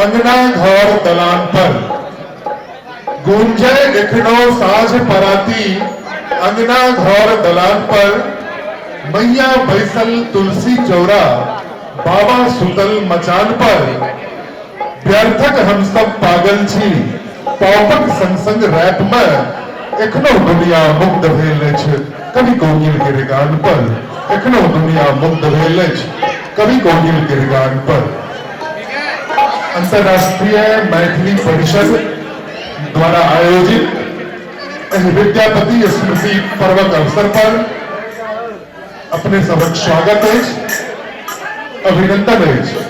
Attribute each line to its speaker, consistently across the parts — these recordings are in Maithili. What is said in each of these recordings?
Speaker 1: अंगना घर दलान पर गूंजे एखनो साँझ पराती, अंगना घर दलान पर मैया बैसल तुलसी चौरा, बाबा सुतल मचान पर। व्यर्थक हम सब पागल छी पॉपक संग संग रैप में, एखनो दुनिया मुग्ध भेल अछि कवि कोकिल के गान पर। एखनो दुनिया मुग्ध भेल अछि कवि कोकिल के गान पर। अंतर्राष्ट्रीय मैथिली परिषद द्वारा आयोजित एहि विद्यापति स्मृति पर्वक अवसर पर अपने सबक स्वागत अछि, अभिनंदन अछि।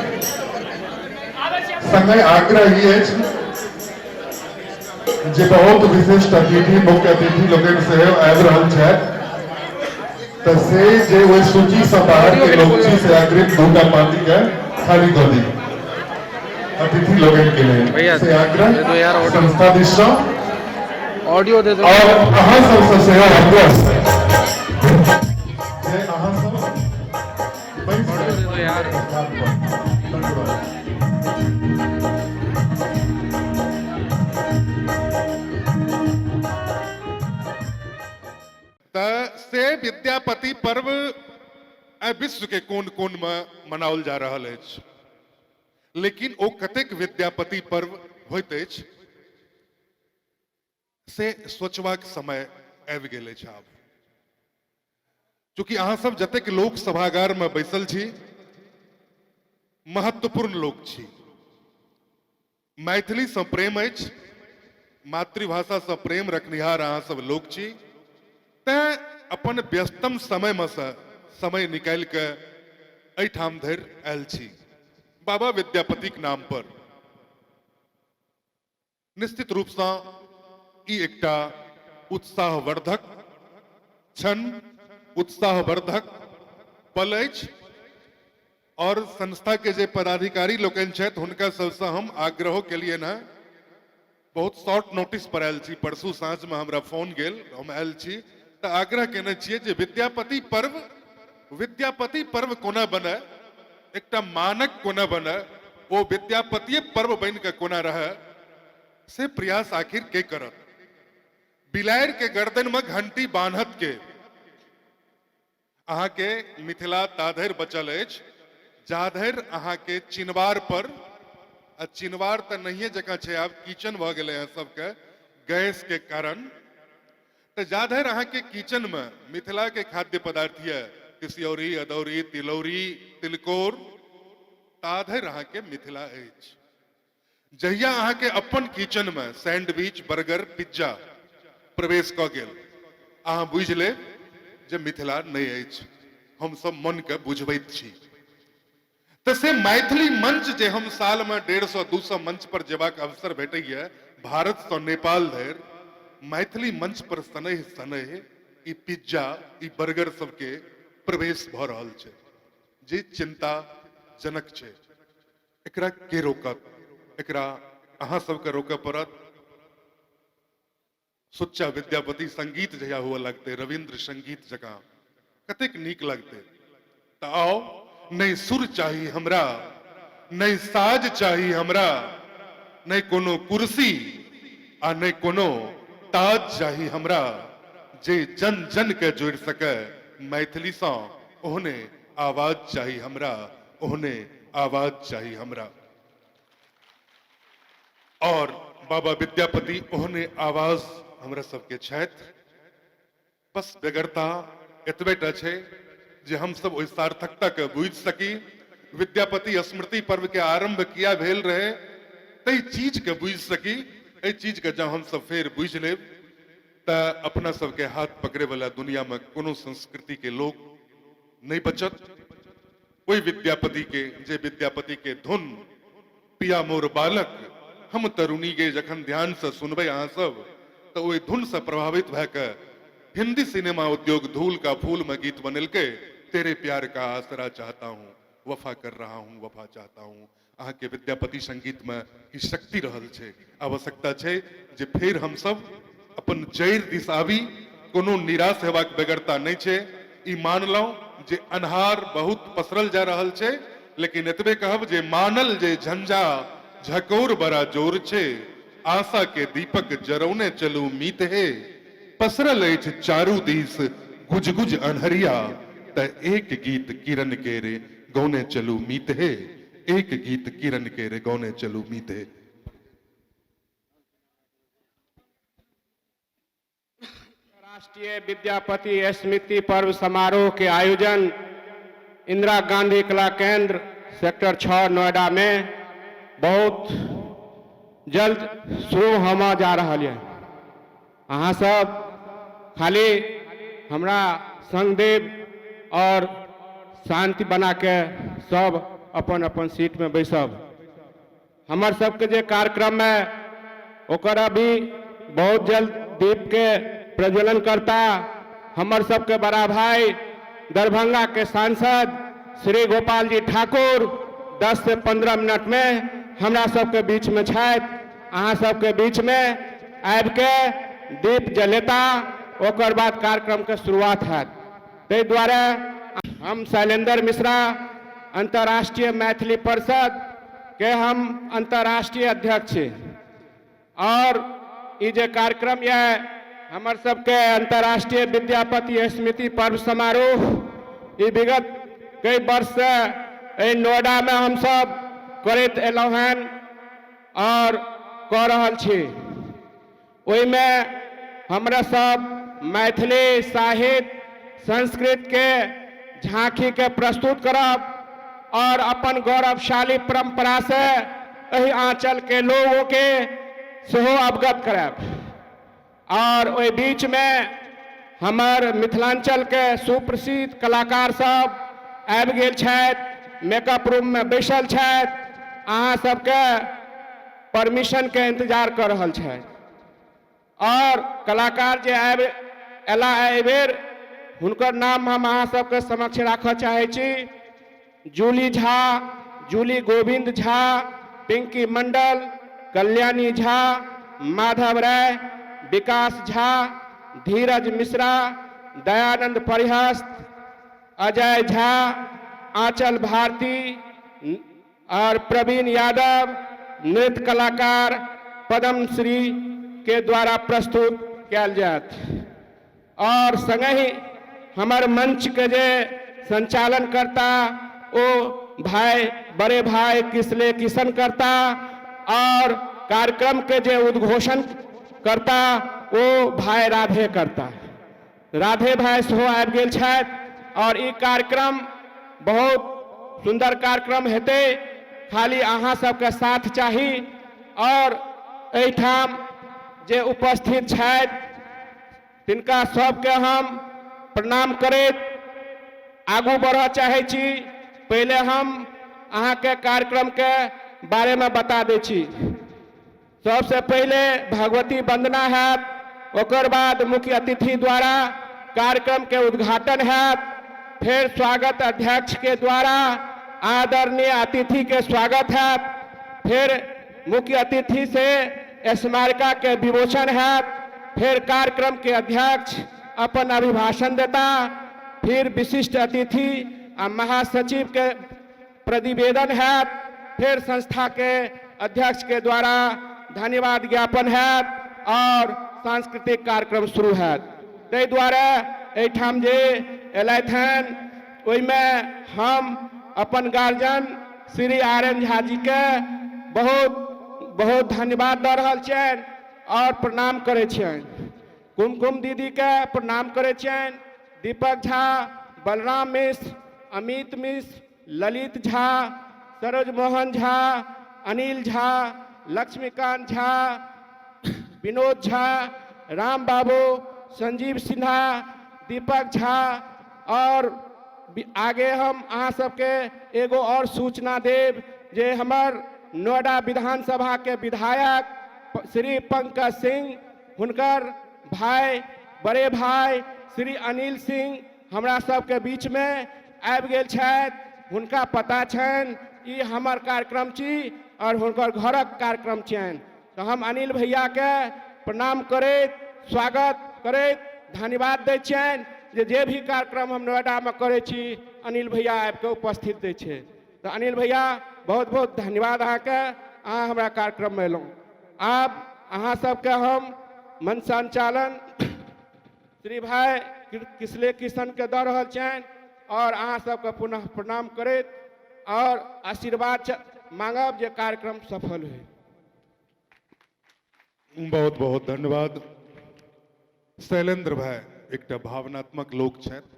Speaker 1: संगे आग्रह ई अछि जे बहुत विशिष्ट अतिथि, मुख्य अतिथि लोकनि सेहो आबि रहल छथि, तऽ से जे ओहि सूचीसँ बाहर के लोक छी से अग्रिम दूटा पाँति के खाली कऽ दी अतिथि लोकनि के लेल,
Speaker 2: भैया,
Speaker 1: से आग्रह
Speaker 2: दे दो यार ऑडियो।
Speaker 1: संस्था दिससँ
Speaker 2: ऑडियो दे दो।
Speaker 1: और अहाँ सबसँ सेहो आग्रह जे अहाँ सब बैस
Speaker 2: ऑडियो दे दो यार।
Speaker 1: स्थान पर। धन्यवाद।
Speaker 3: तऽ से विद्यापति पर्व आइ विश्व के कोन कोन में मनाओल जा रहल अछि, लेकिन ओ कतेक विद्यापति पर्व होइत अछि से सोचबाक समय आबि गेल अछि आब। चूँकि अहाँ सब जतेक लोक सभागार में बैसल छी महत्वपूर्ण लोक छी, मैथिली सँ प्रेम अछि, मातृभाषा सँ प्रेम रखनिहार अहाँ सब लोक छी, तैं अपन व्यस्तम समय में सँ समय निकालि कऽ एहिठाम धरि आयल छी बाबा विद्यापतिक नाम पर। निश्चित रूप सँ ई एकटा उत्साहवर्धक क्षण, उत्साहवर्धक पल अछि और संस्था के जे पदाधिकारी लोकनि छथि हुनका सबसँ हम आग्रहो केलियनि हँ। बहुत शॉर्ट नोटिस पर आयल छी, परसू साँझमे हमरा फोन गेल, हम आयल छी तऽ आग्रह केने छियै जे विद्यापति पर्व, विद्यापति पर्व कोना बनय, एकटा मानक कोना बनय, ओ विद्यापतिये पर्व बनि कऽ कोना रहय, से प्रयास आखिर के करत। बिलाड़ि के गर्दन में घंटी बान्हत के? अहाँके मिथिला ताधरि बचल अछि जाधरि अहाँके चिनवार पर, आ चिनवार तऽ नहिये जकाँ छै आब, किचन भऽ गेलै हँ सबके गैस के कारण, तऽ जाधरि अहाँके किचन में मिथिला के खाद्य पदार्थ यऽ तिसियौरी, अदौरी, तिलौरी, तिलकोर, ताधरि अहाँके मिथिला अछि। जहिया अहाँके अपन किचन में सैंडविच, बर्गर, पिज्जा प्रवेश कऽ गेल, अहाँ बुझि लेब जे मिथिला नहि अछि। हम सब मन के बुझबैत छी। तऽ से मैथिली मंच जे हम साल में 150-200 मंच पर जेबाक अवसर भेटैया, भारत सँ नेपाल धरि मैथिली मंच पर शनैः शनैः ई पिज्जा, ई बर्गर सबके प्रवेश भऽ रहल छै, जे चिंताजनक छै। एकरा के रोकत? एकरा अहाँ सबके रोकऽ पड़त। सुच्चा विद्यापति संगीत जहिया हुअ लगतै, रविन्द्र संगीत जकाँ कतेक नीक लगतै। तऽ आउ, नहि सुर चाही हमरा, नहि साज चाही हमरा, नहि कोनो कुर्सी आ नहि कोनो ताज चाही हमरा, जे जन जन के जोड़ि सकै मैथिलीसँ ओहने आवाज चाही हमरा, ओहने आवाज चाही हमरा। और बाबा विद्यापति ओहने आवाज हमरा सबके छथि। बस बेगरता एतबे टा छै जे हम सब ओहि सार्थकता के बुझि सकी। विद्यापति स्मृति पर्व के आरंभ किया भेल रहे ताहि चीज के बुझि सकी। एहि चीज के जँ हम सब फेर बुझि लेब तऽ अपना सबके हाथ पकड़े वाला दुनिया में कोनो संस्कृति के लोक नहीं बचत। ओहि विद्यापति के, जे विद्यापति के धुन पिया मोर बालक हम तरुणी गे जखन ध्यान से सुनबै अहाँ सब तऽ ओहि धुन से प्रभावित भए के हिंदी सिनेमा उद्योग धूल का फूल में गीत बनेलकै, तेरे प्यार का आसरा चाहता हूँ, वफा कर रहा हूँ, वफा चाहता हूँ। अहाँके विद्यापति संगीत में ई शक्ति रहल छै। आवश्यकता छै जे फेर हम सब अपन जड़ि दिस आबी। कोनो निराश हेबाक बेगरता नहि छै। ई मानलहुँ जे अन्हार बहुत पसरल जा रहल छै, लेकिन एतबे कहब जे मानल जे झंझा झकौर बड़ा जोर छै, आशा के दीपक जरौने चलू मीत हे, पसरल अछि चारू दिस गुज गुज अन्हरिया, त एक गीत किरण के रे गौने चलू मीत हे, एक गीत किरण के रे गौने चलू मीत हे।
Speaker 4: राष्ट्रीय विद्यापति स्मृति पर्व समारोह के आयोजन इंदिरा गांधी कला केंद्र सेक्टर 6 नोएडा में बहुत जल्द शुरू होना जा रहा है। अहाँ सब खाली हमरा संग देब और शांति बना के सब अपन अपन सीट में बैसब। हमर सबके जे कार्यक्रम है ओकर अभी बहुत जल्द दीप के प्रज्वलन करता हमर सबके बड़ा भाई दरभंगा के सांसद श्री गोपाल जी ठाकुर 10 से 15 मिनट में हमरा सबके बीच में छथि। अहाँ सबके बीच में आबि के दीप जलेता, ओकर बाद कार्यक्रम के शुरुआत हैत। ताहि दुआरे हम शैलेंद्र मिश्रा अंतर्राष्ट्रीय मैथिली परिषद के हम अंतर्राष्ट्रीय अध्यक्ष छी और ई जे कार्यक्रम यह हमर सबके अंतर्राष्ट्रीय विद्यापति स्मृति पर्व समारोह ई विगत कई वर्ष से एहि नोएडा में हम सब करैत एलहुँ हन और कऽ रहल छी। ओहिमे हमरा सब मैथिली साहित्य संस्कृत के झांकी के प्रस्तुत करब और अपन गौरवशाली परंपरा से एहि आंचल के लोगों के सेहो अवगत करायब। और ओहि बीच में हमर मिथिलांचल के सुप्रसिद्ध कलाकार सब आबि गेल छथि, मेकअप रूम में बैसल छथि, अहाँ सबके परमिशन के इंतजार कर रहल छथि। और कलाकार जे आबि अयला एहिबेर हुनकर नाम हम अहाँ सबके समक्ष राखऽ चाहै छी। जूली झा, जूली गोविंद झा, पिंकी मंडल, कल्याणी झा, माधव राय, विकास झा, धीरज मिश्रा, दयानंद परिहस्त, अजय झा, आंचल भारती और प्रवीण यादव नृत्य कलाकार पद्मश्री के द्वारा प्रस्तुत कयल जायत। और संगहि हमर मंच के जे संचालन करता ओ भाई बड़े भाई किसले किशन करता और कार्यक्रम के जे उद्घोषण करता ओ भाई राधे करता। राधे भाई सेहो आबि गेल छथि और ई कार्यक्रम बहुत सुंदर कार्यक्रम हेतै, खाली अहाँ सबके साथ चाही। और एहिठाम जे उपस्थित छथि तिनका सबके हम प्रणाम करैत आगू बढ़ऽ चाहै छी। पहिले हम अहाँके कार्यक्रमके बारेमे बता दै छी। सबसे पहिले भगवती वंदना हैत, ओकर बाद मुख्य अतिथि द्वारा कार्यक्रम के उद्घाटन हैत, फिर स्वागत अध्यक्ष के द्वारा आदरणीय अतिथि के स्वागत हैत, फिर मुख्य अतिथि से स्मारिका के विमोचन हैत, फिर कार्यक्रम के अध्यक्ष अपन अभिभाषण देता, फिर विशिष्ट अतिथि आ महासचिव के प्रतिवेदन हैत, फिर संस्था के अध्यक्ष के द्वारा धन्यवाद ज्ञापन हैत और सांस्कृतिक कार्यक्रम शुरू हैत। ताहि दुआरे एहिठाम जे एलथि हन ओहिमे हम अपन गार्जियन श्री आर एन झा जी के बहुत बहुत धन्यवाद दऽ रहल छियनि और प्रणाम करै छियनि। कुमकुम दीदी के प्रणाम करै छियनि, दीपक झा, बलराम मिश्र, अमित मिश्र, ललित झा, सरोज मोहन झा, अनिल झा, लक्ष्मीकांत झा, विनोद झा, राम बाबू, संजीव सिन्हा, दीपक झा। और आगे हम अहाँ सबके एगो और सूचना देब जे हमर नोएडा विधानसभा के विधायक श्री पंकज सिंह, हुनकर भाई बड़े भाई श्री अनिल सिंह हमरा सबके बीच में आबि गेल छथि। हुनका पता छनि ई हमर कार्यक्रम छी और हुनकर घरक कार्यक्रम छियनि, तऽ हम अनिल भैया के प्रणाम करैत स्वागत करैत धन्यवाद दै छियनि जे जे भी कार्यक्रम हम नोएडामे करै छी, अनिल भैया आबिके उपस्थित दै छै। तऽ अनिल भैया, बहुत बहुत धन्यवाद अहाँके, अहाँ हमरा कार्यक्रममे एलहुँ। आब अहाँ सबके हम मंच संचालन श्री भाई किसले किशनके दऽ रहल छियनि आओर अहाँ सबके पुनः प्रणाम करैत आओर आशीर्वाद मांगब जे कार्यक्रम सफल होइ।
Speaker 3: बहुत बहुत धन्यवाद शैलेंद्र भाई। एकटा भावनात्मक लोक छथि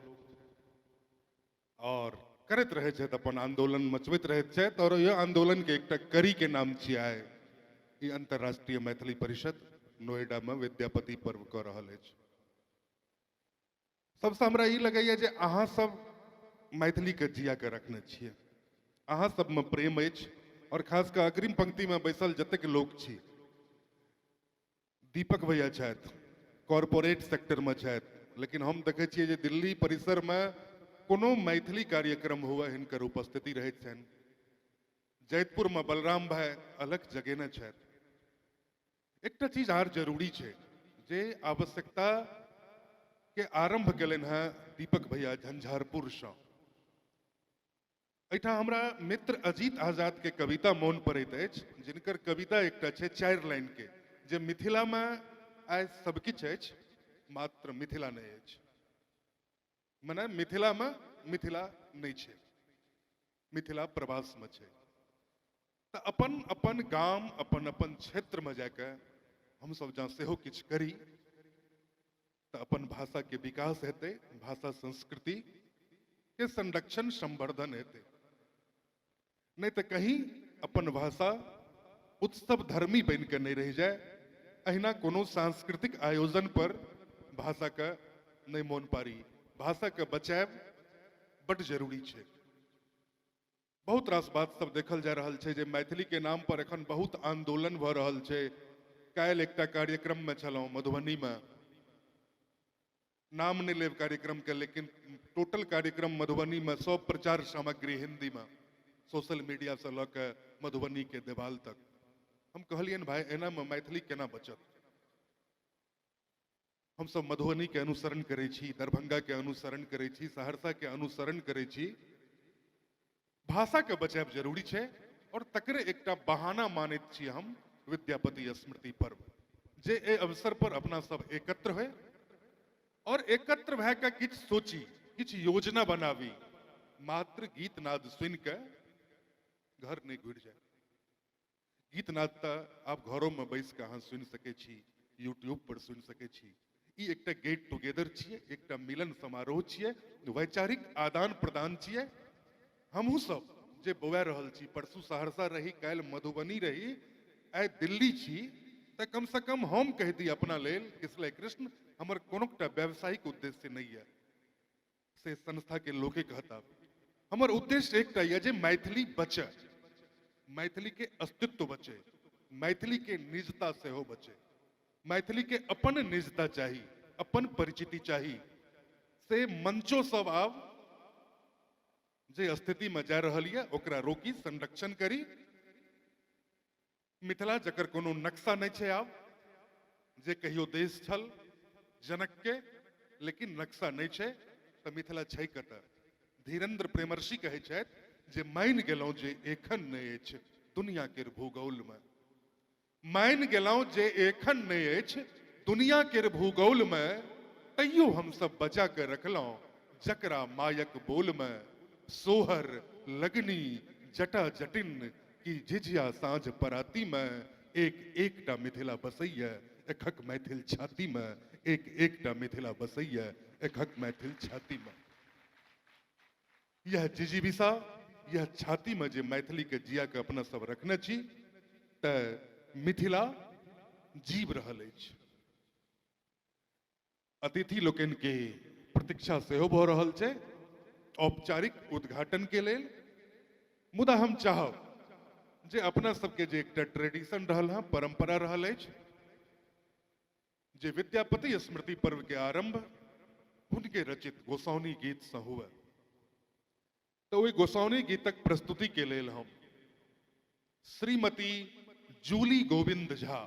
Speaker 3: और करैत रहै छथि, अपन आंदोलन मचबैत रहैत छथि और यह आंदोलन के एकटा कड़ी के नाम छियै आइ ई अंतर्राष्ट्रीय मैथिली परिषद नोएडा में विद्यापति पर्व कऽ रहल अछि। सबसँ हमरा ई लगैया जे अहाँ सब मैथिली के जिया के रखने छियै, अहाँ सबमे प्रेम अछि और खास कऽ अग्रिम पंक्ति में बैसल जतेक लोक छी, दीपक भैया छथि, कॉरपोरेट सेक्टर में छथि, लेकिन हम देखै छियै जे दिल्ली परिसर में कोनो मैथिली कार्यक्रम हुए हिनकर उपस्थिति रहैत छनि। जैतपुर में बलराम भाई अलग जगेने छथि। एकटा चीज आर जरूरी छै जे आवश्यकता के आरंभ केलनि हेँ दीपक भैया झंझारपुर सँ। एहिठाम हमरा मित्र अजीत आजाद के कविता मोन पड़ैत अछि, जिनकर कविता एकटा छै 4 लाइन के, जे मिथिला में आइ सबकिछु अछि मात्र मिथिला नहि अछि। मने मिथिला में मिथिला नहि छै, मिथिला प्रवास में छै। तऽ अपन अपन गाम, अपन अपन क्षेत्र में जाके हमसब जँ सेहो किछु करी तऽ अपन भाषा के विकास हेतै, भाषा संस्कृति के संरक्षण संवर्धन हेतै। नहि तऽ कहीं अपन भाषा उत्सव धर्मी बनि कऽ नहि रहि जाय। अहिना कोनो सांस्कृतिक आयोजन पर भाषा के नहि मोन पारी। भाषा के बचायब बड जरूरी छै। बहुत रास बात सब देखल जा रहल छै जे मैथिली के नाम पर एखन बहुत आंदोलन भऽ रहल छै। काल्हि एकटा कार्यक्रम में छलहुँ मधुबनी में, नाम नहि लेब कार्यक्रम के, लेकिन टोटल कार्यक्रम मधुबनी में सब प्रचार सामग्री हिंदी में, सोशल मीडिया से लऽ के मधुबनी के देवाल तक। हम कहलियनि भाई एना में मैथिली केना बचत? हम सब मधुबनी के अनुसरण करै छी, दरभंगा के अनुसरण करै छी, सहरसा के अनुसरण करै छी। भाषा के बचायब जरूरी छै और तकरे एकटा बहाना मानैत छी हम विद्यापति स्मृति पर्व, जे एहि अवसर पर अपना सब एकत्र होय और एकत्र भए के किछु सोची, किछु योजना बनाबी। मात्र गीत नाद सुनि के घर नहि घुरि जाय। गीत नाद तऽ आब घरोमे बैस कऽ अहाँ सुनि सकै छी, यूट्यूब पर सुनि सकै छी। ई एकटा गेट टुगेदर छियै, एकटा मिलन समारोह छियै, वैचारिक आदान प्रदान छियै। हमहूँ सब जे बौआ रहल छी, परसू सहरसा रही, काल्हि मधुबनी रही, आइ दिल्ली छी, तऽ कमसँ कम हम कहि दी अपना लेल किसलय कृष्ण, हमर कोनो टा व्यावसायिक उद्देश्य नहि यऽ, से संस्था के लोके कहता। हमर उद्देश्य एकटा यऽ जे मैथिली बचे, मैथिली के अस्तित्व बचे, मैथिली के निजता सेहो बचे। मैथिली के अपन निजता चाही, अपन परिचिति चाही। से मंचो सब आब जे स्थिति में जा रहल यऽ ओकरा रोकी, संरक्षण करी। मिथिला जकर कोनो नक्शा नहि छै आब, जे कहियो देश छल जनक के, लेकिन नक्शा नहि छै, तऽ मिथिला छै कतऽ? धीरेन्द्र प्रेमर्षि कहै छथि जे मानि गेलहुँ जे एखन नहि अछि दुनिया केर भूगोलमे, मानि गेलहुँ जे एखन नहि अछि दुनिया केर भूगोलमे, तैयो हमसब बचा के रखलहुँ जकरा मायक बोलमे। सोहर लगनी जटा जटिन की झिझिया साँझ पराती में, एक एकटा मिथिला बसैया एकहक मैथिल छाती में, एक एकटा मिथिला बसैया एकहक मैथिल छाती में। यह जिजीविषा, यह छाती में जे मैथिली के जिया के अपना सब रखने छी, तऽ मिथिला जीव रहल अछि। अतिथि लोकनि के प्रतीक्षा सेहो भऽ रहल छै औपचारिक उद्घाटन के लेल। मुदा हम चाहब जे अपना सबके जे एकटा ट्रेडिशन रहल हँ, परंपरा रहल अछि, जे विद्यापति स्मृति पर्व के आरंभ हुनके रचित गोसाउनी गीत सँ हुए, तऽ ओहि गोसाउनी गीतक प्रस्तुति के लेल हम श्रीमती जूली गोविंद झा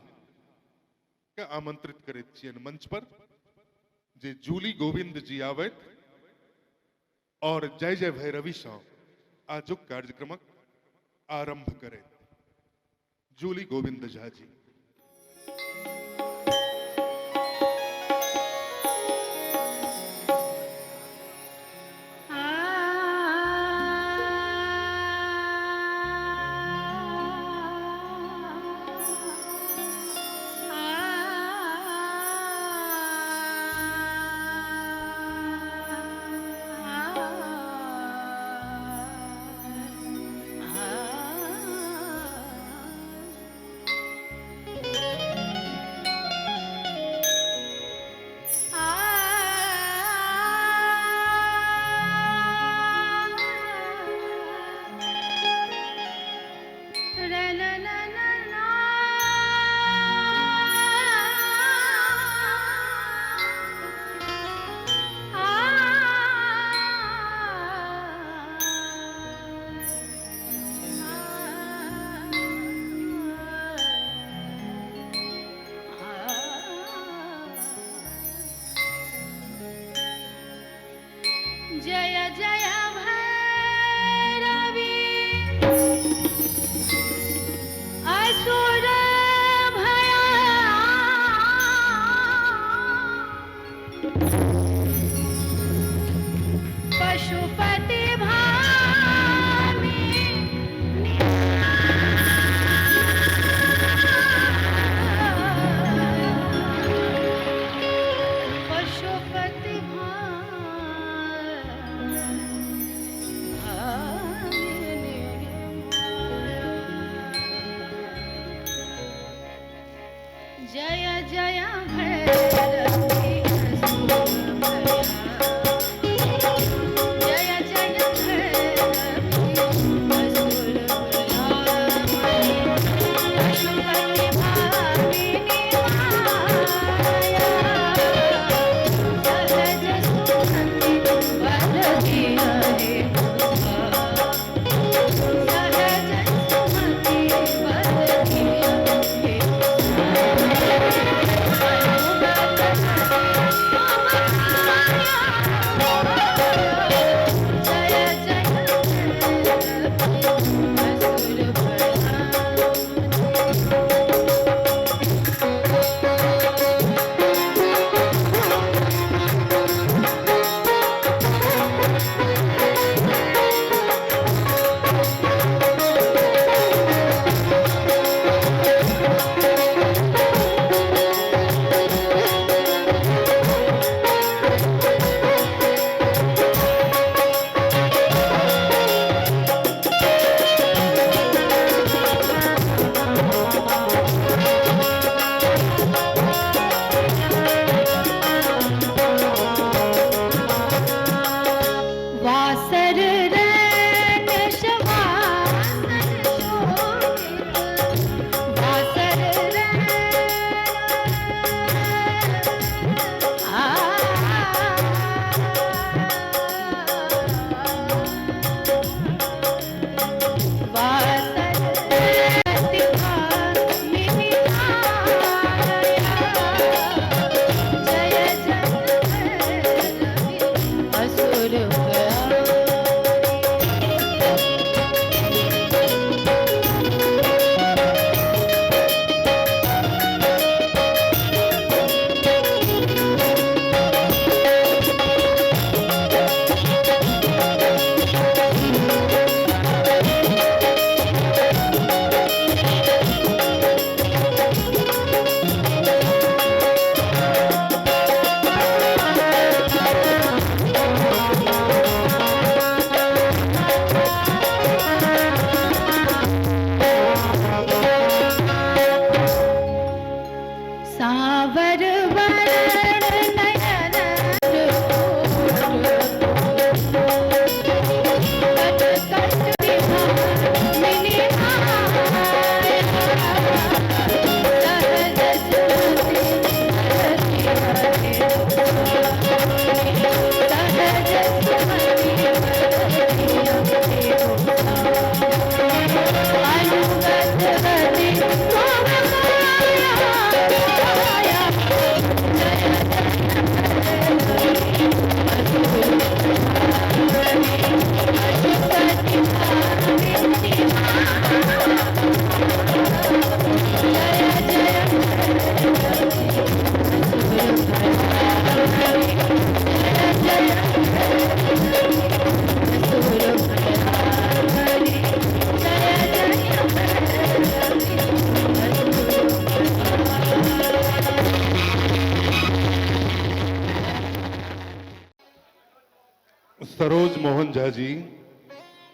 Speaker 3: के आमंत्रित करैत छियनि मंच पर। जे जूली गोविंद जी आबथि और जय जय भैरवी सँ आजुक कार्यक्रमक आरंभ करैत। जूली गोविंद झा जी।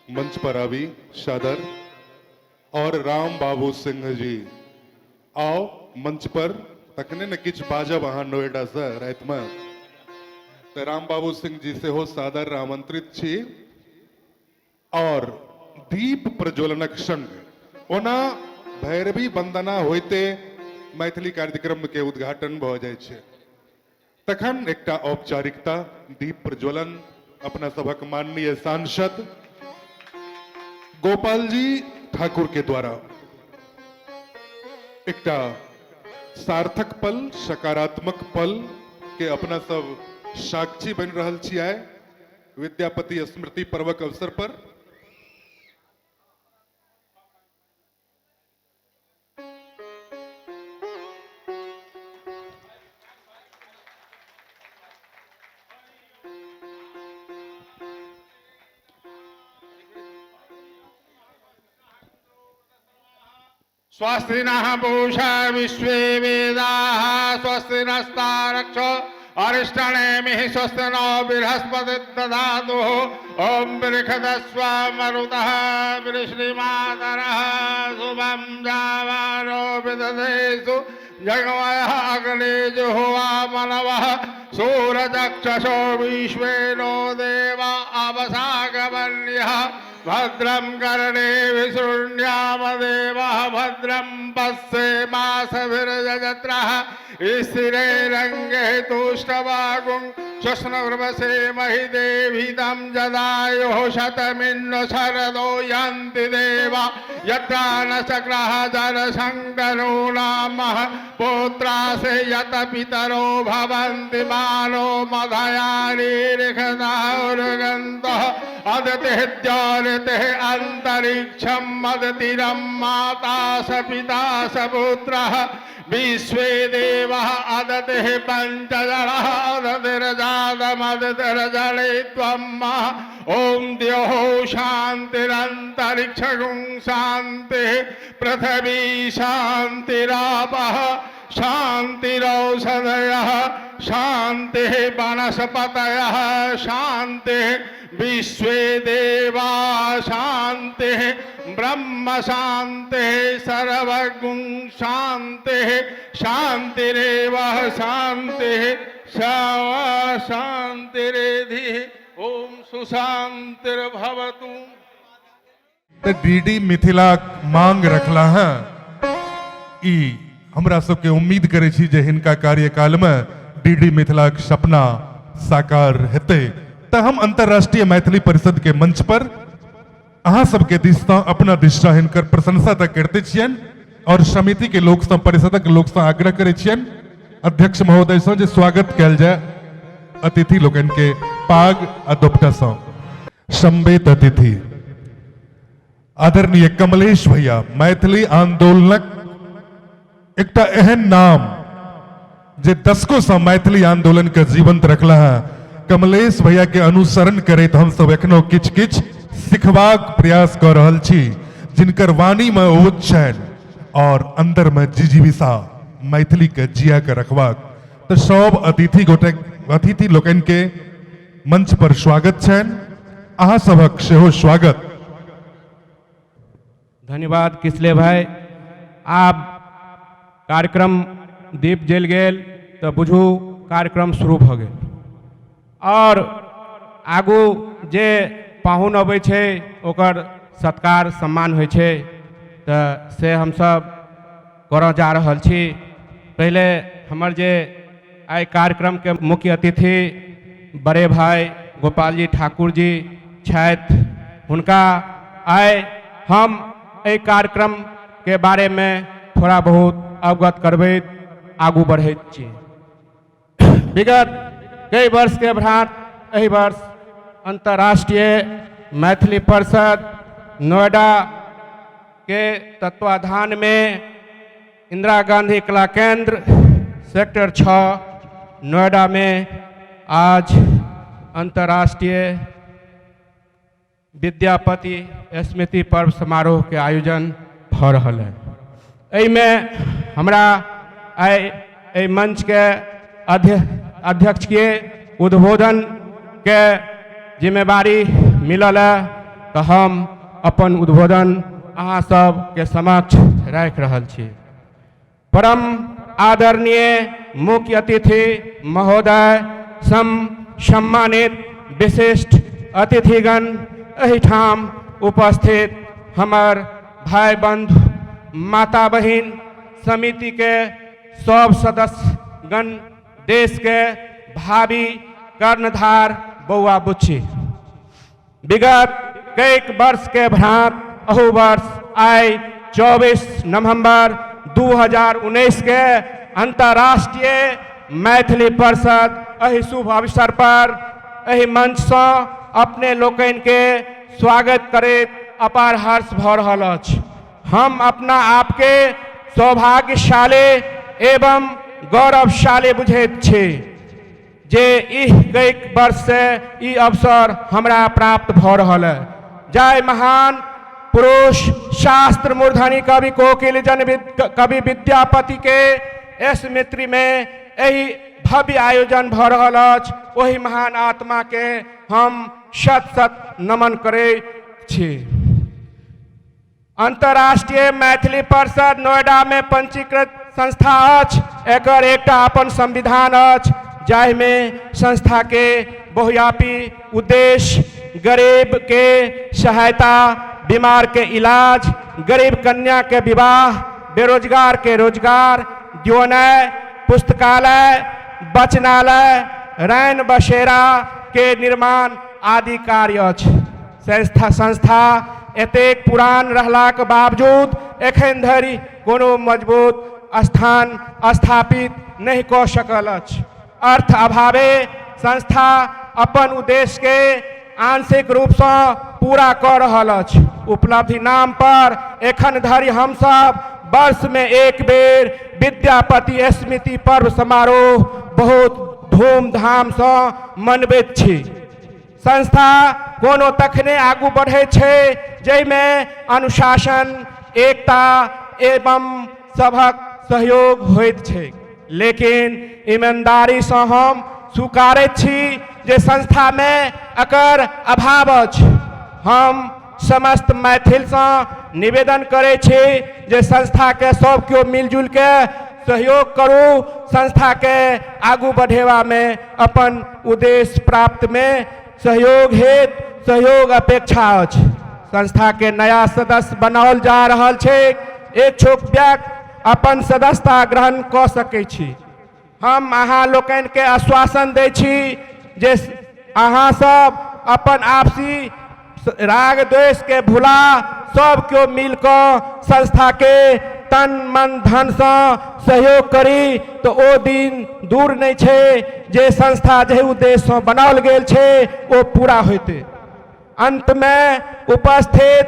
Speaker 3: मंच पर आबी सादर। और राम बाबू सिंह जी आउ मंच पर, तखने ने किछु बाजब अहाँ नोएडा से रातिमे। तऽ राम बाबू सिंह जी सेहो सादर आमंत्रित छी। और दीप प्रज्वलनक संग ओना भैरवी वंदना होइते मैथिली कार्यक्रम के उद्घाटन भऽ जाइ छै, तखन एकटा औपचारिकता दीप प्रज्वलन अपना सभक माननीय सांसद गोपालजी ठाकुर के द्वारा एकटा सार्थक पल, सकारात्मक पल के अपना सब साक्षी बनि रहल छी आइ विद्यापति स्मृति पर्वक अवसर पर।
Speaker 4: स्वस्ति नः पूषा विश्वे वेदाः स्वस्ति नस्तारक्षो अरिष्टनेमिः स्वस्ति नो बृहस्पति दधातु। ॐ बृहदस्व मरुतः वृष्णिमातरः शुभं जावानो विदधेषु जगमयः अग्ने जुहुवा मनवः सूरचक्षसो विश्वे नो देवा अवसागवन्यः भद्रं कर्णे विशृण्याम देवः भद्रं पश्येमासभिर्यजत्रः स्थिरे रङ्गे तुष्टवागुं शुष्णवृवसे महि देवीतं जदायुः शतमिन्न शरदो यान्ति देवा यत्र न चक्रः जरशङ्करूणामः पुत्रासे यत पितरो भवन्ति मानो मधयानिर्खदारुगन्तः अदतिः द्योरितिः अन्तरिक्षं मदतिरं माता स पिता स पुत्रः विश्वे देवः अदतिः पञ्चजनः अदतिरजातमदतिरजले त्वं मः। ॐ द्योः शान्तिरन्तरिक्षगुं शान्तिः पृथिवी शान्तिरापः शान्तिरौषधयः शान्तिः वनस्पतयः शान्तिः विश्वे देवा शान्तिः ब्रह्म शान्तिः सर्वगुं शान्तिः शान्तिरेव शान्तिः सर्वा शान्तिरेधि। ॐ सुशान्तिर्भवतु।
Speaker 3: तऽ डीडी मिथिला मांग रखला हँ, ई हमरा सबके उम्मीद करै छी जे हिनका कार्यकालमे डीडी मिथिलाक सपना साकार हेतै। तऽ हम अंतर्राष्ट्रीय मैथिली परिषद के मंच पर अहाँ सबके दिससँ, अपना दिससँ हिनकर प्रशंसा तऽ करिते छियनि और समिति के लोकसँ, परिषदक लोकसँ आग्रह करै छियनि अध्यक्ष महोदयसँ जे स्वागत कयल जाय अतिथि लोकनि के पाग आ दोपटासँ। संवेद अतिथि आदरणीय कमलेश भैया, मैथिली आंदोलनक एकटा एहन नाम जे दशकों से मैथिली आंदोलन के जीवंत रखला है। कमलेश भैया के अनुसरण करैत हम सब एखनो किछु किछु सिखबाक प्रयास कऽ रहल छी, जिनकर वाणी में ओज छनि और अंदर में जिजीविषा मैथिली के जिया के रखबाक। तऽ सब अतिथि गोटे अतिथि लोकनि के मंच पर स्वागत छनि, अहाँ सभक सेहो स्वागत।
Speaker 4: धन्यवाद किसले भाई। आब कार्यक्रम दीप जलि गेल तऽ बुझू कार्यक्रम शुरू भऽ गेल और आगू जे पाहुन अबै छै ओकर सत्कार सम्मान होइ छै, तऽ से हमसब करऽ जा रहल छी। पहिले हमर जे आइ कार्यक्रमके मुख्य अतिथि बड़े भाई गोपालजी ठाकुर जी छथि, हुनका आइ हम एहि कार्यक्रमके बारेमे थोड़ा बहुत अवगत करबैत आगू बढ़ैत छी। विगत कई वर्षके भ्रांत एहि वर्ष अंतर्राष्ट्रीय मैथिली परिषद नोएडा के तत्वाधान में इंदिरा गांधी कला केंद्र सेक्टर 6 नोएडा में आज अंतर्राष्ट्रीय विद्यापति स्मृति पर्व समारोह के आयोजन भऽ रहल है। एहिमे हमरा आइ एहि मंच के अध्यक्ष के उद्बोधन के जिम्मेवारी मिलल है, तऽ हम अपन उद्बोधन अहाँ सबके समक्ष राखि रहल छी। परम आदरणीय मुख्य अतिथि महोदय, सम्मानित विशिष्ट अतिथिगण, एहिठाम उपस्थित हमर भाई बंधु, माता बहिन, समिति के सब सदस्यगण, देश के भावी कर्णधार बौआ बुच्ची, विगत कई वर्ष के भांत अहू वर्ष आइ 24 नवंबर 2019 के अंतर्राष्ट्रीय मैथिली परिषद एहि शुभ अवसर पर एहि मंच से अपने लोकनि के स्वागत करैत अपार हर्ष भऽ रहल अछि। हम अपना आपके सौभाग्यशाली एवं गौरवशाली बुझैत छी जे ई कई वर्ष से ई अवसर हमरा प्राप्त भऽ रहल है। जय महान पुरुष शास्त्र मूर्धनी कवि कोकिल जन कवि विद्यापति के स्मृति में एहि भव्य आयोजन भऽ रहल अछि, ओहि महान आत्मा के हम शत शत नमन करै छी। अंतर्राष्ट्रीय मैथिली परिषद नोएडा में पंजीकृत संस्था अछि। एकर एकटा अपन संविधान अछि जाहिमे संस्था के बहुव्यापी उद्देश्य गरीब के सहायता, बीमार के इलाज, गरीब कन्या के विवाह, बेरोजगार के रोजगार दियोनाय, पुस्तकालय, वचनालय, रैन बसेरा के निर्माण आदि कार्य अछि। संस्था एतेक पुरान रहलाक बावजूद एखन धरि कोनो मजबूत स्थान स्थापित नहि कऽ सकल अछि। अर्थ अभावे संस्था अपन उद्देश्य के आंशिक रूपसँ पूरा कऽ रहल अछि। उपलब्धि नाम पर एखन धरि हमसब वर्ष में एक बेर विद्यापति स्मृति पर्व समारोह बहुत धूमधामसँ मनबैत छी। संस्था कोनो तखने आगू बढ़ै छै जाहिमे अनुशासन, एकता एवं सभक सहयोग होइत छै। लेकिन ईमानदारीसँ हम स्वीकारैत छी जे संस्थामे एकर अभाव अछि। हम समस्त मैथिलसँ निवेदन करै छी जे संस्थाके सब केओ मिलजुल के सहयोग करू, संस्थाके आगू बढ़ेबामे अपन उद्देश्य प्राप्तमे सहयोग हेतु सहयोग अपेक्षा अछि। संस्थाके नया सदस्य बनाओल जा रहल छै, इच्छुक व्यक्ति अपन सदस्यता ग्रहण कऽ सकै छी। हम अहाँ लोकनिके आश्वासन दै छी जे अहाँ सब अपन आपसी राग द्वेषके भुला सब केओ मिल कऽ संस्थाके तन मन धनसँ सहयोग करी तऽ ओ दिन दूर नहि छै जे संस्था जाहि उद्देश्यसँ बनाओल गेल छै ओ पूरा होइतै। अंतमे उपस्थित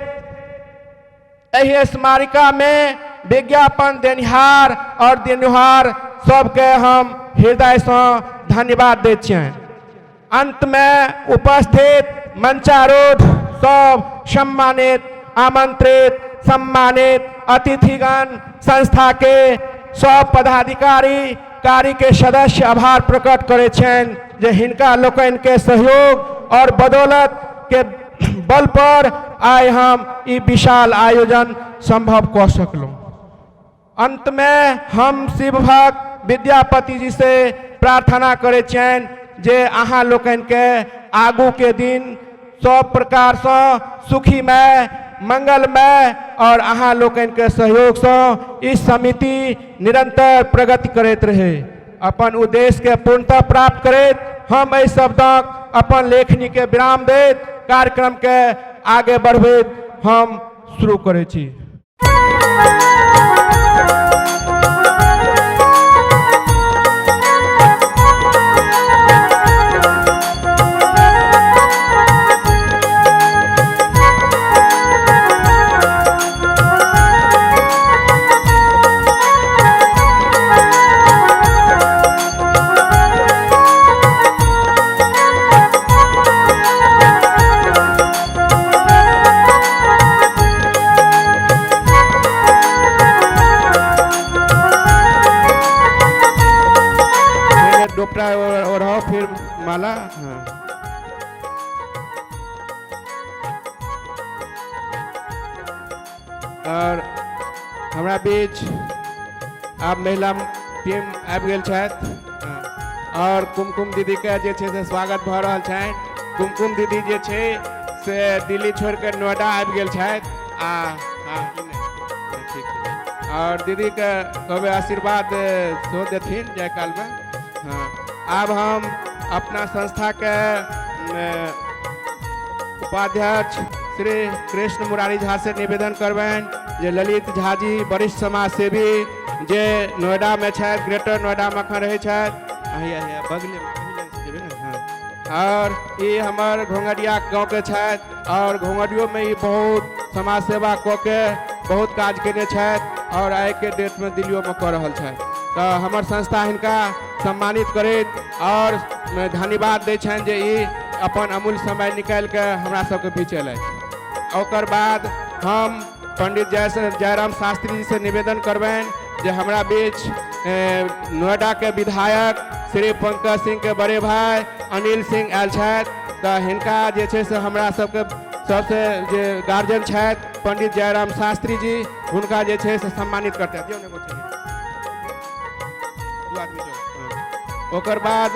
Speaker 4: एहि स्मारिका में विज्ञापन देनिहार और देनिहार सबके हम हृदय से धन्यवाद दै छियनि। अंत में उपस्थित मंचारूढ़ सब सम्मानित आमंत्रित सम्मानित अतिथिगण, संस्था के सब पदाधिकारी, कार्य के सदस्य आभार प्रकट करै छियनि जे हिनका लोकनि के सहयोग और बदौलत के बल पर आइ हम ई विशाल आयोजन संभव कऽ सकलहुँ। अंत में हम शिव भक्त विद्यापति जी से प्रार्थना करै छियनि जे अहाँ लोकनि के आगू के दिन सब प्रकार सँ सुखीमय, मंगलमय और अहाँ लोकनि के सहयोग सँ ई समिति निरंतर प्रगति करैत रहे। अपन उद्देश्य के पूर्णतः प्राप्त करैत हम एहि शब्दक अपन लेखनी के विराम दैत कार्यक्रम के आगे बढ़बैत हम शुरू करै छी। आओर हमरा बीच आब महिला टीम आबि गेल छथि आओर कुमकुम दीदीके जे छै से स्वागत भऽ रहल छनि। कुमकुम दीदी जे छै से दिल्ली छोड़ि कऽ नोएडा आबि गेल छथि आ हँ ई नहि ठीक छै। आओर दीदीके कहबै आशीर्वाद सेहो देथिन जाय कालमे। हँ, आब हम अपना संस्थाके उपाध्यक्ष श्री कृष्ण मुरारी झा से निवेदन करबनि जे ललित झा जी वरिष्ठ समाजसेवी जे नोएडामे छथि, ग्रेटर नोएडामे एखन रहै छथि, हैया हैया बगलेमे जेबै ने। हँ, आओर ई हमर घोंघडिया गाँवके छथि आओर घोंघडियोमे ई बहुत समाज सेवा कऽ के बहुत काज केने छथि आओर आइके डेटमे दिल्लियोमे कऽ रहल छथि। तऽ हमर संस्था हिनका सम्मानित करैत आओर धन्यवाद दै छनि जे ई अपन अमूल्य समय निकालि कऽ हमरा सबके बीच अयलथि। ओकर बाद हम पंडित जयराम शास्त्री जी से निवेदन करबनि जे हमरा बीच नोएडाके विधायक श्री पंकज सिंह के बड़े भाई अनिल सिंह आयल छथि, तऽ हिनका जे छै से हमरा सबके सबसे जे गार्जियन छथि पंडित जयराम शास्त्री जी हुनका जे छै से सम्मानित करतै। दियौ ने एगो चलिए। दू आदमी जाउ। हँ। ओकर बाद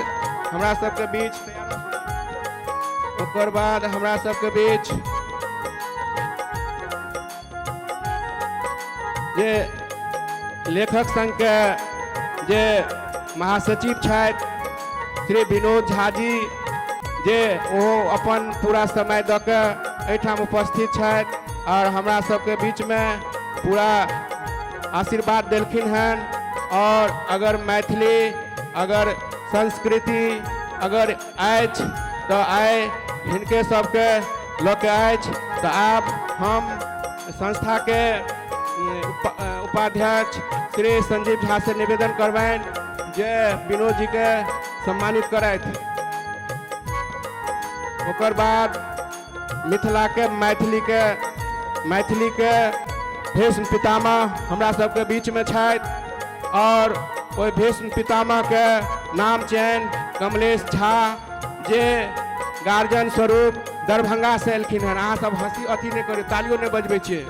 Speaker 4: हमरा सबके बीच ओकर बाद हमरा सबके बीच जे लेखक संघ के जे महासचिव छथि श्री विनोद झा जी, जे ओ अपन पूरा समय दऽ के एहिठाम उपस्थित छथि आओर हमरा सबके बीचमे पूरा आशीर्वाद देलखिन हन। और अगर मैथिली अगर संस्कृति अगर अछि तऽ आइ हिनके सबके लऽ के अछि। तऽ आब हम संस्थाके उपाध्यक्ष श्री संजीव झा से निवेदन करबनि जे विनोद जी के सम्मानित करथि। ओकर बाद मिथिला के मैथिली के भीष्म पितामह हमरा सबके बीच में छथि और ओहि भीष्म पितामह के नाम चैन कमलेश झा जे गार्जियन स्वरूप दरभंगा से एलखिन हन। अहाँ सब हंसी अथी नहीं करू, तालियो नहीं बजबै छियै।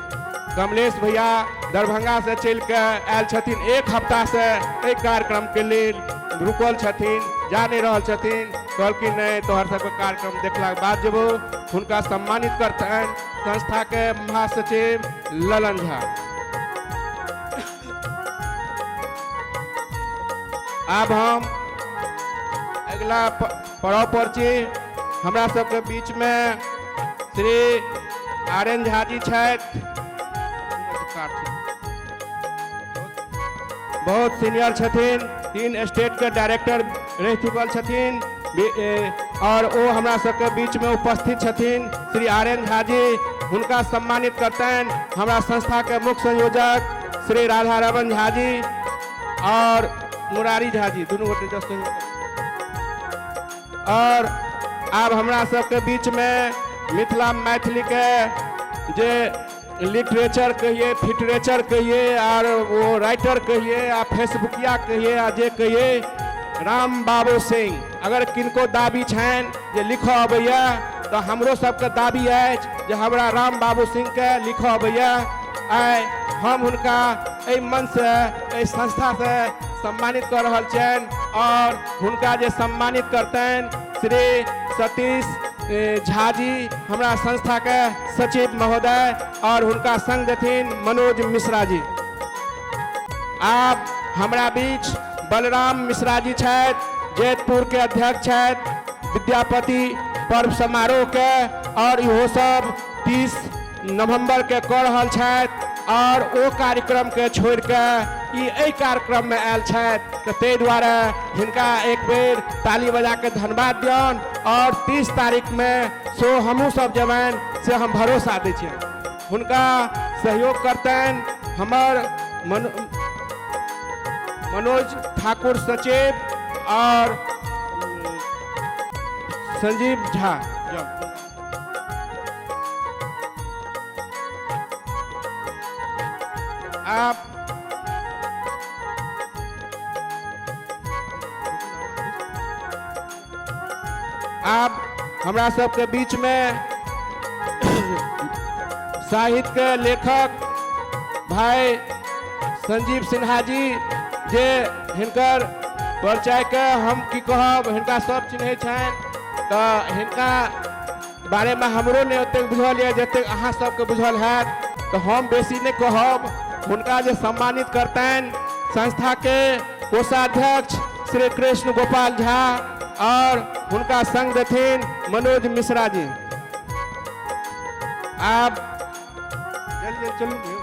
Speaker 4: कमलेश भैया दरभंगा से चलि के आयल छथिन, एक हफ्ता से एहि कार्यक्रम के लेल रुकल छथिन, जा नहीं रहल छथिन। कहलखिन नहीं तोहर सबके कार्यक्रम देखलाके बाद जेबो। हुनका सम्मानित करतनि संस्था के महासचिव ललन झा। आब हम अगला पड़ाव पर छी। हमरा सबके बीच में श्री आर एन झा जी छथि, बहुत सीनियर छथिन, 3 स्टेट के डायरेक्टर रहि चुकल छथिन और ओ हमरा सबके बीच में उपस्थित छथिन। श्री आर एन झा जी हुनका सम्मानित करतनि हमरा संस्था के मुख्य संयोजक श्री राधा रमन झा जी और मुरारी झा जी, दुनू गोटे जस्ट सहयोग। और आब हमरा सबके बीच में मिथिला मैथिली के जे लिटरेचर कहिए, फिटरेचर कहिए, और वो राइटर कहिए, आ फेसबुकिया कहिए, आ जे कहिए, राम बाबू सिंह अगर किनको दाबी छनि जे लिखऽ अबैया तऽ हमरो सबके दाबी अछि जे हमरा राम बाबू सिंह के लिखऽ अबैया। आइ हम हुनका एहि मंचसँ, एहि संस्थासँ सम्मानित कऽ रहल छियनि और हुनका जे सम्मानित करतनि श्री सतीश झा जी हमरा संस्था के सचिव महोदय, और हुनका संग देथिन मनोज मिश्रा जी। आब हमरा बीच बलराम मिश्रा जी छथि, जैतपुर के अध्यक्ष छथि विद्यापति पर्व समारोह के, और इहो सब 30 नवंबर के कऽ रहल छथि और ओ कार्यक्रम के छोड़ि के ई एहि कार्यक्रम में आयल छथि, तऽ ताहि दुआरे हिनका एक बेर ताली बजा के धन्यवाद दियौन। और 30 तारीख में सो हमहूँ सब जेबनि से हम भरोसा दै छियनि। हुनका सहयोग करतनि हमर मनोज ठाकुर सचिव और संजीव झा। आप आप हमरा सबके बीच में साहित्य के लेखक भाई संजीव सिन्हा जी जे हिनकर परिचयके हम की कहब, हिनका सब चिन्है छनि, तऽ हिनका बारेमे हमरो नहि ओतेक बुझल यऽ जतेक अहाँ सबके बुझल हैत, तऽ हम बेसी नहि कहब। हुनका जे सम्मानित करतनि संस्थाके कोषाध्यक्ष श्री कृष्ण गोपाल झा और हुनका संग देथिन मनोज मिश्रा जी। आब जल्दी जल्दी चलू ने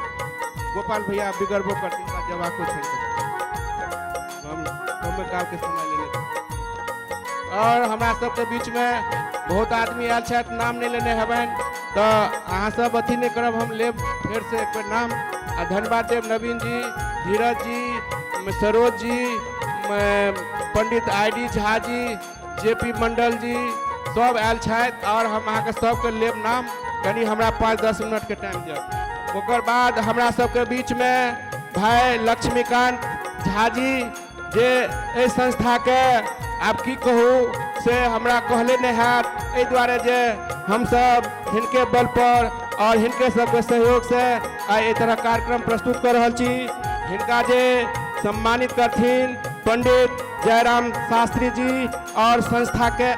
Speaker 4: गोपाल भैया, बिगड़बो करथिन, हुनका जवाको छनि, हम कमे काल के समय लेने। और हमरा सबके बीच में बहुत आदमी आयल छथि, नाम नहि लेने हेबनि तऽ अहाँ सब अथी नहि करब, हम लेब फेर से एक बेर नाम। आ धन्यवाद देब नवीन जी, धीरज जी, सरोज जी, पंडित I D Jha ji, J P Mandal ji, सब आयल छथि और हम अहाँके सबके लेब नाम। कनि हमरा 5-10 मिनट के टाइम दिअ। ओकर बाद हमरा सबके बीच में भाई लक्ष्मीकांत झा जी जे एहि संस्थाके आब की कहू से हमरा कहले नहि हैत, एहि दुआरे जे हमसब हिनके बल पर और हिनके सबके सहयोग से आइ एहि तरह कार्यक्रम प्रस्तुत कऽ रहल छी। हिनका जे सम्मानित करथिन पंडित जयराम शास्त्री जी और संस्था के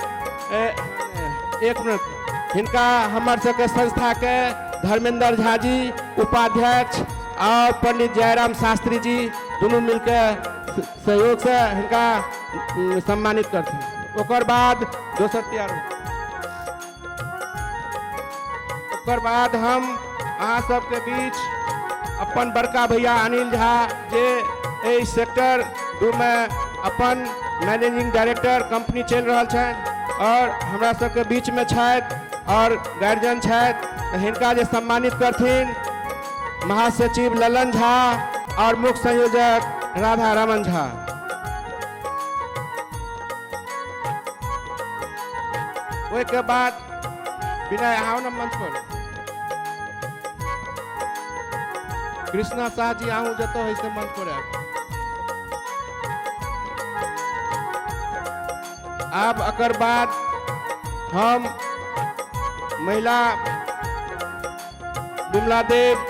Speaker 4: एक मिनट, हिनका हमर सबके संस्था के धर्मेंद्र झा जी उपाध्यक्ष और पंडित जयराम शास्त्री जी दुनू मिलके सहयोग से हिनका सम्मानित करथिन। ओकर बाद दोसर तैयार हो। ओकर बाद हम अहाँ सबके बीच अपन बड़का भैया अनिल झा जे एहि सेक्टर 2 में अपन मैनेजिंग डायरेक्टर कंपनी चलि रहल छनि और हमरा सबके बीच में छथि और गार्जियन छथि, तऽ हिनका जे सम्मानित करथिन महासचिव ललन झा और मुख्य संयोजक राधा रमन झा। ओहिके बाद विनय आउ ने मंच पर, कृष्णा शाह जी आहू जतऽ होइ से मंच पर आयब। आब एकर बाद हम महिला विमला देव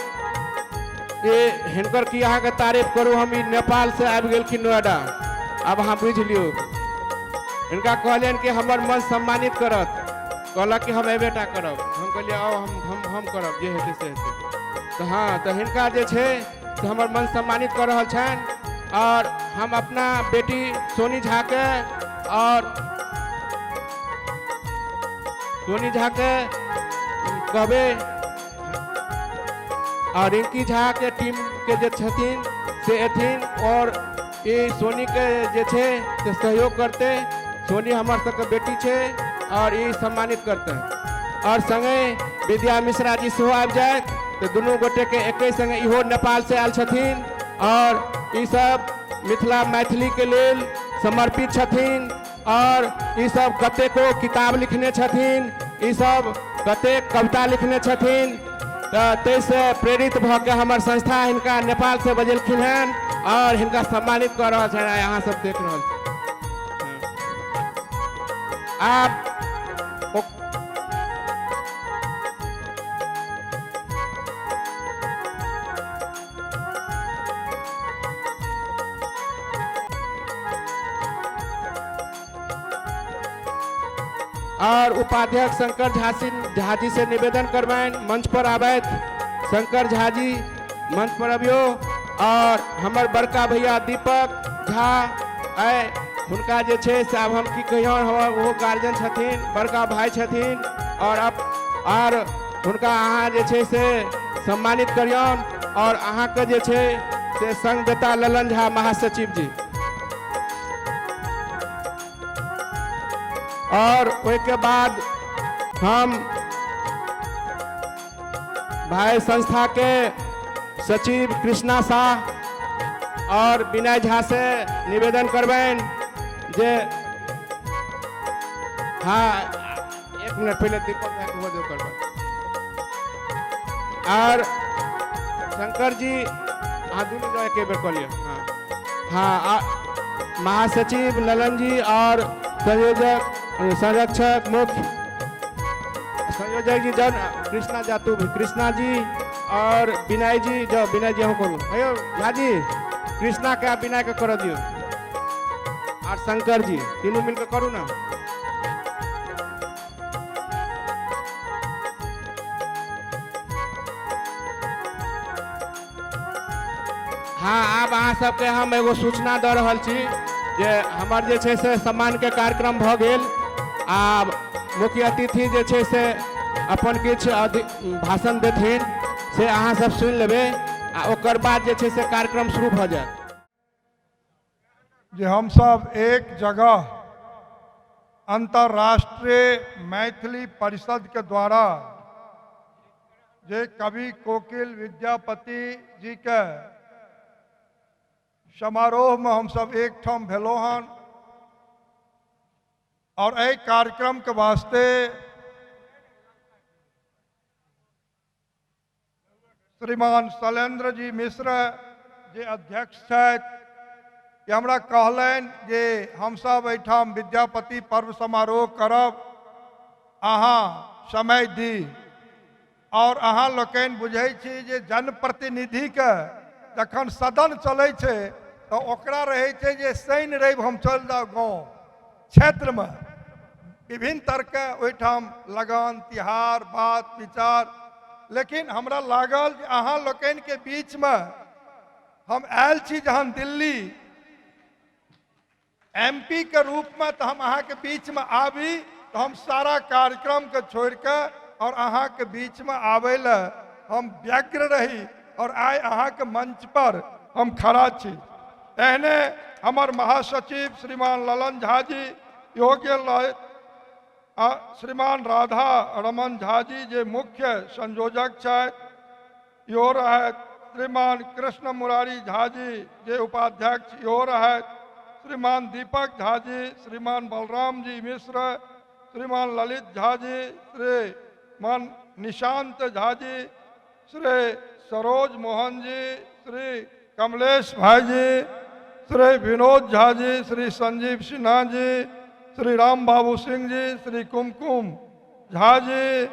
Speaker 4: ये हिनकर की अहाँके तारीफ करू, हम ई नेपाल से आबि गेलखिन नोएडा, आब अहाँ बुझि लियौ। हिनका कहलियनि कि हमर मन सम्मानित करत, कहलक कि हम एबे टा करब, हम कहलियै आउ हम करब, जे हेतै से हेतै। तऽ हँ, तऽ हिनका जे छै से हमर मन सम्मानित कऽ रहल छनि और हम अपना बेटी सोनी झा के और सोनी झा के कहबै और रिंकी झा के टीम के जे छथिन से एथिन और ई सोनी के जे छै से सहयोग करते। सोनी हमर सबके बेटी छै और ई सम्मानित करते। और संगे विद्या मिश्रा जी सेहो आबि जायत, तऽ दुनू गोटे के एके संगे इहो नेपाल से आयल छथिन और ई सब मिथिला मैथिली के लेल समर्पित छथिन और ई सब कतेको किताब लिखने छथिन, ई सब कतेक कविता लिखने छथिन, तऽ ताहिसँ प्रेरित भऽ के हमर संस्था हिनका नेपाल से बजेलखिन हन और हिनका सम्मानित कऽ रहल छनि। आइ अहाँ सब देख रहल छी। आब और उपाध्यक्ष शंकर झा जी से निवेदन करबनि मंच पर आबथि। शंकर झा जी मंच पर अबियो। और हमर बड़का भैया दीपक झा आइ हुनका जे छै से आब हम की कहियौन, हमर ओहो गार्जियन छथिन, बड़का भाई छथिन और अब और हुनका अहाँ जे छै से सम्मानित करियौन और अहाँके जे छै से संग देता ललन झा महासचिव जी। और ओहिके बाद हम भाई संस्था के सचिव कृष्णा शाह और विनय झा से निवेदन करबनि जे हाँ एक मिनट पहले दीपक भाई को जो करबनि। और शंकर जी हाँ दुनू जो एक बेर कऽ लिअ। हाँ हाँ महासचिव ललन जी और संयोजक संरक्षक मुख्य संयोजक जी जन कृष्णा जातु कृष्णा जी और विनय जी, जाओ विनय जी, अहूँ करू। हेयौ झाजी, कृष्णा के आ विनय के करऽ दियौ, आर शंकर जी, तीनू मिलके करू ना। हाँ, आब अहाँ सबके हम एगो सूचना दऽ रहल छी जे हमर जे छै से सम्मानके कार्यक्रम भऽ गेल। आब मुख्य अतिथि जे छै से अपन किछु भाषण देथिन, से अहाँ सब सुनि लेबै आ ओकर बाद जे छै से कार्यक्रम शुरू भऽ जायत।
Speaker 5: जे हमसब एक जगह अंतर्राष्ट्रीय मैथिली परिषद के द्वारा जे कवि कोकिल विद्यापति जी के समारोह में हम सब एक ठाम भेलहुँ हन और एहि कार्यक्रम के वास्ते श्रीमान शैलेंद्र जी मिश्र जे अध्यक्ष छथि, कि हमरा कहलनि जे हमसब एहिठाम विद्यापति पर्व समारोह करब, अहाँ समय दी। और अहाँ लोकनि बुझै छी जे जनप्रतिनिधिके जखन सदन चलै छै तऽ ओकरा रहै छै जे शनि रवि हम चलि जाउ गाँव क्षेत्रमे, विभिन्न तरहके ओहिठाम लगन तिहार बात विचार। लेकिन हमरा लागल जे अहाँ लोकनिके बीचमे हम आयल छी जहन दिल्ली एमपी के रूपमे, तऽ हम अहाँके बीचमे आबी, तऽ हम सारा कार्यक्रमके छोड़िके और अहाँके बीचमे आबै लए हम व्यग्र रही और आइ अहाँके मंच पर हम खड़ा छी। एहने हमर महासचिव श्रीमान ललन झा जी इहो गेल रहथि, आ श्रीमान राधा रमन झा जी जे मुख्य संयोजक छथि इहो रहथि, श्रीमान कृष्ण मुरारी झा जी जे उपाध्यक्ष इहो रहथि, श्रीमान दीपक झा जी, श्रीमान बलराम जी मिश्र, श्रीमान ललित झा जी, श्रीमान निशांत झा जी, श्री सरोज मोहन जी, श्री कमलेश भाई जी, श्री विनोद झा जी, श्री संजीव सिन्हा जी, श्री राम बाबू सिंह जी, श्री कुमकुम झा जी,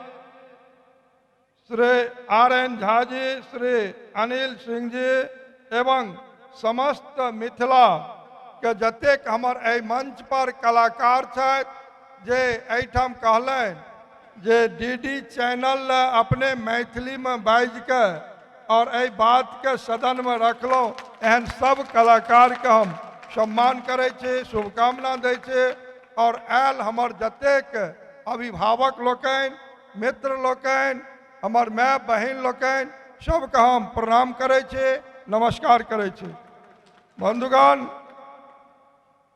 Speaker 5: श्री आर एन झा जी, श्री अनिल सिंह जी एवं समस्त मिथिला के जतेक हमर एहि मंच पर कलाकार छथि जे एहिठाम कहलनि जे डी डी चैनल लए अपने मैथिलीमे बाजिके और एहि बातके सदनमे रखलहुँ, एहन सब कलाकारके हम सम्मान करै छी, शुभकामना दै छी। और आयल हमर जतेक अभिभावक लोकनि, मित्र लोकनि, हमर माय बहिन लोकनि, सबके हम प्रणाम करै छी, नमस्कार करै छी। बंधुगण,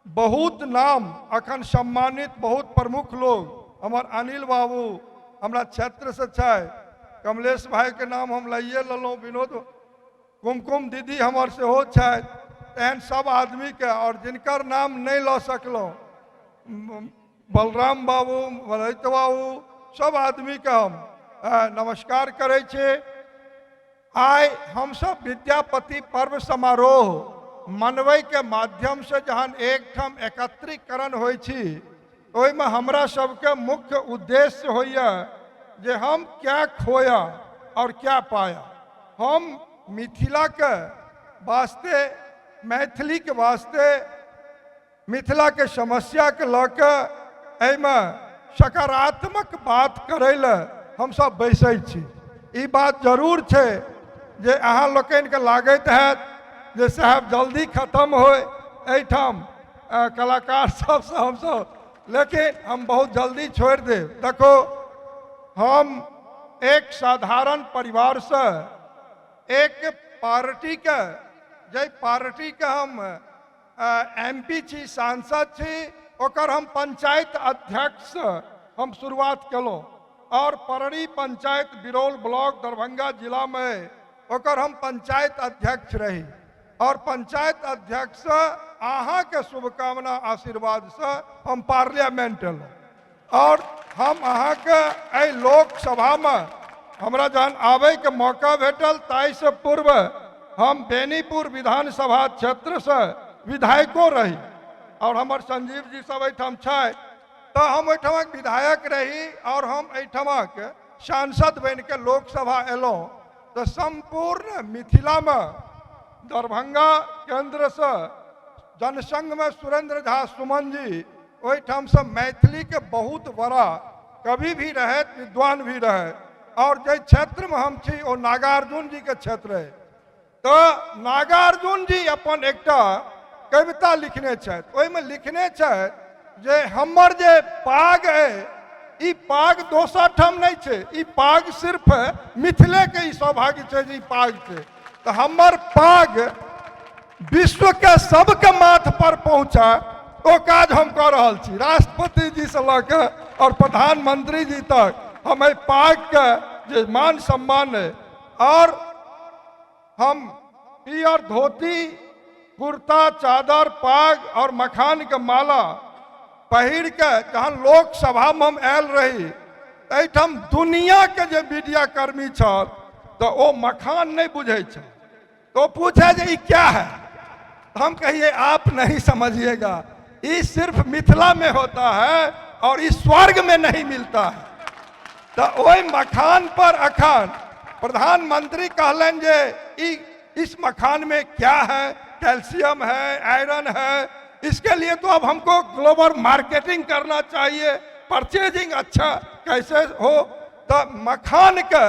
Speaker 5: बहुत नाम अखन सम्मानित बहुत प्रमुख लोग हमर अनिल बाबू हमरा क्षेत्र से छै, कमलेश भाई के नाम हम लइए लेलहुँ, विनोद कुमकुम दीदी हमर सेहो छथि, एहन सब आदमीके और जिनकर नाम नहि लऽ सकलहुँ, बलराम बाबू, ललित बाबू, सब आदमीके हम नमस्कार करै छी। आइ हमसब विद्यापति पर्व समारोह मनबैके माध्यमसँ जहन एकठाम एकत्रीकरण होइ छी, ओहिमे हमरा सबके मुख्य उद्देश्य होइए जे हम क्या खोया और क्या पाया। हम मिथिलाके वास्ते, मैथिलीके वास्ते, मिथिलाके समस्याके लऽ कऽ एहिमे सकारात्मक बात करै लए हमसब बैसै छी। ई बात जरूर छै जे अहाँ लोकनिके लागैत हैत जे साहब जल्दी खत्म होय एहिठाम कलाकार सबसँ हमसब, लेकिन हम बहुत जल्दी छोड़ि देब। देखो, हम एक साधारण परिवारसँ एक पार्टीके, जाहि पार्टीके हम एम पी छी, सांसद छी, ओकर हम पंचायत अध्यक्ष हम शुरुआत केलहुँ और पररी पंचायत बिरौल ब्लॉक दरभंगा जिलामे ओकर हम पंचायत अध्यक्ष रही और पंचायत अध्यक्ष अहाँके शुभकामना आशीर्वादसँ हम पार्लियामेंट एलहुँ और हम अहाँके एहि लोकसभामे हमरा जहन आबैके मौका भेटल ताहिसँ पूर्व हम बेनीपुर विधानसभा क्षेत्रसँ विधायको रही और हमर संजीव जी सब एहिठाम छथि, तऽ हम ओहिठामक विधायक रही और हम एहिठामक सांसद बनिके लोकसभा एलहुँ। तऽ सम्पूर्ण मिथिलामे दरभंगा केन्द्रसँ जनसंघमे सुरेंद्र झा सुमन जी ओहिठामसँ मैथिलीके बहुत बड़ा कवि भी रहथि, विद्वान भी रहथि। और जाहि क्षेत्रमे हम छी ओ नागार्जुन जीके क्षेत्र अइ। तऽ नागार्जुन जी अपन एकटा कविता लिखने छथि, ओहिमे लिखने छथि जे हमर जे पाग अइ ई पाग दोसर ठाम नहि छै, ई पाग सिर्फ मिथिलेके ई सौभाग्य छै जे ई पाग छै। तऽ हमर पाग विश्वके सबके माथ पर पहुँचा ओ काज हम कऽ रहल छी। राष्ट्रपति जीसँ लऽ कऽ आओर प्रधानमंत्री जी तक हम एहि पागके जे मान सम्मान अइ, आओर हम पियर धोती कुर्ता चादर पाग और मखान के माला पहिर के जहन लोकसभामे हम आयल रही, एहिठाम दुनियाके जे मीडिया कर्मी छल तऽ ओ मखान नहि बुझै छल, तो पूछे जे ई क्या है, तो हम कहिए आप नहीं समझिएगा, ई सिर्फ मिथिला में होता है और ई स्वर्ग में नहीं मिलता है। तऽ ओहि मखान पर अखन प्रधानमंत्री कहलनि जे ई इस मखान में क्या है, कैल्शियम है, आयरन है, इसके लिए तो अब हमको ग्लोबल मार्केटिंग करना चाहिए, परचेजिंग अच्छा कैसे हो। तऽ मखानके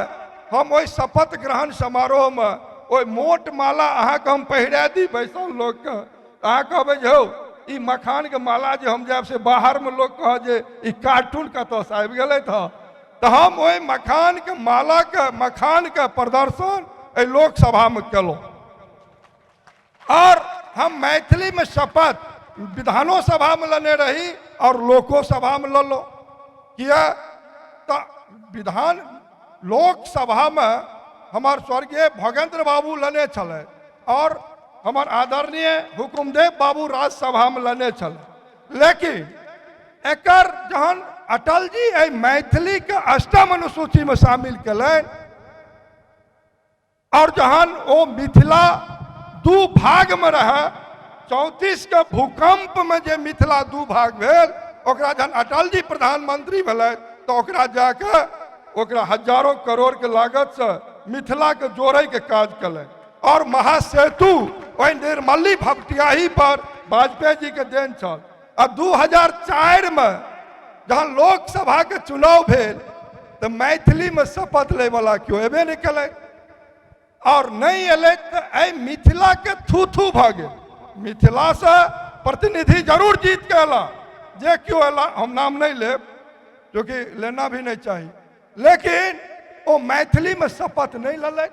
Speaker 5: हम ओहि शपथ ग्रहण समारोहमे ओहि मोट माला अहाँके हम पहिरा दी बैसल लोकके, अहाँ कहबै जे हौ ई मखानके माला जे हम जायब से बाहरमे लोक कहत जे ई कार्टून कतऽसँ आबि गेलै। तऽ हम ओहि मखानके मालाके मखानके प्रदर्शन एहि लोकसभामे केलहुँ। और हम मैथिलीमे शपथ विधानो सभामे लेने रही और लोको सभामे लेलहुँ। किया तऽ विधान लोकसभामे हमर स्वर्गीय भगेंद्र बाबू लेने छलै और हमर आदरणीय हुकुमदेव बाबू राज्यसभामे लेने छलै। लेकिन एकर जहन अटल जी एहि मैथिलीके अष्टम अनुसूचीमे शामिल केलनि और जहन ओ मिथिला दू भागमे रहै, 34 के भूकंपमे जे मिथिला दू भाग भेल, ओकरा जहन अटल जी प्रधानमंत्री भेलै तऽ ओकरा जाके ओकरा हजारों करोड़ के लागतसँ मिथिलाके जोड़ैके काज केलनि। और महासेतु ओहि निर्मली भपटियाही पर वाजपेयी जी के देन छल। आ 2004 में जहन लोकसभा के चुनाव भेल तऽ मैथिलीमे शपथ लैवला केओ एबे नहि केलै और नहि एलै तऽ एहि मिथिलाके थू थू भऽ गेल। मिथिलासँ प्रतिनिधि जरूर जीत के अयला, जे केओ अयला हम नाम नहि लेब क्योंकि लेना भी नहीं चाही, लेकिन ओ मैथिलीमे शपथ नहि लेलथि।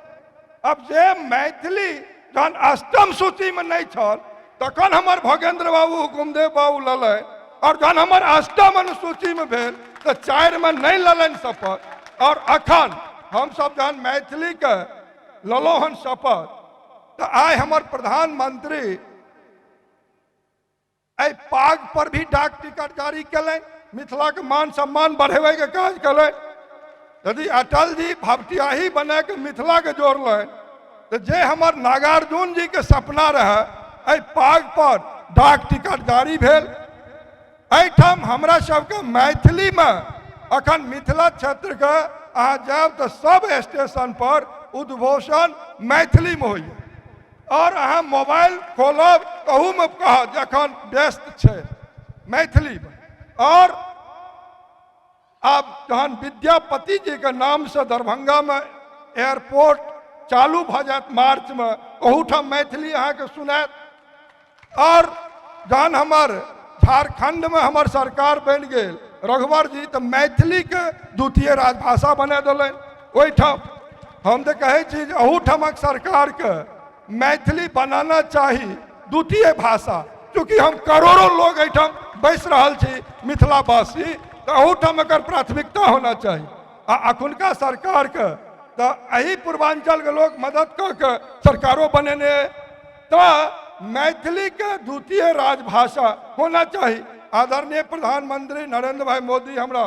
Speaker 5: अब जे मैथिली जहन अष्टम सूचीमे नहि छल तखन हमर भगेंद्र बाबू हुकुमदेव बाबू लेलनि, और जहन हमर अष्टम अनुसूचीमे भेल तऽ 4 मे नहि लेलनि शपथ। और अखन हमसब जहन मैथिलीके लेलहुँ हन शपथ तऽ आइ हमर प्रधानमंत्री एहि पाग पर भी डाक टिकट जारी केलनि, मिथिलाके मान सम्मान बढ़ेबैके काज केलनि। यदि अटल जी भपटियाही बनाके मिथिलाके जोड़लनि तऽ जे हमर नागार्जुन जीके सपना रहै एहि पाग पर डाक टिकट जारी भेल। एहिठाम हमरा सबके मैथिलीमे अखन मिथिला क्षेत्रके अहाँ जायब तऽ सब स्टेशन पर उद्घोषण मैथिलीमे होइए और अहाँ मोबाइल खोलब तहूमे कहत जखन व्यस्त छै मैथिलीमे। और आब जहन विद्यापति जीके नामसँ दरभंगामे एयरपोर्ट चालू भऽ जायत मार्चमे, ओहूठाम मैथिली अहाँके सुनायत। और जहन हमर झारखंडमे हमर सरकार बनि गेल रघुवर जी, तऽ मैथिलीके द्वितीय राजभाषा बना देलनि ओहिठाम। हम तऽ कहै छी जे अहूठामक सरकारके मैथिली बनाना चाही द्वितीय भाषा, चूँकि हम करोड़ों लोग एहिठाम बसि रहल छी मिथिलावासी, तऽ अहूठाम एकर प्राथमिकता होना चाही। आ अखुनका सरकारके तऽ एहि पूर्वांचलके लोक मदद कऽ के सरकारो बनेने अइ, तऽ मैथिलीके द्वितीय राजभाषा होना चाही। आदरणीय प्रधानमंत्री नरेंद्र भाई मोदी हमरा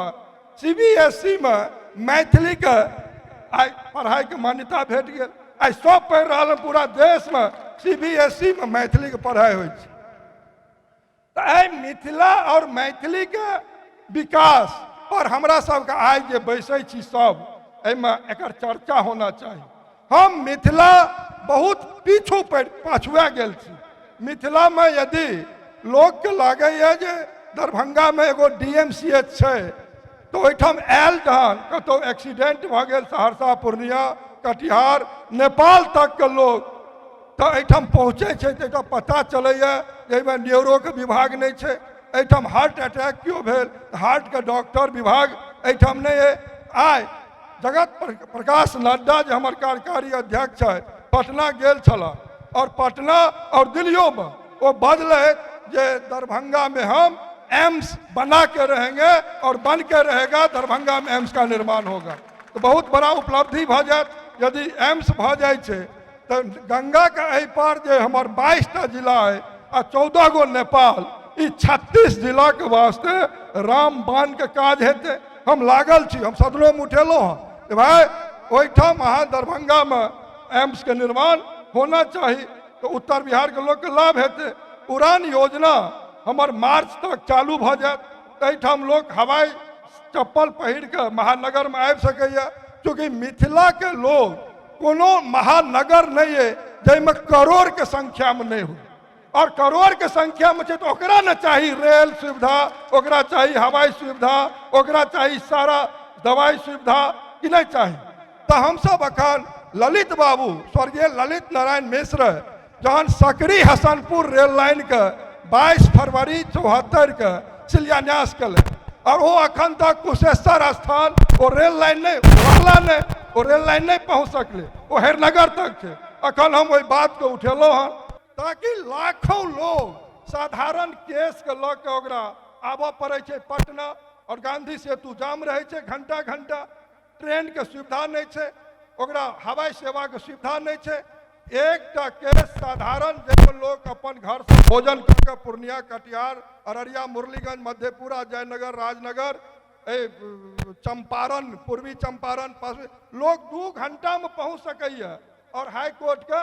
Speaker 5: CBSE मे मैथिलीके आइ पढ़ाइके मान्यता भेट गेल। आइ सब पढ़ि रहल हन, पूरा देशमे CBSE मे मैथिलीके पढ़ाइ होइ छै। तऽ एहि मिथिला और मैथिलीके विकास पर हमरा सबके आइ जे बैसै छी सब, एहिमे एकर चर्चा होना चाही। हम मिथिला बहुत पीछू पड़ि पाछुआ गेल छी। मिथिलामे यदि लोकके लागैए जे दरभंगामे एगो डी एम सी एच छै, तऽ ओहिठाम आयल जहन कतहु एक्सीडेंट भऽ गेल, सहरसा, पूर्णिया, कटिहार, नेपाल तकके लोक तऽ एहिठाम पहुँचै छै, तऽ एहिठाम पता चलैए जे एहिमे न्यूरोके विभाग नहि छै। एहिठाम हार्ट अटैक केओ भेल तऽ हार्टके डॉक्टर विभाग एहिठाम नहि अइ। आइ जगत प्रकाश नड्डा जे हमर कार्यकारी अध्यक्ष छथि, पटना गेल छलाह आओर पटना आओर दिल्लियोमे ओ बजलथि जे दरभंगामे हम एम्स बना के रहेंगे और बन के रहेगा, दरभंगा में एम्स का निर्माण होगा। तऽ बहुत बड़ा उपलब्धि भऽ जायत यदि एम्स भऽ जाइ छै। तऽ गंगाके एहि पार जे हमर 22टा जिला अइ आ 14 गो नेपाल, ई 36 जिलाके वास्ते रामबाणके काज हेतै। हम लागल छी, हम सदनोमे उठेलहुँ हँ जे भाय ओहिठाम अहाँ दरभंगामे एम्सके निर्माण होना चाही, तऽ उत्तर बिहारके लोकके लाभ हेतै। उड़ान योजना हमर मार्च तक चालू भऽ जायत, तऽ एहिठाम लोक हवाई चप्पल पहिर कऽ महानगरमे आबि सकैए। चूँकि मिथिलाके लोक कोनो महानगर नहि अइ जाहिमे करोड़के संख्यामे नहि होइ, आओर करोड़के संख्यामे छै तऽ ओकरा ने चाही रेल सुविधा, ओकरा चाही हवाई सुविधा, ओकरा चाही सारा दवाइ सुविधा, कि नहि चाही? तऽ हमसब अखन ललित बाबू, स्वर्गीय ललित नारायण मिश्र जहन सकरी हसनपुर रेल लाइनके 22 फरवरी 74के शिलान्यास केलनि, आओर ओ अखन तक कुशेश्वर स्थान ओ रेल लाइन नहि रहला, नहि ओ रेल लाइन नहि पहुँच सकलै, ओ हेरनगर तक छै। अखन हम ओहि बातके उठेलहुँ हँ ताकि लाखों लोग साधारण केसके लऽ कऽ ओकरा आबऽ पड़ै छै पटना, आओर गांधी सेतु जाम रहै छै घंटा घंटा, ट्रेनके सुविधा नहि छै, ओकरा हवाई सेवाके सुविधा नहि छै। एकटा केस साधारण जाहिमे लोक अपन घरसँ भोजन कऽ कऽ पूर्णिया, कटिहार, अररिया, मुरलीगंज, मधेपुरा, जयनगर, राजनगर, चंपारण, पूर्वी चंपारण, लोक 2 घंटामे पहुँच सकैए आओर हाई कोर्टके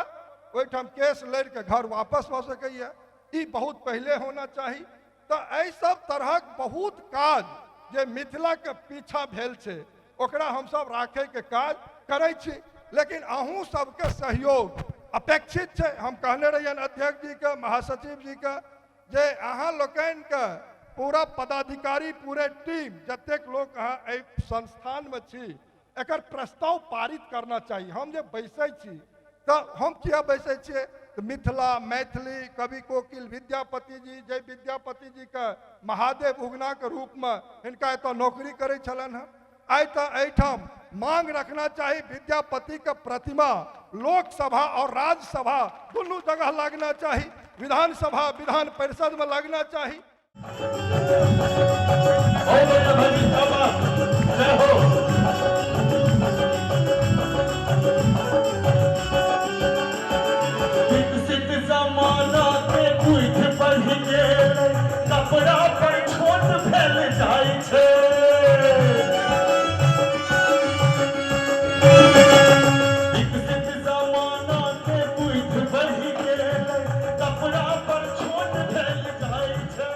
Speaker 5: ओहिठाम केस लड़िके घर वापस भऽ सकैए। ई बहुत पहिले होना चाही। तऽ एहि सब तरहक बहुत काज जे मिथिलाके पीछा भेल छै ओकरा हमसब राखैके काज करै छी, लेकिन अहूँ सबके सहयोग अपेक्षित छै। हम कहने रहियनि अध्यक्ष जीके, महासचिव जीके जे अहाँ लोकनिके पूरा पदाधिकारी, पूरे टीम, जतेक लोक अहाँ एहि संस्थानमे छी, एकर प्रस्ताव पारित करना चाही। हम जे बैसै छी तऽ हम किया बैसै छियै? तऽ मिथिला, मैथिली, कवि कोकिल विद्यापति जी, जय विद्यापति जीके महादेव उगनाके रूपमे हिनका एतऽ नौकरी करै छलनि हँ। आइ तऽ एहिठाम मांग रखना चाही विद्यापतिके प्रतिमा लोकसभा और राज्यसभा दुनू जगह लगना चाही, विधानसभा विधान परिषदमे लगना चाही।
Speaker 6: विकसित जमाना के बुद्धि बढ़ि गेल, कपड़ा पर छोट भेल जाइ छै। विकसित जमाना के बुद्धि बढ़ि गेल, कपड़ा पर छोट भेल जाइ छै।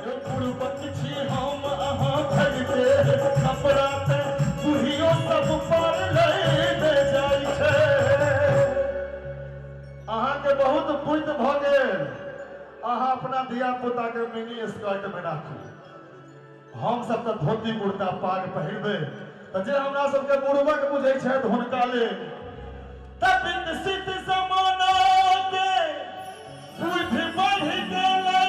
Speaker 6: यौ बुड़बक छी हम अहाँ भरिते, कपड़ा ते बुढ़ियो सब पर लैने जाइ छै। अहाँके बहुत बुद्धि भऽ गेल, अहाँ अपना धिया पुता के मिनी स्कर्ट में राखू। हम सब तऽ धोती कुर्ता पाग पहिरबै तऽ जे हमरा सबके बुड़बक बुझै छथि हुनका लेल तऽ विकसित जमाना के बुद्धि बढ़ि गेलै,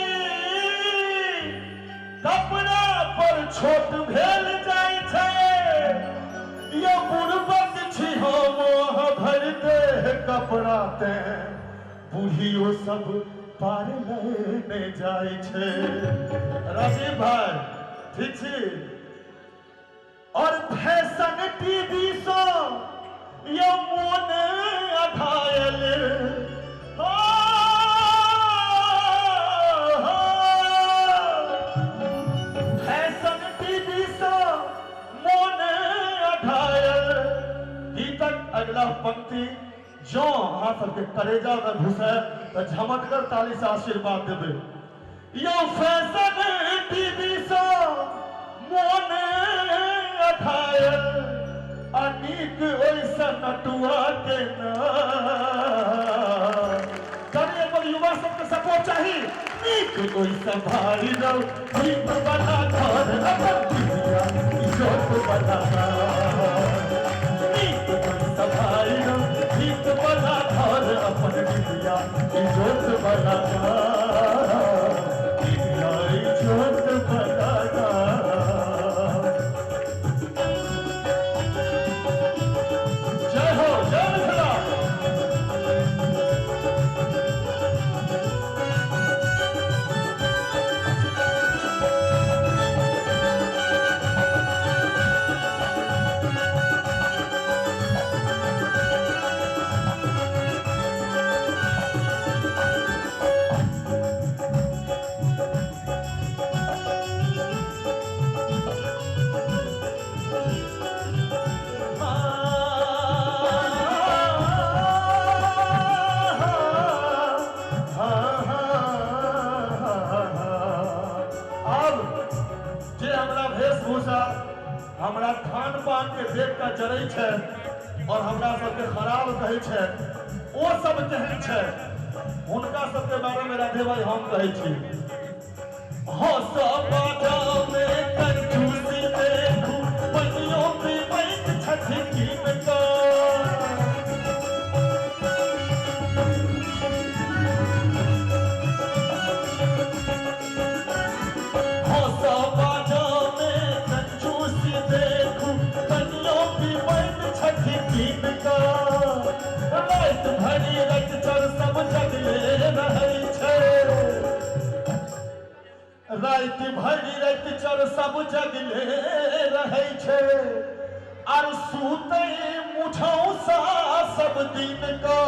Speaker 6: कपड़ा पर छोट भेल जाइ छै। यौ बुड़बक छी हम अहाँ भरिते, कपड़ा तें बूढ़ियो सब पार लैने जाइ छै। राजीव भाई ठीक छी? और फैशन टीवी सँ यो मोन अघायल हो, हो। फैशन टीवी सँ मोन अघायल। गीतक अगिला पंक्ति जँ अहाँ सबके करेजा में घुसै तऽ झमटगर ताली से आशीर्वाद देबै। यौ फैशन टीवी सँ मोन अघायल। आ नीक ओहिसँ नटुआ के ना। कनि अपन युवा सबके सपोर्ट चाही। नीक ओहिसँ भारी रौ दीप बना घर अपन दिव्या इजोत बना। नीक ओहिसँ भारी रौ दीप बना घर अपन दिव्या इजोत बना। दिव्या इजोत बना। जय हो, जय मिथिला। आब जे हमरा वेशभूषा, हमरा खान पान के देख कऽ जरै छै और हमरा सबके खराब कहै छै, ओ सब केहन छै हुनका सबके बारे में राधे भाई हम कहै छी। हँस बाजामे कंजूसी देखू पनियो पीबैत छथि कीन कऽ। हँस बाजामे कंजूसी देखू पनियो पीबैत छथि कीन कऽ। राति भरि राति चर सब जगले रहै छै। राति भरि राति चर सब जगले रहै छै आर सुतै मुझौसा सब दिन का।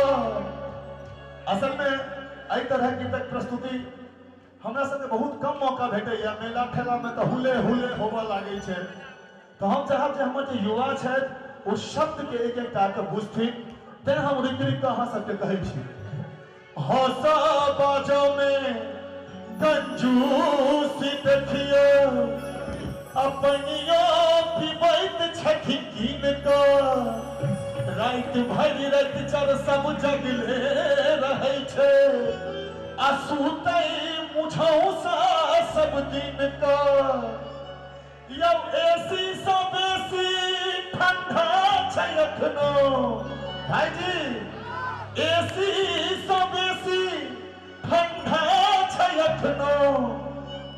Speaker 6: असल में एहि तरह गीतक प्रस्तुति हमरा सबके बहुत कम मौका भेटैया। मेला ठेला में तऽ हुले हुले होबऽ लागै छै। तऽ हम चाहब जे हमर जे युवा छथि ओ शब्द के एक एकटा के बुझथिन, तें हम रुकि रुकि कऽ अहाँ सबके कहै छी। हँसा बाजो में कंजूसी देखियो अपनियो पीबैत छथि कीन कऽ। राति भरि राति चर सब जगले रहै छै आ सुतै मुझौसा सब दिन कऽ। यौ एसी सँ बेसी ठंडा छै एखनो भाईजी, एसी सँ बेसी ठंडा छै एखनो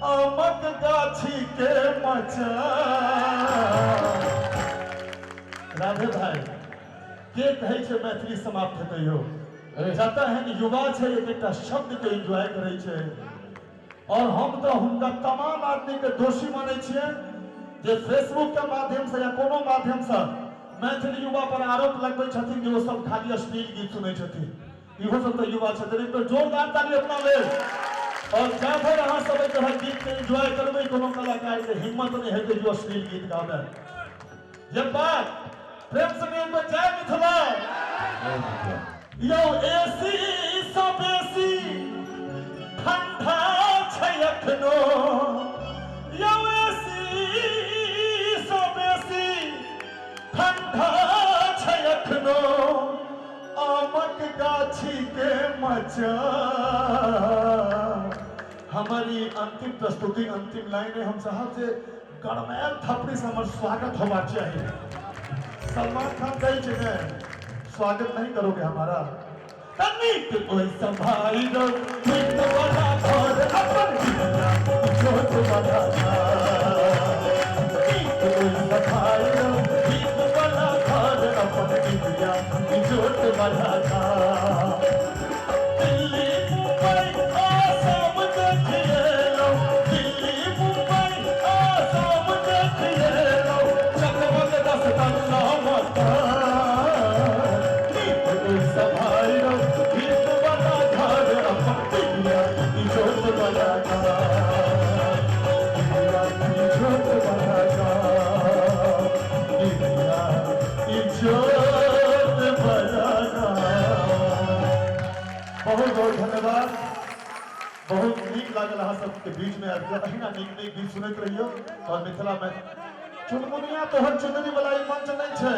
Speaker 6: आमक गाछी के मचान। राधे भाई के कहै छै मैथिली समाप्त हेतै यौ? जतऽ एहन युवा छै एक एकटा शब्द के एंजॉय करै छै। और हम तऽ हुनका तमाम आदमी के दोषी मानै छियै जे फेसबुक के माध्यम से या कोनो माध्यम से मैथिली युवा पर आरोप लगबै छथिन जे ओ सब खाली अश्लील गीत सुनै छथिन। इहो सब तऽ युवा छथिन। एक बेर जोरदार ताली अपना लेल। और जा धरि अहाँ सब एहि तरहक गीत के एंजॉय करबै कोनो कलाकार के हिम्मत नहि हेतै जे अश्लील गीत गाबै। जे बात प्रेम से एक बेर जय मिथिला। यौ एसी सँ बेसी ठंडा छै एखनो, यौ एसी सँ बेसी ठंडा छै एखनो आमक गाछी के मचान। हमर ई अंतिम प्रस्तुति अंतिम लाइन है। हम चाहब जे गरमायल थपड़ी से हमर स्वागत होबाक चाही। सलमान खान कहै छै ने, स्वागत नहीं करोगे हमारा। तनिक ओहि संभारी रौ नीक बना घर अपन दिया छोट बना। नीक ओहि संभारी रौ नीक बना घर अपन दिया छोट बना। दिल्ली मुंबई आसाम देखिए, दिल्ली मुंबई आसाम देखिए, चकमक दस तल्ला मकान। नीक ओहि संभारी रौ नीक बना घर अपन दिया छोट बना। दिया छोट बना। दिया छोट बना। बहुत बहुत धन्यवाद। बहुत नीक लागल अहाँ सबके बीच में आबि कऽ। अहिना नीक नीक गीत सुनैत रहियौ और मिथिला में चुनमुनिया तोहर चुनरी वाला ई मंच नहीं छै।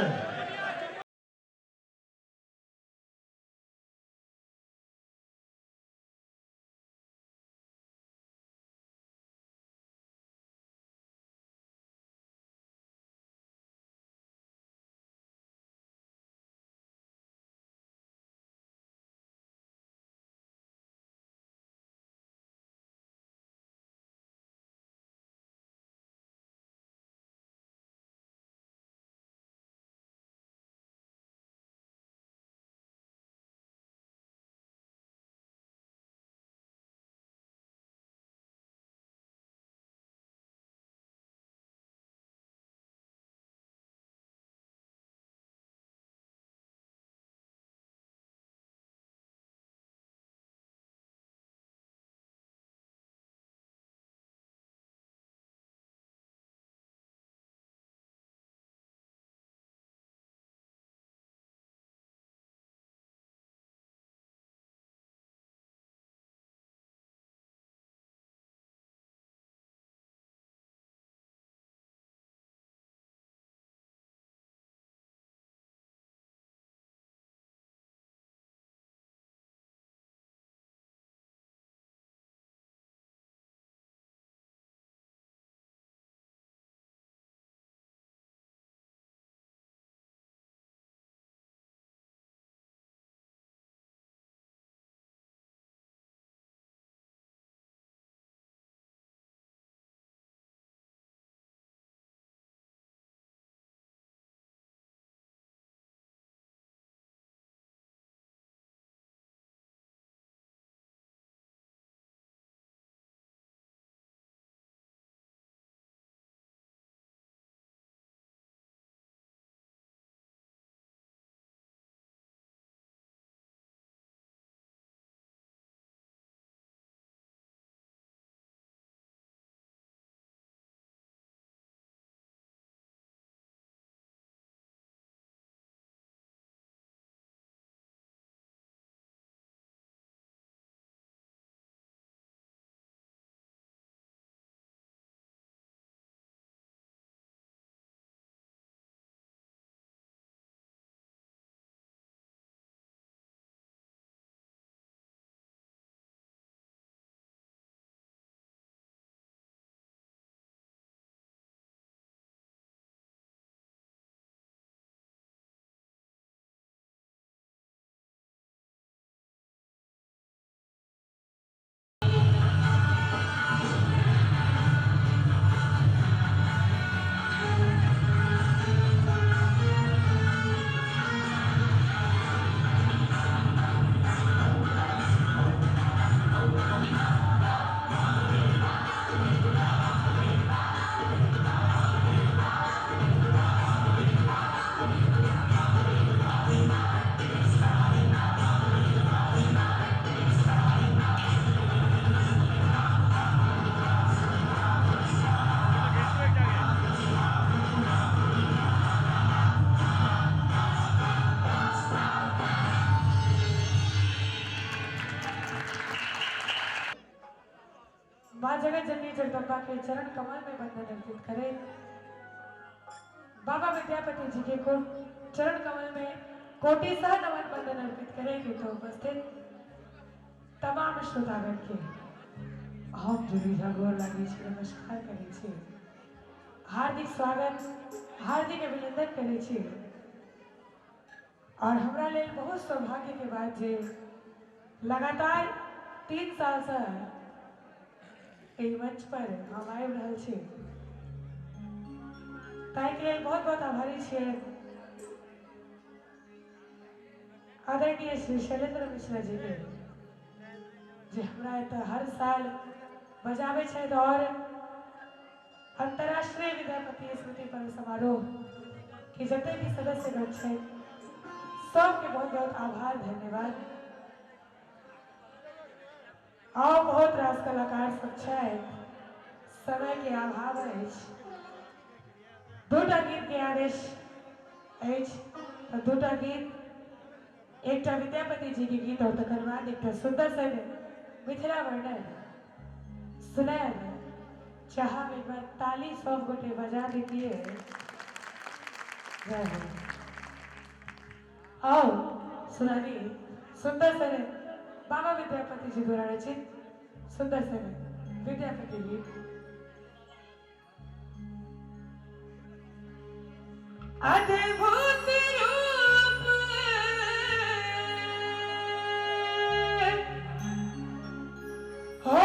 Speaker 7: माँ जगत जननी जगदम्बा के चरण कमल में बंधन अर्पित करें। बाबा विद्यापति जी के को चरण कमल में कोटि सह नमन बंधन अर्पित करेंगे। तो उपस्थित तमाम श्रोतागण के हम जुली झगोर लागे छी, नमस्कार करै छी, हार्दिक स्वागत हार्दिक अभिनंदन करै छी। और हमरा लेल बहुत सौभाग्य के बात जे लगातार 3 साल से एहि मंच पर हम आबि रहल छी, ताहिके लेल बहुत बहुत आभारी छियै आदरणीय श्री शैलेंद्र मिश्रा जी के, जे हमरा एतऽ हर साल बजाबै छथि और अंतर्राष्ट्रीय विद्यापति स्मृति पर्व समारोह के जते भी सदस्यगण छथि सबके बहुत बहुत आभार धन्यवाद। और बहुत रास कलाकार सब छथि, समय के अभाव अछि, दूटा गीत के आदेश अछि तऽ दूटा गीत, एकटा विद्यापति जी के गीत और तकर बाद एकटा सुंदर सन मिथिला वर्णन सुनायब। चाहब एक बार ताली सब गोटे बजा दीजिए। जय हो। आओ सुनानी सुंदर सने बाबा विद्यापति जी द्वारा रचित सुंदर सने विद्यापति गीत। अद्भुत रूप हो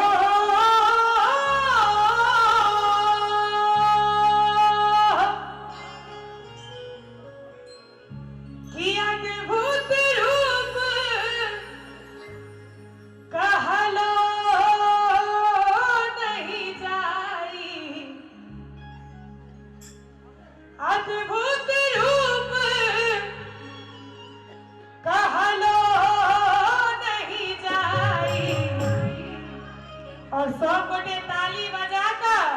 Speaker 7: कि अद्भुत रूप कहलो नहीं जाई, अद्भुत रूप कहलो नहीं जाई। और सब गोटे ताली बजा कर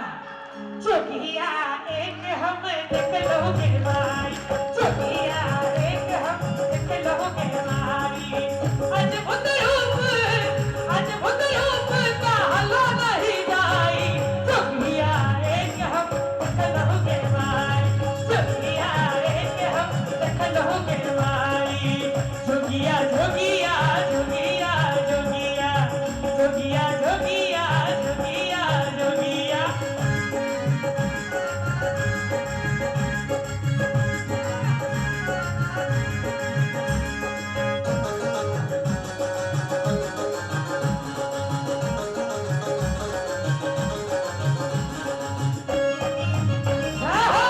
Speaker 7: चुकिया एक हम देखलोगे भाई, चुकिया एक हम देखलोगे भाई। अद्भुत रूप, अद्भुत रूप कहलो नहीं जाई, चुकिया एक हम देखलोगे भाई, चुकिया एक हम देखलोगे भाई। जोगिया जोगिया जोगिया जोगिया जोगिया जोगिया जोगिया जोगिया। जय हो।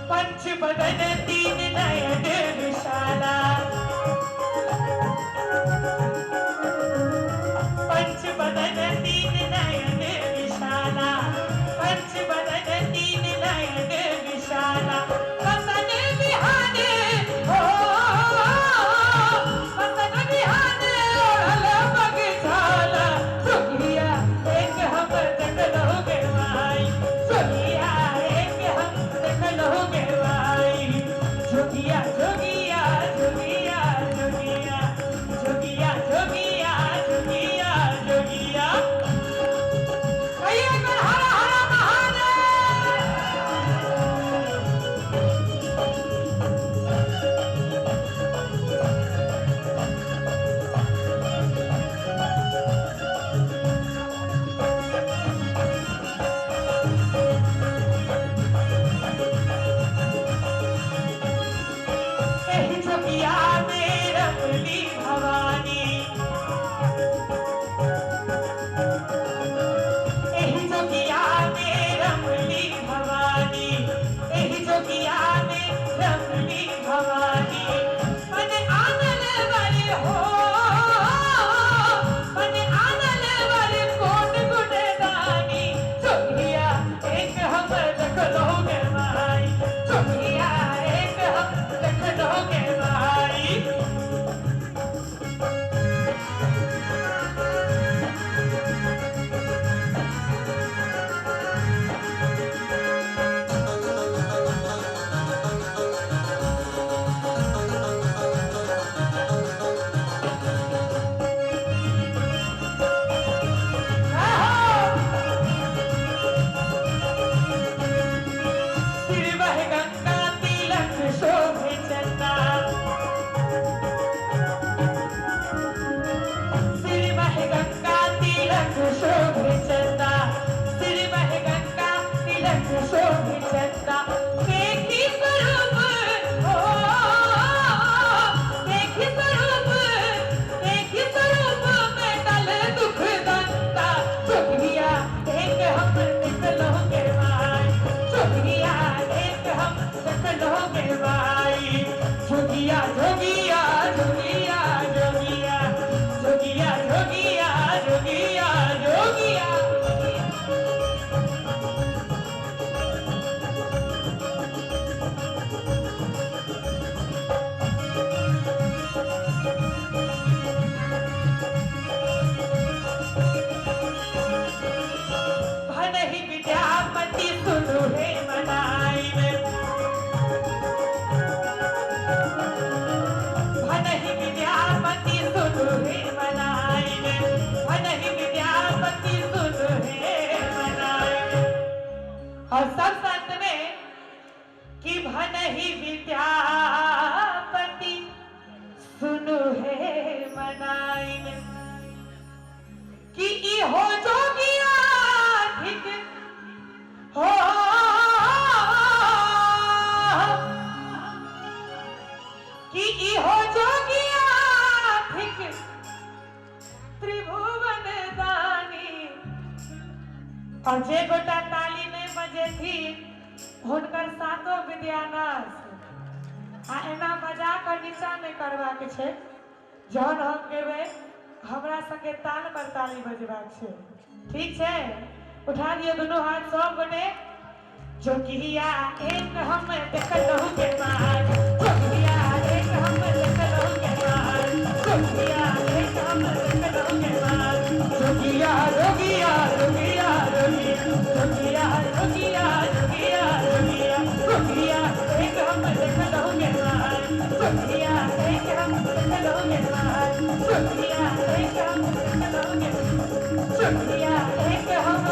Speaker 7: पंच बदन तीन नयन विशाला, पंच बदन तीन नयन विशाला, पंच बदन तीन नयन विशाला। वसन बिहाने हो, वसन बिहाने ओढ़ल बग झाला। जोगिया एक हम देखलोगे भाई, जोगिया एक हम देखलोगे भाई। जोगिया जोगिया जोगिया जोगिया जोगिया जोगिया जोगिया जोगिया। कहिए एक बार हर हर महादेव। एहि जोगिया में रमली भवानी, एहि जोगिया में रमली भवानी, एहि जोगिया में रमली भवानी। मन आनल वर हो, मन आनल वर कोट गुण दानी। जोगिया एक हम देखलोगे भाई, जोगिया एक हम देखलोगे भाई। सिर बह गंगा तिलक शोभे चंदा, सिर बह गंगा तिलक शोभे चंदा, सिर बह गंगा तिलक शोभे चंदा। देखी स्वरूप हो, देखी स्वरूप, देखी स्वरूप में तल दुख दंता। जोगिया एक हम निकलोगे भाई, जोगिया एक हम निकलोगे भाई। जोगिया जोगिया जोगिया जोगिया जोगिया जोगिया जोगिया जोगिया। भनहि विद्यापति सुनु हे मनाई में, नहीं विद्यापति सुनु हे मनाइन कि इहो जोगिया थिक हो कि इहो जोगिया थिक त्रिभुवन दानी। और जे गोटा ताली नहीं बजेथिन हुनकर सातो विद्यानाश। आ एना मजाक और नीचा नहीं करबाक छै, जहन हम गेबै हमरा संगे ताल पर ताली बजेबाक छै, ठीक छै? उठा दियौ दुनू हाथ सब गोटे। जोगिया एक हम देखलहुँ के मार, जोगिया एक हम देखलहुँ के मार, जोगिया एक हम देखलहुँ के मार, जोगिया जोगिया जोगिया जोगिया जोगिया जोगिया जोगिया जोगिया एक हम देखलहुँ के मार, जोगिया एक हम देखलहुँ के मार, जोगिया एक हम देखलहुँ के, जोगिया एक हम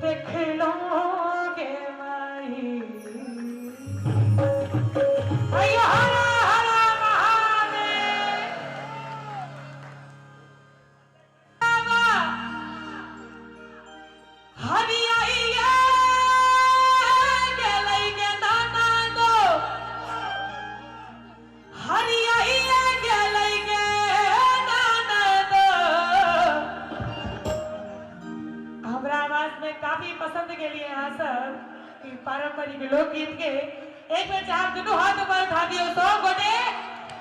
Speaker 7: देखलहुँ माई। अय्यो हरा हरा महादेव। हरियाइये गेलै गे नाना गो, हरियाइये गेलै गे नाना गो। हमरा आवाज में काफी पसंद के लिए यहाँ सब ई पारंपरिक लोकगीत के एक बेर चार दुनू हाथ ऊपर उठा दियौ सब गोटे।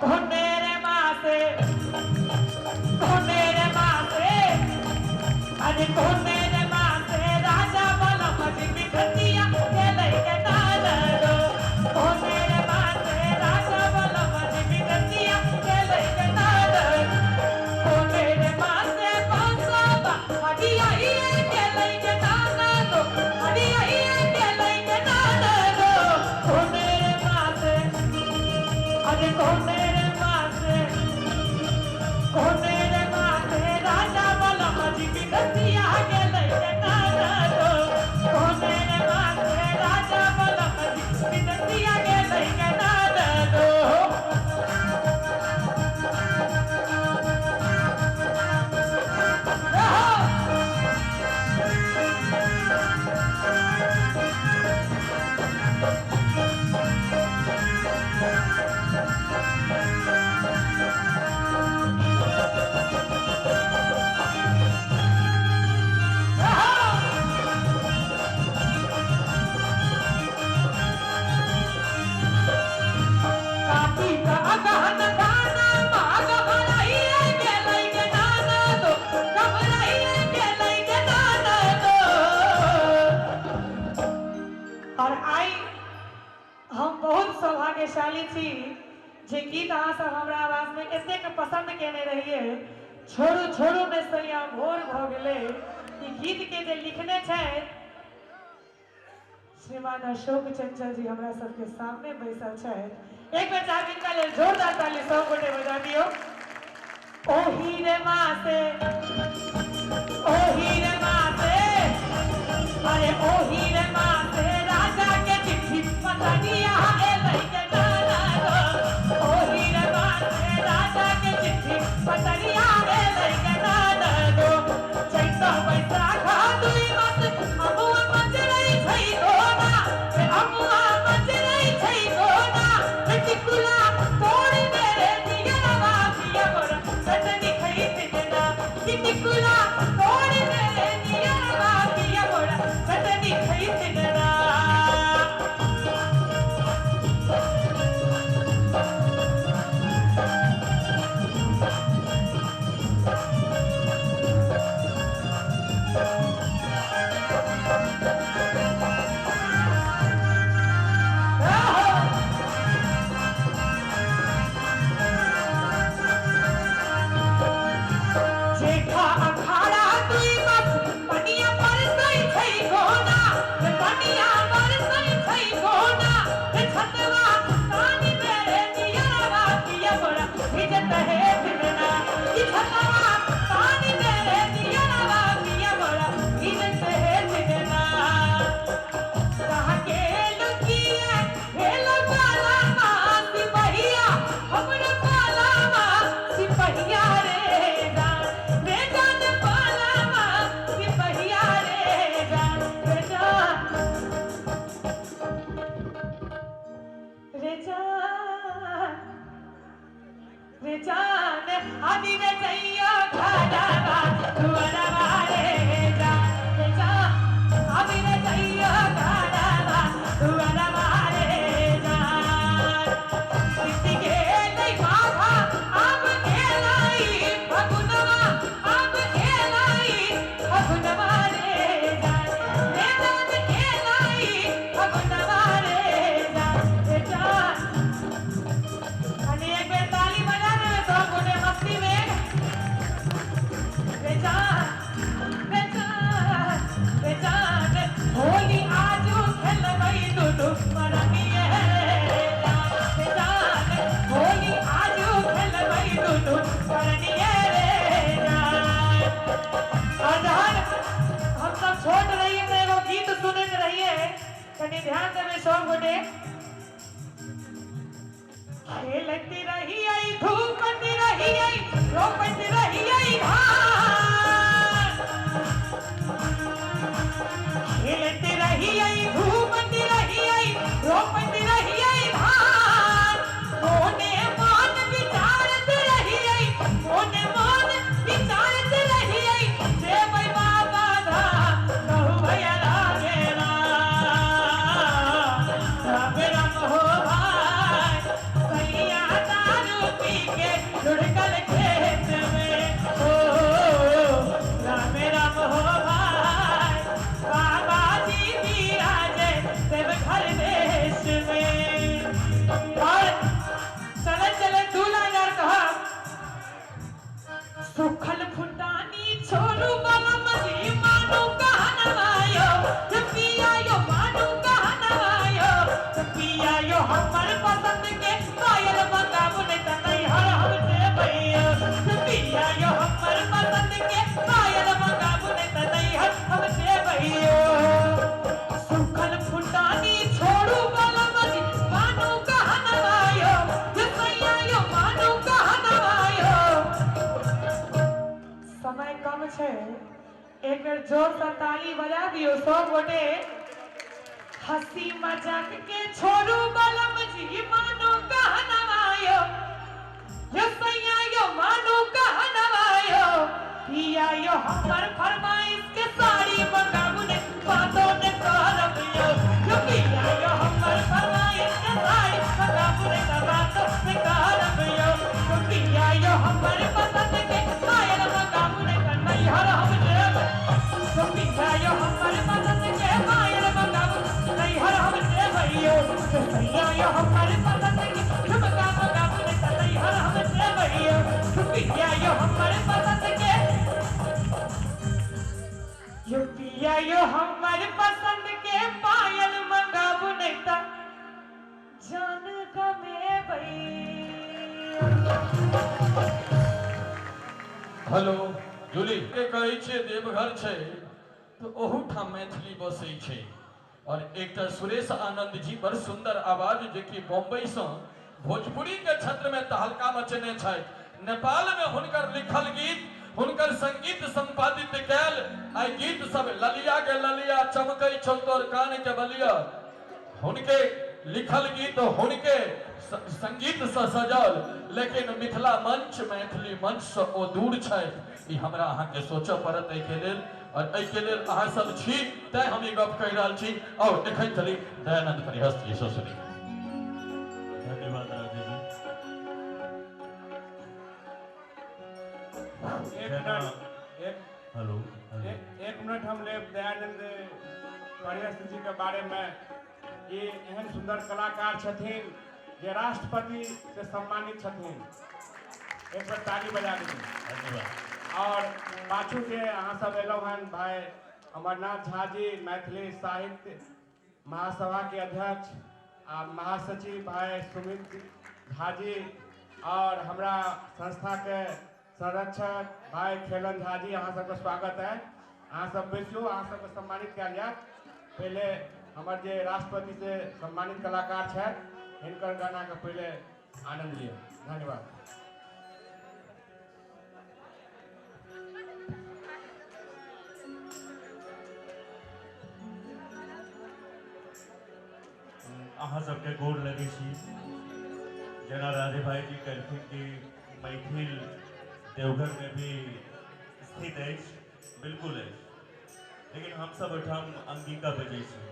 Speaker 7: कोने रे मासे, कोने रे मासे, अरे कोने रे मासे राजा बलम जी बिखतिया गेलै के नानरो। कोने रे मासे राजा बलम जी बिखतिया गेलै के नानरो। कोने रे मासे बसबा हरिया इए गेलै के नानरो, हरिया इए गेलै के नानरो। कोने रे मासे, अरे कोने रे मासे, कोने रे मासे राजा बलम जी बिखतिया गेलै के नानरो। कोने रे मासे राजा बलम जी बिखतिया गेलै के नानरो। काफी का अगहन दाना माग भराइए गेलै के नाना दो, घबराइए गेलै के नाना दो। और आइ हम बहुत सौभाग्यशाली छी जे गीत अहाँ सब हमरा आवाज में एतेक पसंद केने रहिए। छोड़ू छोड़ू ने सैया भोर भऽ गेलै, ई गीत के जे लिखने छथि श्रीमान अशोक चंचल जी हमरा सबके सामने बैसल छथि। एक बेर चार हिनका लेल जोरदार ताली सब गोटे बजा दियौ। ओही रे मासे, ओही रे मासे, अरे ओही रे मासे राजा के चिट्ठी पतनिया एलै के नाना गो। ओही रे मासे राजा के चिट्ठी पतनिया एलै के नाना गो। चैत बैसाख दुई मास अमुआ मचरै छै गोना, रे अमुआ मचरै छै गोना, रे टिकुला तोड़ दे रे दियरवा दिया मोरा चटनी खैत ना, टिकुला तोड़ दे रे। जान, रे जान, रे जान, रे जान, आदि रे जइयो घरवा दुअरवा रे जान, रे जान, आदि रे जइयो घरवा दुअरवा रे जान। बीत गेलै बाधा आब गेलै फगुनवा, आब गेलै फगुनवा रे जान, रे जान गेलै फगुनवा रे जान, रे जान। खाली एक बेर ताली बजा देबै सब गोटे मस्ती में। रे जान, रे जान, रे जान, होली आजू खेलबै दुनू परनिये रे जान, रे जान, होली आजू खेलबै दुनू परनिये रे जान। और जहन हम सब छोट रहिए तऽ एगो गीत सुनैत रहिए, कनि ध्यान देबै सब गोटे। खेलैत रहियै, धूपैत रहियै, रोपैत रहियै धान। खेलैत रहियै, धूपैत रहियै, रोपैत रहियै धान। मोने मोन विचारैत रहियै, मोने मोन विचारैत रहियै, जेबै बाबा धाम, कहू भैया रामे राम, राम राम हो भाई, सैया दारू पी के लुढ़कल खेत में, ओ राम राम हो भाई, बाबा जी विराजे देवघर देश में। और चले चले दू लाइन और कहा, सुखल फुटानी छोड़ू बलम जी मानू कहनवायो, पिया यो मानू कहनवायो, पिया यो हमर पसंद के पायल मंगाबू नहीं त नैहर हम जेबैयो, पिया यो हमर पसंद के पायल मंगाबू नहीं त नैहर हम जेबैयो। सुखल फुटानी छोड़ू बलम जी मानू कहनवायो, सैया यो मानू कहनवायो। समय कम छै, एक बेर जोर से ताली बजा दियौ सब गोटे। हंसी मजाक के छोड़ू बलम जी मानू कहनवायो, यो सैया यो मानू कहनवायो, पिया यो हमर फरमाइश के साड़ी मंगाबू ने बातों ने करब यो, यो पिया यो हमर फरमाइश के साड़ी मंगाबू ने बातों ने करब यो, यो पिया यो हमर पसंद के पायल मंगाबू ने नैहर हम जेबै, यो पिया यो हमर पसंद के पायल मंगाबू नैहर हम जेबै यो, यो सैया यो हमर पसंद के झुमका मंगाबू ने नैहर हम जेबै यो, यो पिया यो हमर पसंद के, यो पिया यो हमर पसंद के पायल मंगाबू नहीं त जान गमेबै।
Speaker 8: हेलो जूली के कहै छियै देवघर छै तऽ ओहूठाम मैथिली बसै छै। और एकटा सुरेश आनंद जी बड़ सुंदर आवाज, जेकि बॉम्बे से भोजपुरी के क्षेत्र में तहलका मचेने छथि। नेपाल में हुनकर लिखल गीत, हुनकर संगीत संपादित कैल आई गीत सब ललिया के ललिया चमकै छौ तोर कान के बलिया, हुनके लिखल गीत हुनके संगीत से सजल, लेकिन मिथिला मंच मैथिली मंच से ओ दूर छथि। ई हमरा अहाँके सोचऽ पड़त एहिके लेल, और एहिके लेल अहाँ सब छी तैं हम ई गप कहि रहल छी। और एखन चली दयानंद परिहस्त जी से सुनी।
Speaker 6: धन्यवाद राजेश जी।
Speaker 4: एक मिनट, एक
Speaker 6: हेलो हेलो।
Speaker 4: एक मिनट हम लेब दयानंद परिहस्त जी के बारे में। ई एहन सुंदर कलाकार छथिन जे राष्ट्रपति से सम्मानित छथिन। एक बेर ताली बजा दीजिए।
Speaker 6: धन्यवाद।
Speaker 4: और पाछू जे अहाँ सब एलहुँ हन, भाई अमरनाथ झा जी मैथिली साहित्य महासभा के अध्यक्ष आ महासचिव भाई सुमित झा जी, और हमरा संस्था के संरक्षक भाई खेलन झा जी, अहाँ सबके स्वागत है। अहाँ सब बैसियो, अहाँ सबके सम्मानित कयल जायत। पहिले हमर जे राष्ट्रपति से सम्मानित कलाकार छथि, हिनकर गाना के पहिले आनंद लिअ। धन्यवाद।
Speaker 9: अहाँ सबके गोर लगै छी। जेना राधे भाईजी कहलखिन कि मैथिल देवघर में भी स्थित अछि, बिल्कुल अछि, लेकिन हमसब ओहिठाम अंगिका बजै छी।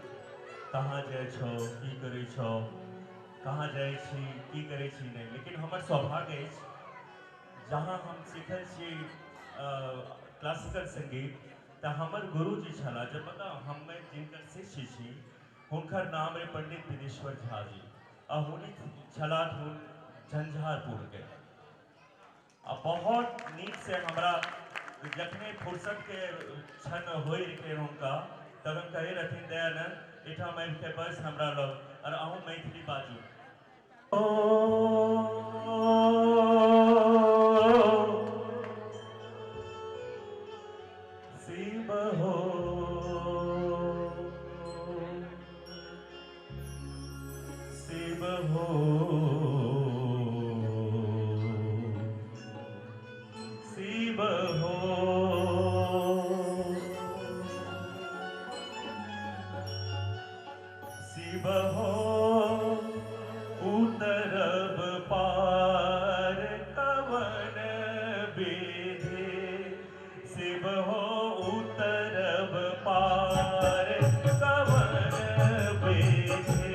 Speaker 9: कहाँ जाइ छौ, की करै छौ, कहाँ जाइ छी, की करै छी, नहि। लेकिन हमर सौभाग्य अछि जहाँ हम सीखल छी क्लासिकल संगीत, तऽ हमर गुरुजी छलाह, जे मतलब हमे जिनकर शिष्य छी, हुनकर नाम रहे पंडित विदेश्वर झा जी, आ हुनी छलाह हुन झंझारपुरके। आ बहुत नीक से हमरा जखने फुर्सतके क्षण होइ रहै हुनका, तखन कहै रहथिन, दयानंद एहिठाम आबिके बस हमरा लग आओर अहूँ मैथिली बाजू। शिव हो शिव हो शिव हो। शिव हो उतरब पार कवन विधि, शिव हो उतरब पार कवन विधि,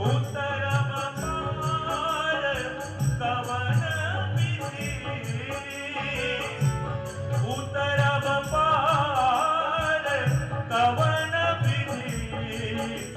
Speaker 9: उतरब पार कवन विधि, उतरब पार कवन विधि,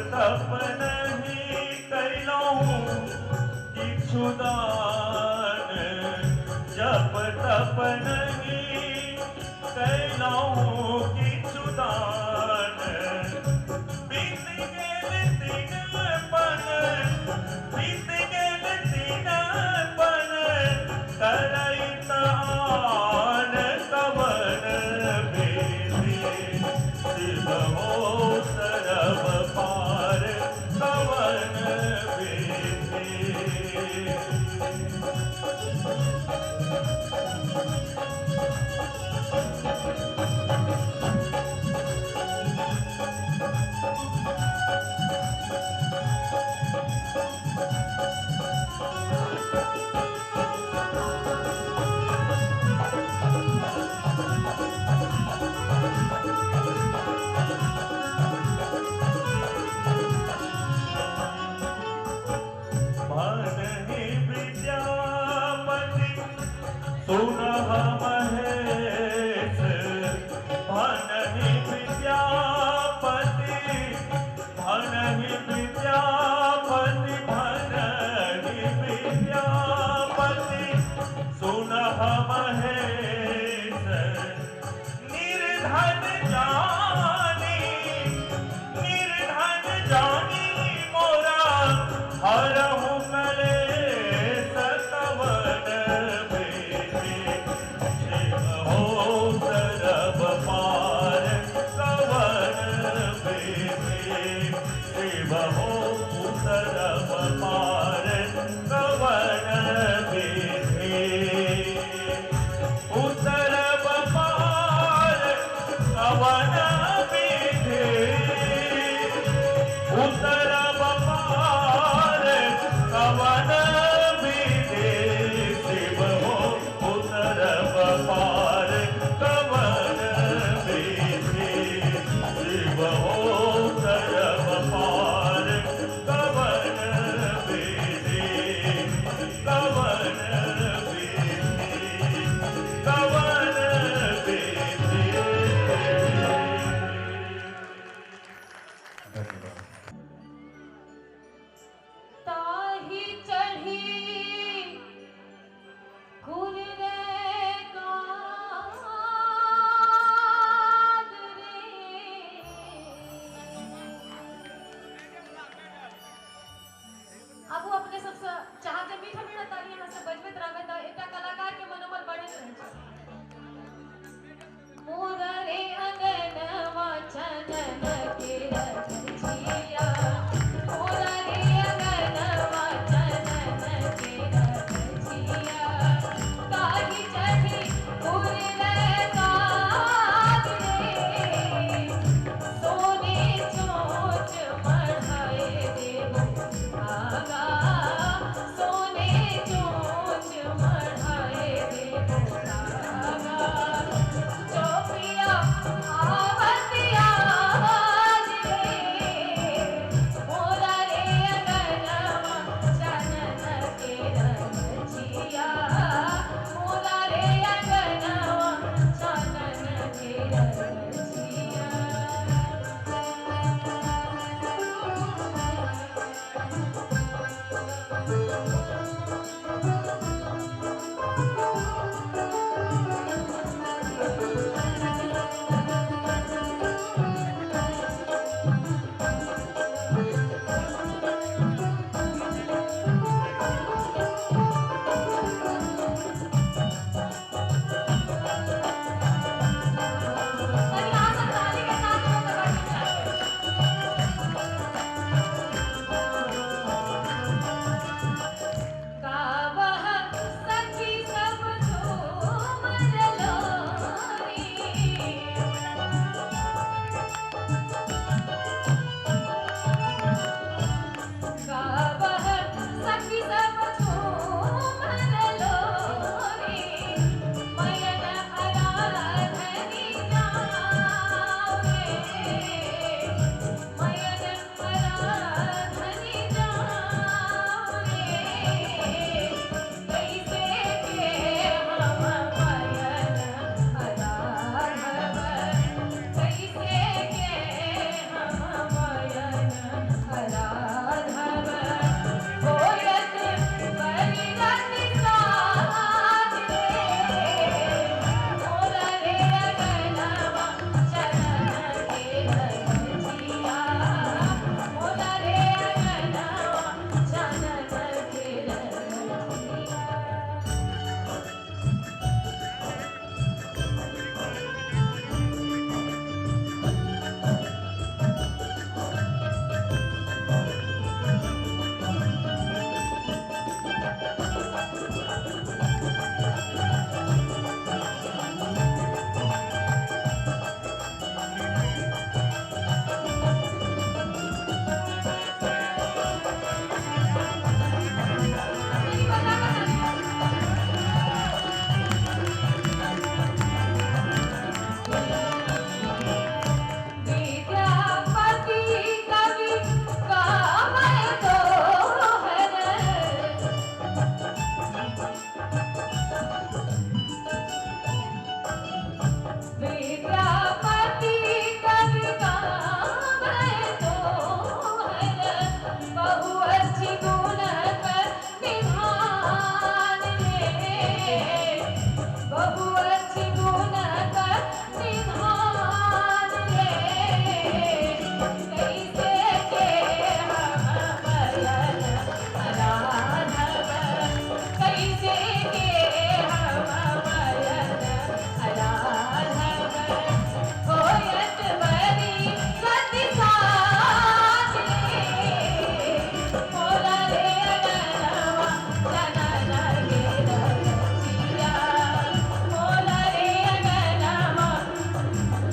Speaker 9: तप नहि कयलहुँ किछु दान, जप तप नहि कयलहुँ किछु दान। बीत गेल दिन पन, बीत गेल दिन पन, करैत आन कवन विधि। शिव हो सरब पार कवन विधि। भनहि विद्यापति सुनह महेश, भनहि विद्यापति, भनहि विद्यापति, भनहि विद्यापति सुनह महेश। निर्धन जानी, निर्धन जानी मोरा, हरहु कलेस कवन विधि। शिव हो सरब पार कवन विधि। शिव हो सरब पार कवन विधि। उतरब पार कवन विधि। उतरब पार कवन विधि। शिव हो उतरब पार कवन विधि। शिव हो उतरब पार कवन विधि। कवन विधि, कवन विधि।
Speaker 1: धन्यवाद।
Speaker 10: विद्यापति कवि गावे तोहर। विद्यापति कवि गावे तोहर, बहु अच्छी गुण कर निधान रे, बहु अच्छी गुण कर निधान रे, कैसे के हम मयन राधव, कैसे के हम मयन राधव, होयत बरी सति साथ रे, मोला रे अगनवा चनन के रचिया, मोला रे अगनवा,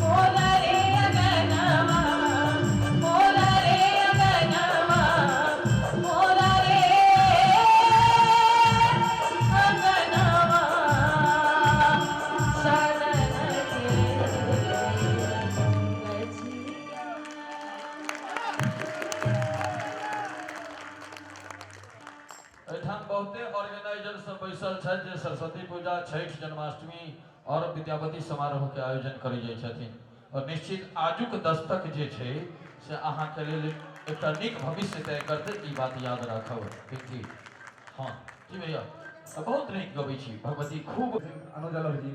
Speaker 10: मोला रे अगनवा, मोला रे अगनवा, मोला रे अगनवा चनन के रचिया।
Speaker 8: एहिठाम बहुते ऑर्गेनाइजर सब बैसल छथि जे सरस्वती पूजा, छठि, जन्माष्टमी और विद्यापति समारोह के आयोजन करै जाइ छथिन और निश्चित आजुक दस्तक जे छै से अहाँके लेल एकटा नीक भविष्य तय करतै, ई बात याद राखब। पिंकी, हाँ जी भैया, बहुत नीक गबै छी भगवती, खूब।
Speaker 11: अनुज अलभ जी।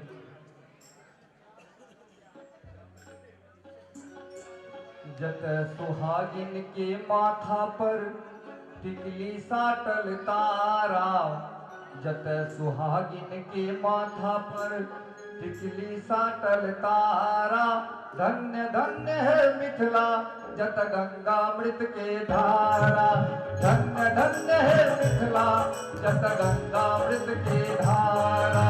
Speaker 11: जत सुहागिन के माथा पर टिकली साटल तारा, जत सुहागिन के माथा पर टिकली साटल तारा, धन्य धन्य है मिथिला जत गंगा मृत के धारा, धन्य धन्य है मिथिला जत गंगा मृत के धारा,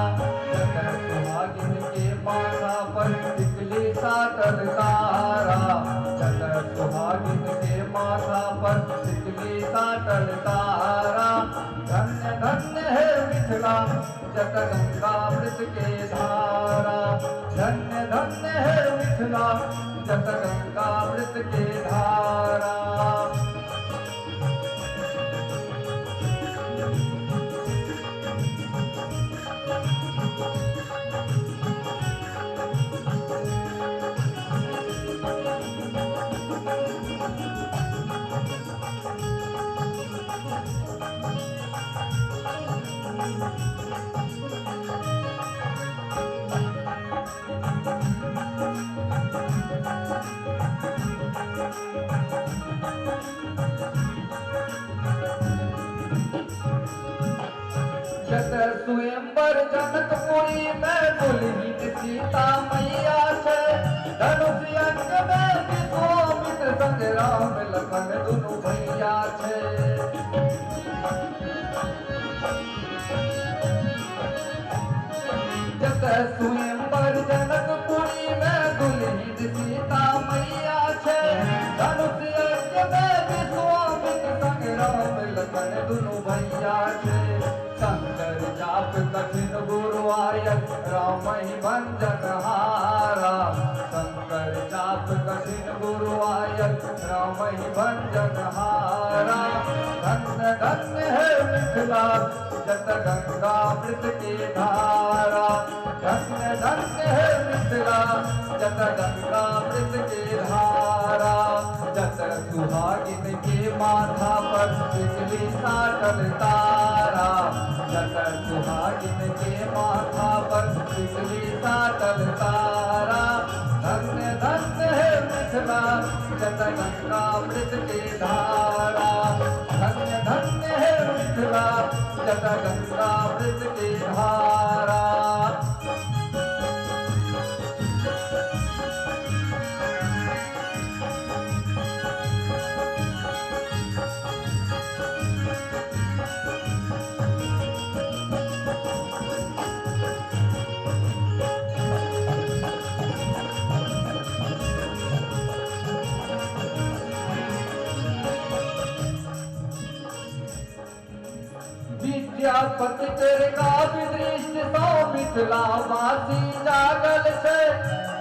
Speaker 11: जत सुहागिन के माथा पर टिकली साटल तारा, जत सुहागिन के माथा पर टिकली साटल तारा, धन्य धन्य है मिथिला जत गंगा मृत के धारा, धन्य धन्य है मिथिला जत गंगा मृत के धारा। जत स्वयंवर जनकपुरी में दुल्हिन सीता मैया छे, धनुष अंग में विश्वामित्र संग राम लखन दुनु भैया छे। जत स्वयंवर जनकपुरी में दुल्हिन सीता मैया छे, धनुष अंग में विश्वामित्र संग राम लखन दुनु भैया छे। शंकर जाप कठिन गुरु आयल राम ही भंजन हारा, शंकर जाप कठिन गुरु आयल राम ही भंजन हारा, धन्य धन्य है मिथिला जत गंगा मृत के धारा, धन्य धन्य है मिथिला जत गंगा मृत के धारा, जत सुहागिन के माथा पर टिकली साटल तारा, जत सुहागिन के माथा पर टिकली साटल तारा, धन्य धन्य है मिथिला जत गंगा मृत के धारा, धन्य धन्य है मिथिला जत गंगा मृत के धारा। विद्यापति केर काव्य दृष्टि सँ मिथिलावासी जागल छै।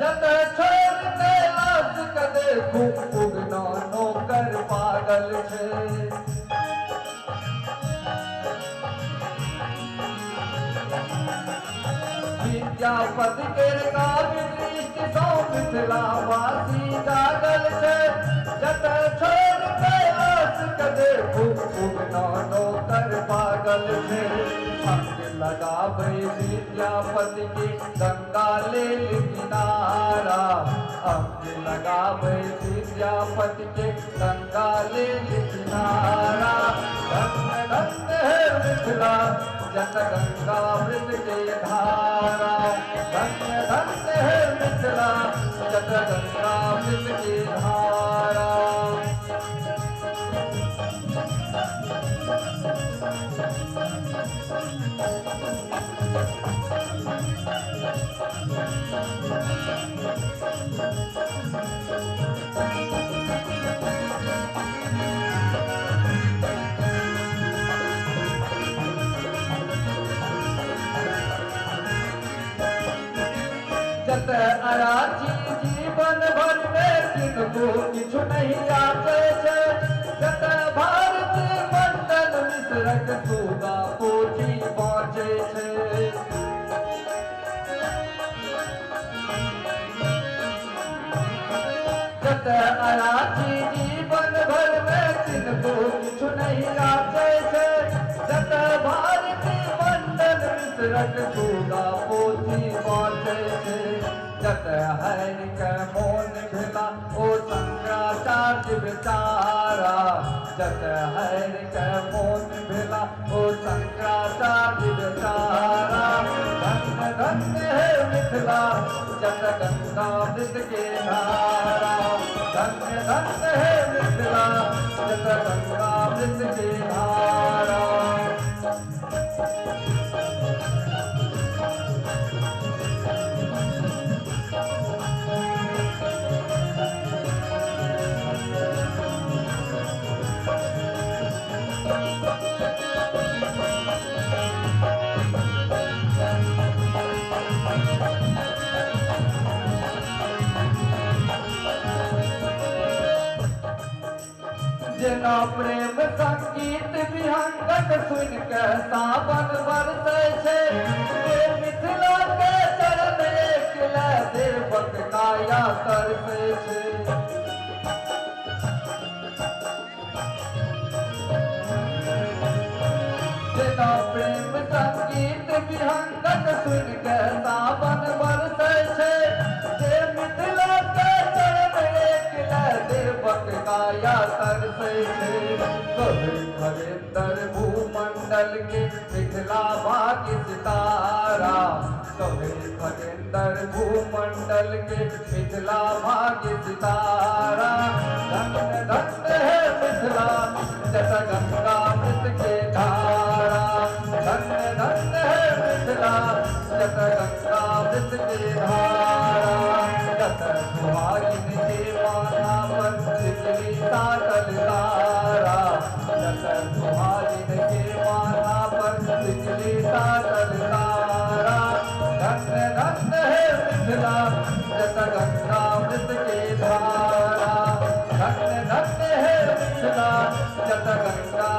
Speaker 11: जतऽ छोड़ि कैलाश के देखू उगना नौकर पागल छै। विद्यापति केर काव्य दृष्टि सँ मिथिलावासी जागल छै। जतऽ छोड़ि कैलाश के देखू उगना नौकर पागल छै। अंग लगाबै विद्यापति के गंगा लेल किनारा। अंग लगाबै विद्यापति के गंगा लेल किनारा। धन्य धन्य हे मिथिला जत गंगा अमृत के धारा। धन्य धन्य हे मिथिला जत गंगा अमृत के धारा। जत अराची जीवन भर में किनको किछु नहीं आचे छै। जत भारती मंडन मिश्रक सुगा पोथी बाँचे छै। जत अराची जीवन भर में किनको किछु नहीं आचे छै। जत भारती मंडन मिश्रक सुगा पोथी बाँचे छै। जत हरि के मोन भेला ओ शंकराचार्य बेचारा। जत हरि के मोन भेला ओ शंकराचार्य बेचारा। धन्य धन्य हे मिथिला जत गंगा अमृत के धारा। धन्य धन्य हे मिथिला जत गंगा अमृत के धारा। जेना प्रेम संगीत विहंगक सुनि के सावन बरसै छै। जे मिथिला के चरण एक लए देवक काया तरसै छै। जेना प्रेम संगीत विहंगक सुनि के सावन बरसै छै। जे मिथिला के चरण एक लए देवक काया तरसै छै। कहै खगेन्द्र भूमंडल के मिथिला भाग्य सितारा। कहे खगेन्द्र भूमंडल के मिथिला भाग्य सितारा। धन्य धन्य हे मिथिला जत गंगा अमृत के धारा। धन्य धन्य हे मिथिला जत गंगा अमृत के धारा। जत सुहागिन के माथा पर बिजली साटल तारा। जत सुहागिन के माथा पर बिजली साटल तारा। धन्य धन्य हे मिथिला जत गंगा अमृत के धारा। धन्य धन्य हे मिथिला जत गंगा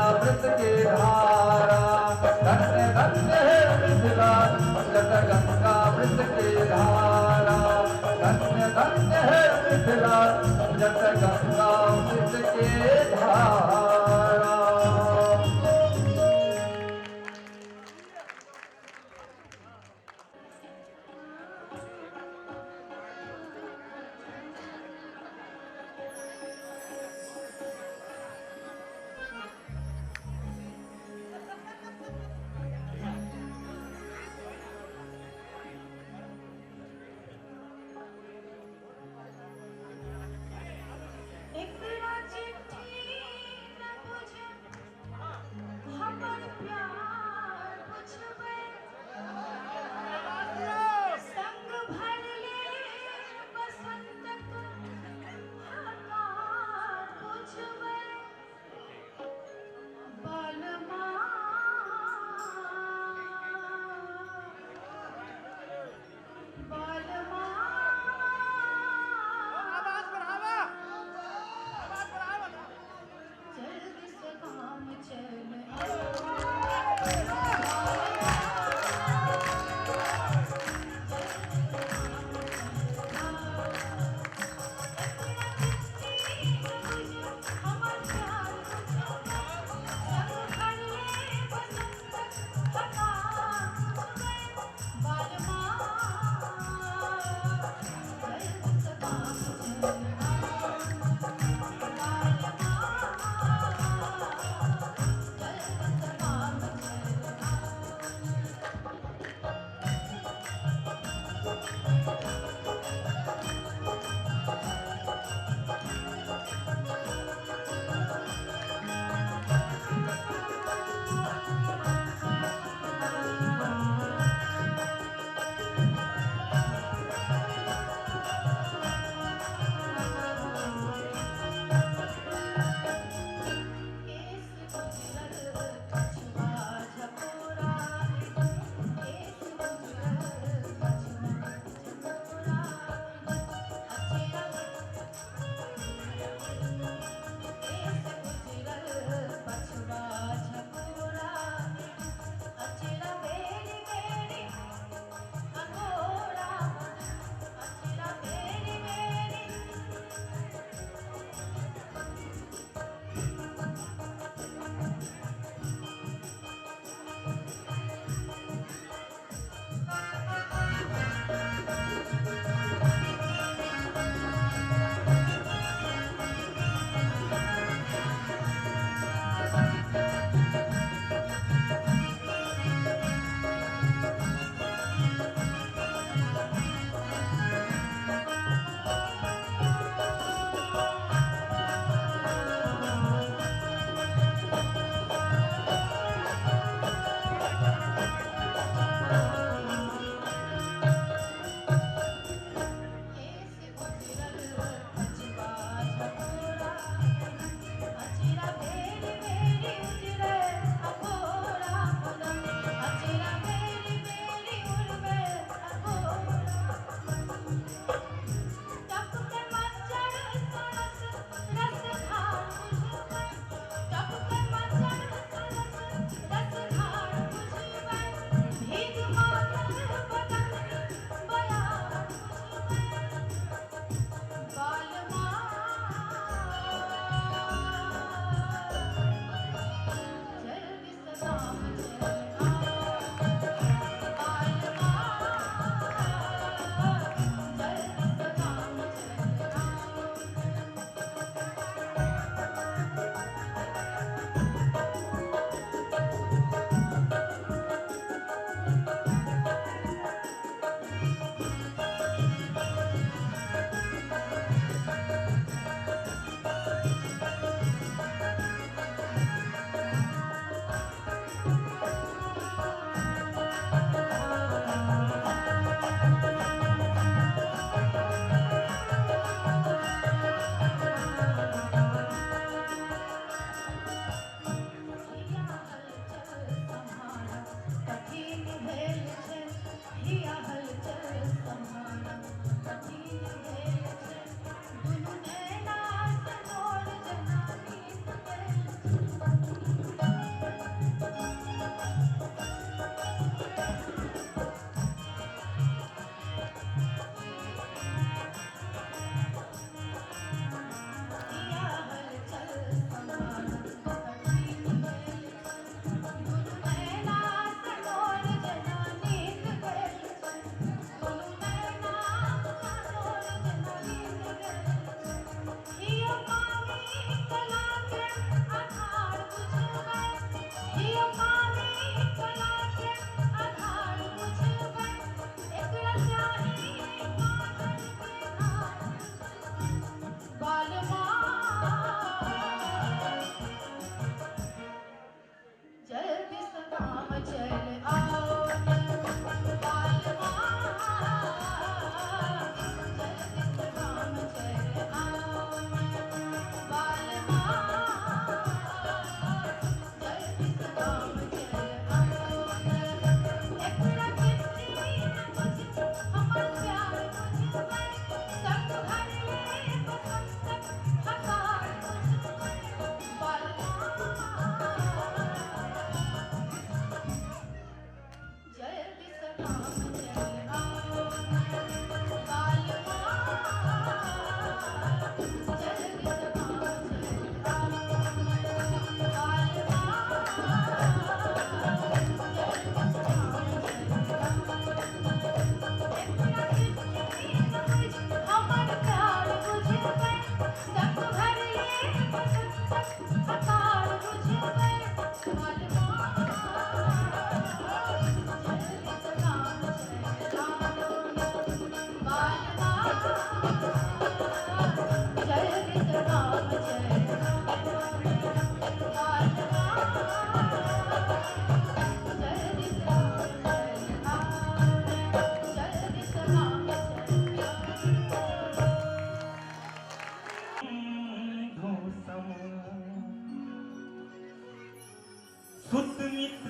Speaker 12: सुतमित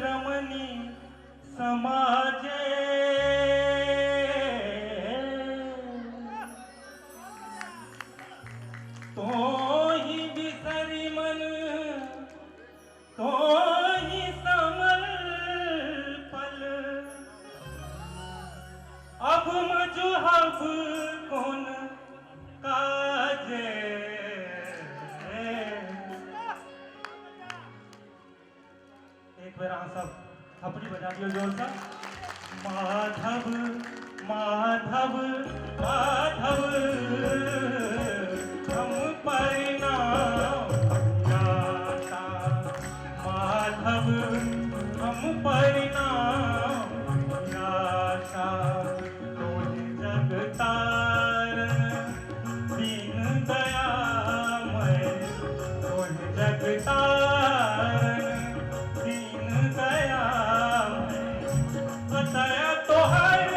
Speaker 12: रमणी समाजे तो ही बिसरी मन तो ही समल पल अब मजुहब कौन काजे। एक बेर अहाँ सब थपड़ी बजा दियौ जोरसँ। माधव माधव माधव हम परिणाम जाता, माधव हम परिणाम जाता, तोहि जगतारण दीन दयामय, तोहि जगतारण दीन दयामय, अतया तोहर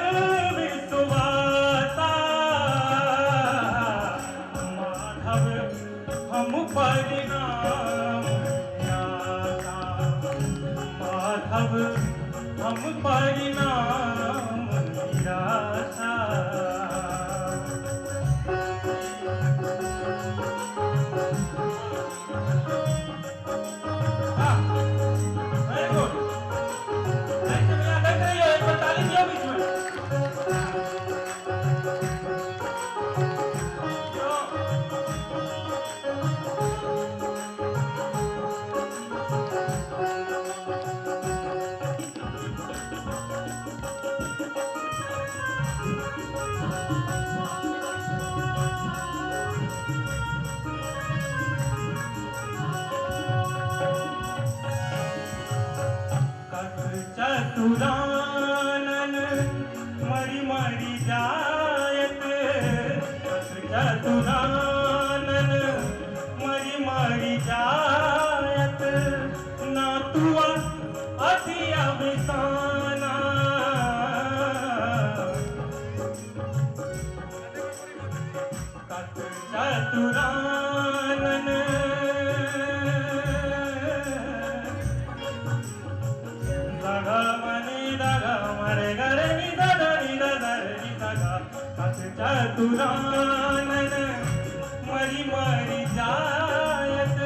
Speaker 12: विश्वासा, माधव हम परिणाम ज्ञाता, माधव हम परिणाम निराशा। वेरी गुड, ऐसे मिला देख रही हो, एक बार ताली दियो बीच में। कस चतुरानन मरि मरि जायत, कस चतुरानन मरि मरि जायत, ना तुआ अति अभिसाना, कस चतुरानन चतुरानन मरि मरि जायत,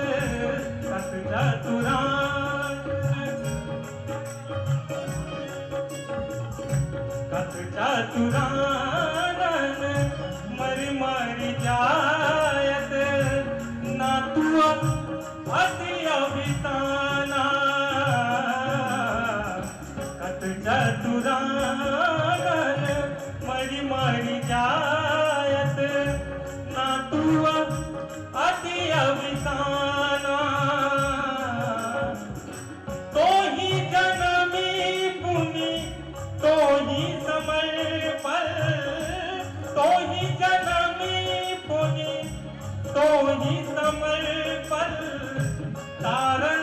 Speaker 12: कस चतुरानन कस चतुरानन मरि मरि जायत, ना तुआ अति अभिसाना, कत चतुरानन मरि मरि जायत, ना तुआ अति अभिसाना, तो ही जनमी पुनि तो ही समर्पण, तो ही जनमी पुनि तो ही समर्पण, तारण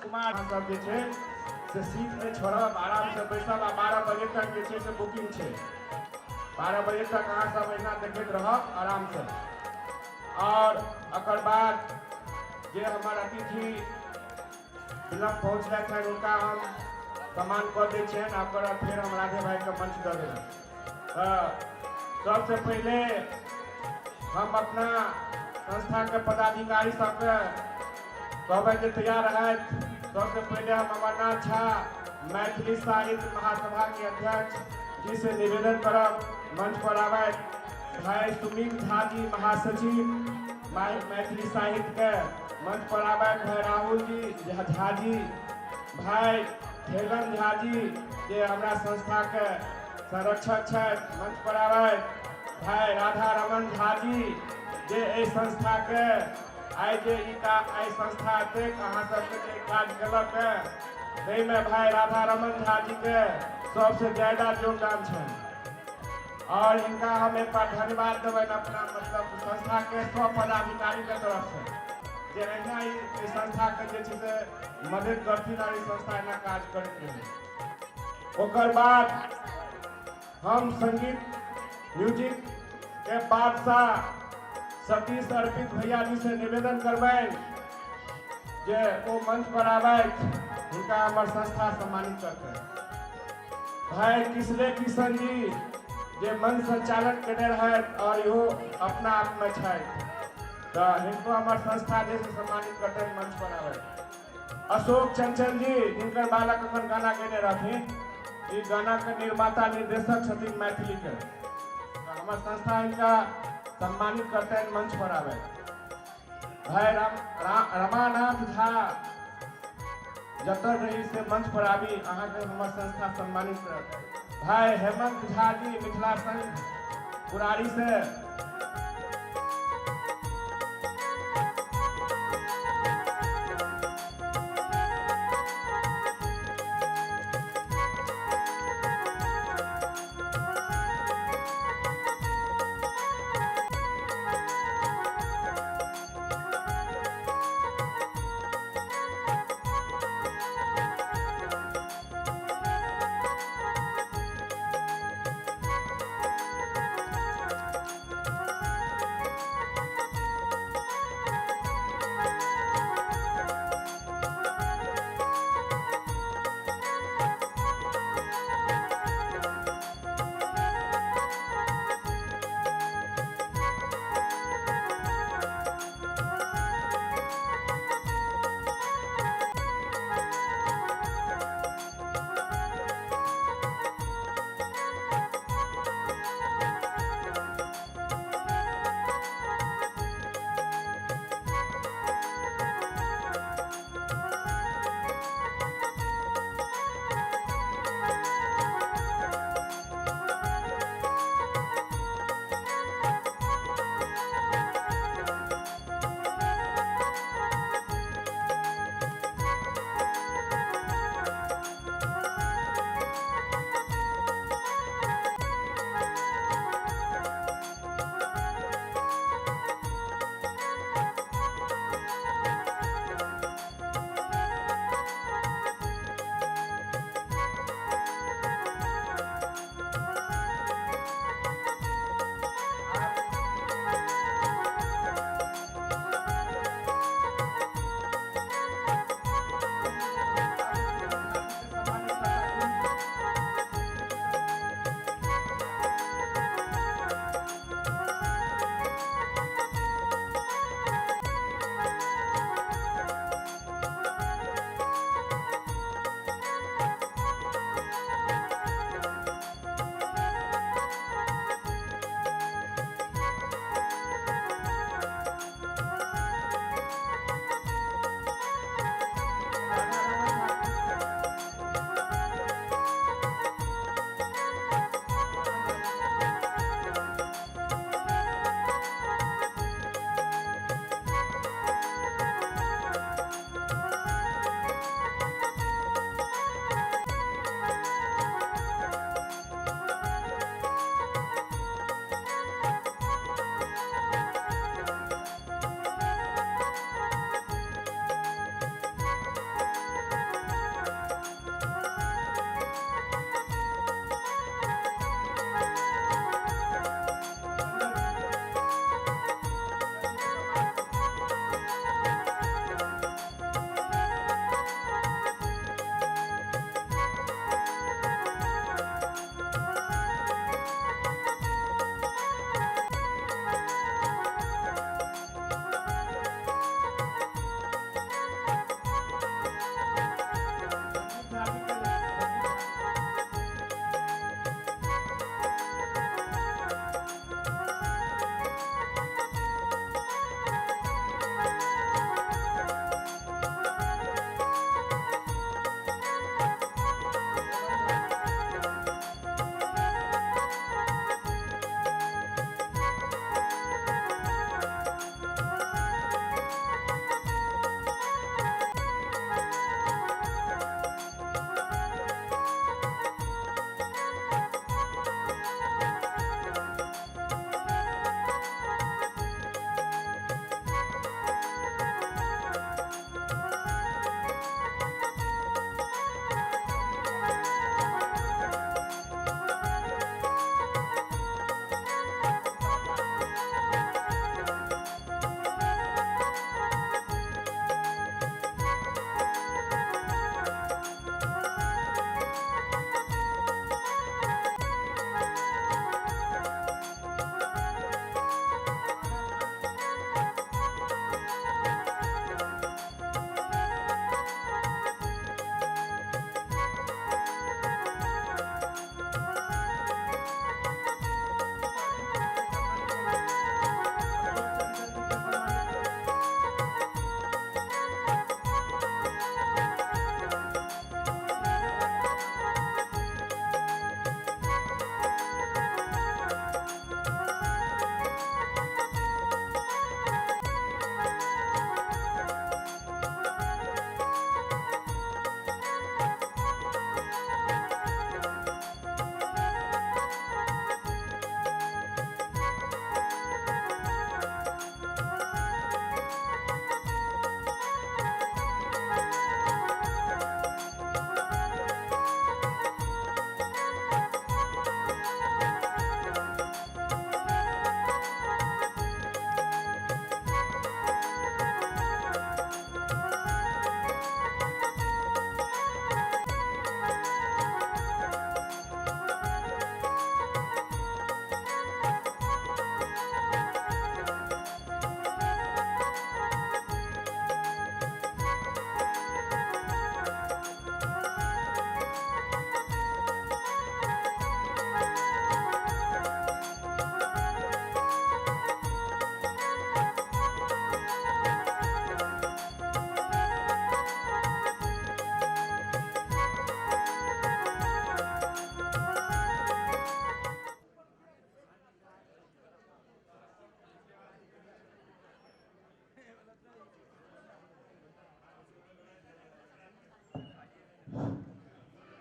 Speaker 4: कुमार सब जे छै से सीट नहि छोड़ब, आरामसँ बैसब। आ 12 बजे तक जे छै से बुकिंग छै। 12 बजे तक अहाँ सब एहिना देखैत रहब आरामसँ। और एकर बाद जे हमर अतिथि विलम्ब पहुँचलथि हन हुनका हम सम्मान कऽ दै छियनि आ ओकर बाद फेर हम राधे भाइके मंच दऽ देबनि। तऽ सबसँ पहिले हम अपना संस्थाके पदाधिकारी सबके कहबै जे तैयार रहथि। सबसँ पहिले हम अमरनाथ झा मैथिली साहित्य महासभा के अध्यक्ष जी से निवेदन करब मंच पर आबथि। भाई सुमित झा जी महासचिव मैथिली साहित्य के मंच पर आबथि। भाई राहुल जी झा जी, भाई ठेलन झा जी जे हमरा संस्था के संरक्षक छथि मंच पर आबथि। भाई राधा रमन झा जी जे एहि संस्था के आइ जे ई आइ संस्था एतेक अहाँ सबके जे काज केलक हँ ताहिमे भाई राधा रमन झा जी के सबसे ज्यादा योगदान छनि और हिनका हम एक बार धन्यवाद देबनि अपना मतलब संस्था के सब पदाधिकारी के तरफ से जे एहिना ई संस्था के जे छै से मदद करथिन और ई संस्था एना काज करैत रहै। ओकर बाद हम संगीत म्यूजिक के बादशाह सतीश अर्पित भैया जी से निवेदन करबनि जे ओ मंच पर आबथि, हुनका हमर संस्था सम्मानित करतनि। भाई किसले किशन जी जे मंच संचालन केने रहथि और इहो अपना आप में छथि तऽ हिनको हमर संस्था जे सम्मानित करतनि मंच पर आबथि। अशोक चंचल जी जिनकर बालक अपन गाना गेने रहथिन, ई गाना के निर्माता निर्देशक छथिन मैथिली के, तऽ हमर संस्था हिनका सम्मानित करतनि मंच पर आबथि। भाई रमानाथ झा जतऽ रही से मंच पर आबी, अहाँके हमर संस्था सम्मानित करत। भाई हेमंत झा जी मिथिला संघ पुरारी से।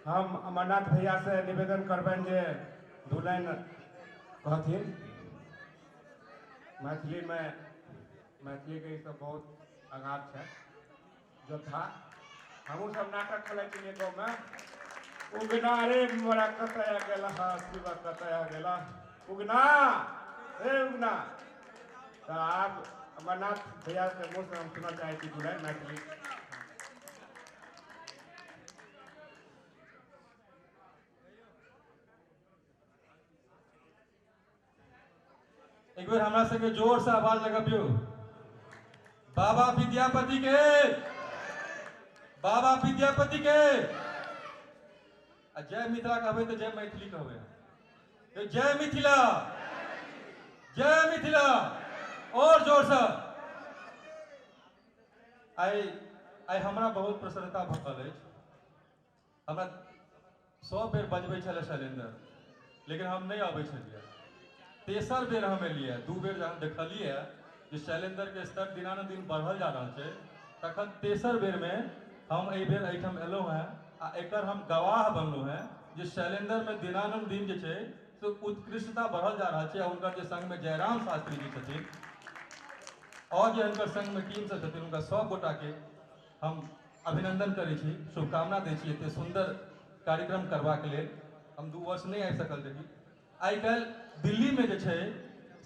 Speaker 4: हम अमरनाथ भैया से निवेदन करबनि जे दू लाइन कहथिन मैथिलीमे। मैथिलीके ई सब बहुत आघात छै योद्धा। हमहूँ सब नाटक खेलै छलियै गाँवमे। उगना रे मोरा कतय गेला, शिव कतय गेला, उगना हे उगना। तऽ आब अमरनाथ भैयाके मुँहसँ हम सुनऽ चाहै छी दू लाइन मैथिली।
Speaker 12: एक बेर हमरा सबके जोर से आवाज लगबियौ बाबा विद्यापति के, बाबा विद्यापति के। आ जय मिथिला कहबै तऽ जय मैथिली कहबै। तो जय मिथिला, जय मिथिला, और जोर से। आइ आइ हमरा बहुत प्रसन्नता भऽ रहल अछि। हमरा सब बेर बजबै छलै शैलेन्द्र, लेकिन हम नहि अबै छलियै। तेसर बेर हम एलियै। दू बेर जहन देखलियै जे शैलेन्द्रके स्तर दिनानुदिन बढ़ल जा रहल छै, तखन तेसर बेरमे हम एहि बेर एहिठाम एलहुँ हेँ आ एकर हम गवाह बनलहुँ हेँ जे शैलेन्द्रमे दिनानुदिन जे छै से उत्कृष्टता बढ़ल जा रहल छै। आ हुनकर जे संगमे जयराम शास्त्री जी छथिन और जे हुनकर संगमे टीम सब छथिन, हुनका सब गोटाके हम अभिनंदन करै छी, शुभकामना दै छी एते सुन्दर कार्यक्रम करबाक लेल। हम 2 वर्ष नहि आबि सकल रही। आइ काल्हि दिल्लीमे जे छै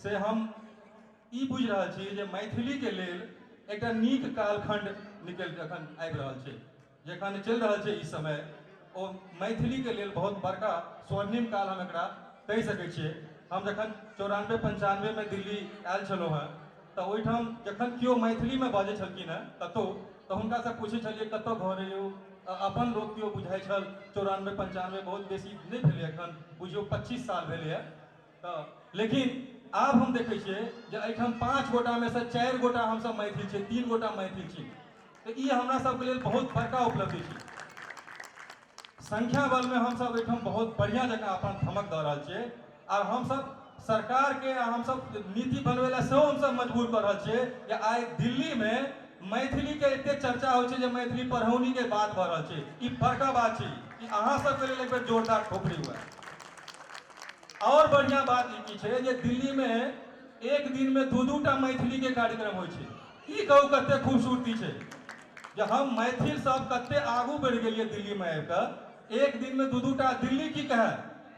Speaker 12: से हम ई बुझि रहल छी जे मैथिलीके लेल एकटा नीक कालखंड निकलि कऽ एखन आबि रहल छै। जखन चलि रहल छै ई समय, ओ मैथिलीके लेल बहुत बड़का स्वर्णिम काल हम एकरा कहि सकै छियै। हम जखन 94 95 दिल्ली आयल छलहुँ हेँ तऽ ओहिठाम जखन केओ मैथिलीमे बाजै छलखिन हेँ कतहु, तऽ हुनकासँ पूछै छलियै कतऽ घर यौ। अपन लोक केओ बुझाइ छल। 94 95 बहुत बेसी नहि भेलै, एखन बुझियौ 25 साल भेलैए। तऽ लेकिन आब हम देखै छियै जे एहिठाम 5 गोटामे सँ 4 गोटा हमसब मैथिल छियै, 3 गोटा मैथिल छी। तऽ ई हमरा सबके लेल बहुत बड़का उपलब्धि छै। संख्या बलमे हमसब एहिठाम बहुत बढ़िआँ जकाँ अपन धमक दऽ रहल छियै। आर हमसब सरकारके आ हमसब नीति बनबै लए सेहो हमसब मजबूर कऽ रहल छियै जे आइ दिल्लीमे मैथिलीके एते चर्चा होइ छै जे मैथिली पढ़ौनीके बात भऽ रहल छै। ई बड़का बात छै। ई अहाँ सबके लेल एक बेर जोरदार ठोकरी हुए। और बढ़िया बात ई की छै जे दिल्लीमे एक दिनमे 2-2 टा मैथिलीके कार्यक्रम होइ छै। ई कहू कते खूबसूरती छै जे हम मैथिल सब कते आगू बढ़ि गेलियै दिल्लीमे आबि कऽ। एक दिनमे 2-2 टा। दिल्ली की कहै,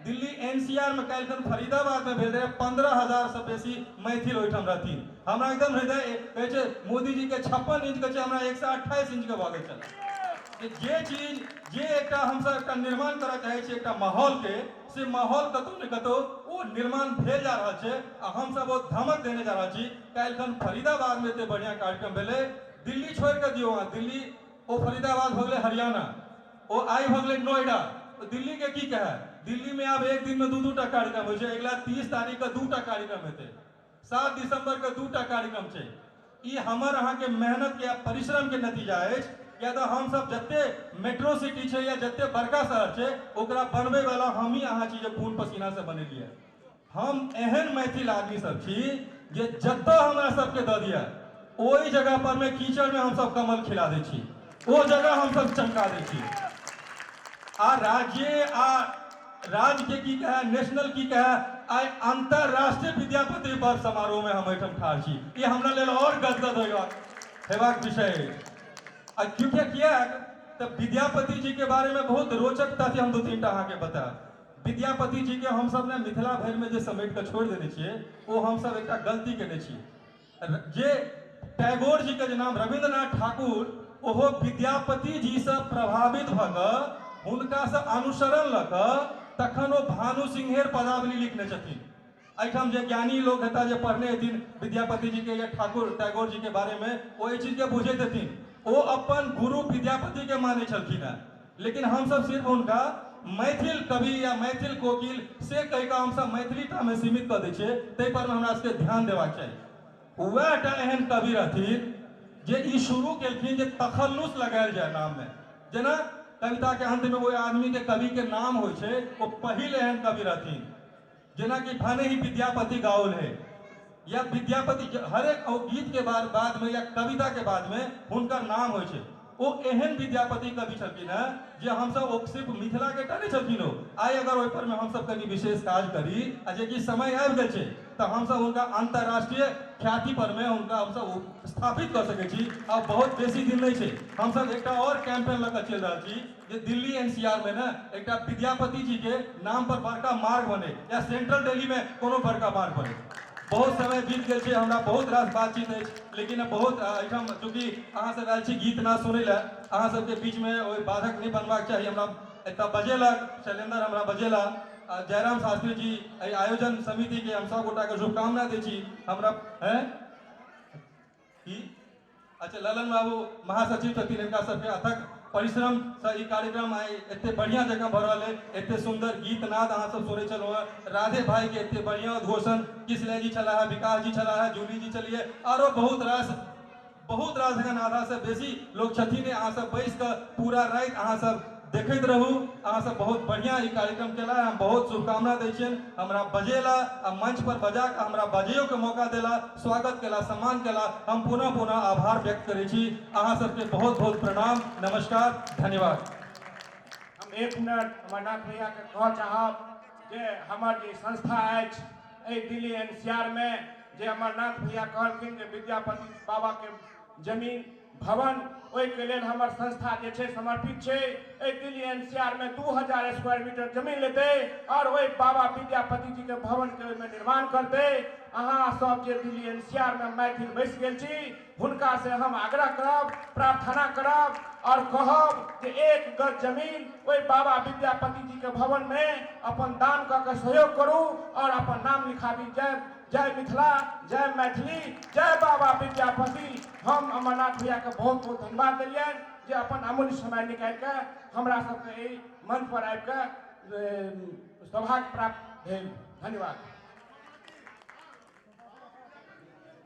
Speaker 12: दिल्ली एनसीआर में काल्हिखन फरीदाबाद में भेल रहे, 15,000 से बेसी मैथिल ओहिठाम रहथिन। हमरा एकदम हृदय कहै छै मोदी जी के 56 इंच के छै, हमरा 128 इंच के भऽ गेल छलै। जे चीज जे एकटा हमसब एकटा निर्माण करऽ चाहै छी एकटा माहौल के, से माहौल कतौ ने कतौ ओ निर्माण भेल जा रहल छै आ हमसब ओ धमक देने जा रहल छी। काल्हिखन फरीदाबाद में एते बढ़िया कार्यक्रम भेलै। दिल्ली छोड़ि कऽ दियौ अहाँ, दिल्ली ओ फरीदाबाद भऽ गेलै हरियाणा, ओ आइ भऽ गेलै नोएडा, दिल्ली के की कहै। दिल्ली में आब एक दिन में 2-2 टा कार्यक्रम होइ छै। अगिला 30 तारीख के 2 टा कार्यक्रम हेतै, 7 दिसंबर के 2 टा कार्यक्रम छै। ई हमर अहाँके मेहनत के आ परिश्रम के नतीजा अछि। किया तऽ हमसब जते मेट्रो सिटी छै या जते बड़का शहर छै ओकरा बनबै वाला हमही अहाँ छी जे खून पसीना से बनेलियै। हम एहन मैथिल आदमी सब छी जे जतऽ हमरा सबके दऽ दिअ ओहि जगह पर में कीचड़ में हमसब कमल खिला दै छी, ओ जगह हमसब चमका दै छी। आ राज्य आ राज्य के की कहै, नेशनल की कहै, आइ अंतरराष्ट्रीय विद्यापति पर्व समारोह में हम एहिठाम ठाढ़ छी। ई हमरा लेल और गदगद हेबाक विषय अछि। आ क्योंकि किएक तऽ विद्यापति जी के बारे में बहुत रोचक तथ्य हम 2-3 टा अहाँके बतायब। विद्यापति जी के हमसब ने मिथिला भरि में जे समेट कऽ छोड़ि देने छियै, ओ हमसब एकटा गलती केने छियै। जे टैगोर जी के जे नाम रविन्द्रनाथ ठाकुर, ओहो विद्यापति जी से प्रभावित भऽ कऽ हुनका से अनुसरण लऽ कऽ तखन ओ भानु सिंहेर पदावली लिखने छथिन। एहिठाम जे ज्ञानी लोग हेता जे पढ़ने हेथिन विद्यापति जी के या ठाकुर टैगोर जी के बारे में, ओ एहि चीज के बुझैत हेथिन। ओ अपन गुरु विद्यापति के मानै छलखिन हेँ, लेकिन हमसब सिर्फ हुनका मैथिल कवि या मैथिल कोकिल से कहि कऽ हमसब मैथिली टा में सीमित कऽ दै छियै। ताहि पर हमरा सबके ध्यान देबाक चाही। वएह टा एहन कवि रहथिन जे ई शुरू केलखिन जे तखल्लुस लगायल जाय नाम में। जेना कविता के अंत में ओहि आदमी के कवि के नाम होइ छै, ओ पहिल एहन कवि रहथिन। जेनाकि भने ही विद्यापति गाओल है या विद्यापति हरेक गीत के बाद में या कविता के बाद में हुनकर नाम होइ छै। ओ एहन विद्यापति कवि छलखिन हेँ जे हमसब ओ सिर्फ मिथिलाके टा नहि छलखिन ओ। आइ अगर ओहिपर मे हमसब कनि विशेष काज करी आ जेकि समय आबि गेल छै तऽ हमसब हुनका अन्तर्राष्ट्रीय ख्याति पर मे हुनका हमसब स्थापित कऽ सकै छी आ बहुत बेसी दिन नहि छै। हमसब एकटा आओर कैंपेन लऽ कऽ चलि रहल छी जे दिल्ली एनसीआर मे ने एकटा विद्यापति जी के नाम पर बड़का मार्ग बने या सेंट्रल दिल्ली मे कोनो बड़का मार्ग बने। बहुत समय बीत गेल छै, हमरा बहुत रास बातचीत अछि, लेकिन बहुत एहिठाम चूँकि अहाँ सब आयल छी गीत नाद सुनै लए, अहाँ सबके बीच मे ओहि बाधक नहि बनबाक चाही। हमरा एतऽ बजेलक शैलेन्द्र, हमरा बजेला जयराम शास्त्री जी, एहि आयोजन समिति के हम सब गोटा के शुभकामना दै छी। हमरा हैं की अच्छा ललन बाबू महासचिव छथिन, हिनका सबके अथक परिश्रम से ई कार्यक्रम आइ एते बढ़िया जकाँ भऽ रहल है। एते सुंदर गीत नाद अहाँ सब सुनै छलहुँ हेँ, राधे भाई के एते बढ़िया उद्घोषण, किसलय जी छलाह है, विकास जी छलाह है, जूली जी छलिए, आरो बहुत रास एखन आधा से बेसी लोग छथिन। अहाँ सब बैस कऽ पूरा राति अहाँ सब देखैत रहू। अहाँ सब बहुत बढ़िया ई कार्यक्रम केला, हम बहुत शुभकामना दै छियनि। हमरा बजेला आ मंच पर बजा कऽ हमरा बजैयो के मौका देला, स्वागत केला, सम्मान केला, हम पुनः पुनः आभार व्यक्त करै छी। अहाँ सबके बहुत बहुत प्रणाम, नमस्कार, धन्यवाद।
Speaker 4: हम एक मिनट अमरनाथ भैया के कहऽ चाहब जे हमर जे संस्था अछि एहि दिल्ली एनसीआर मे, जे अमरनाथ भैया कहलखिन जे विद्यापति बाबा के जमीन भवन, ओहिके लेल हमर संस्था जे छै समर्पित छै। एहि दिल्ली एनसीआर मे 2000 स्क्वायर मीटर जमीन लेतै और ओहि बाबा विद्यापति जी के भवन के ओहिमे निर्माण करतै। अहाँ सब जे दिल्ली एनसीआर मे मैथिल बसि गेल छी, हुनका से हम आग्रह करब, प्रार्थना करब और कहब जे एक गज जमीन ओहि बाबा विद्यापति जी के भवन में अपन दान कऽ के सहयोग करू और अपन नाम लिखाबी। जय जय मिथिला, जय मैथिली, जय बाबा विद्यापति। हम अमरनाथ भैया के बहुत बहुत धन्यवाद देलियनि जे अपन अमूल्य समय निकालि के हमरा सबके एहि मंच पर आबि के सौभाग्य प्राप्त भेल। धन्यवाद।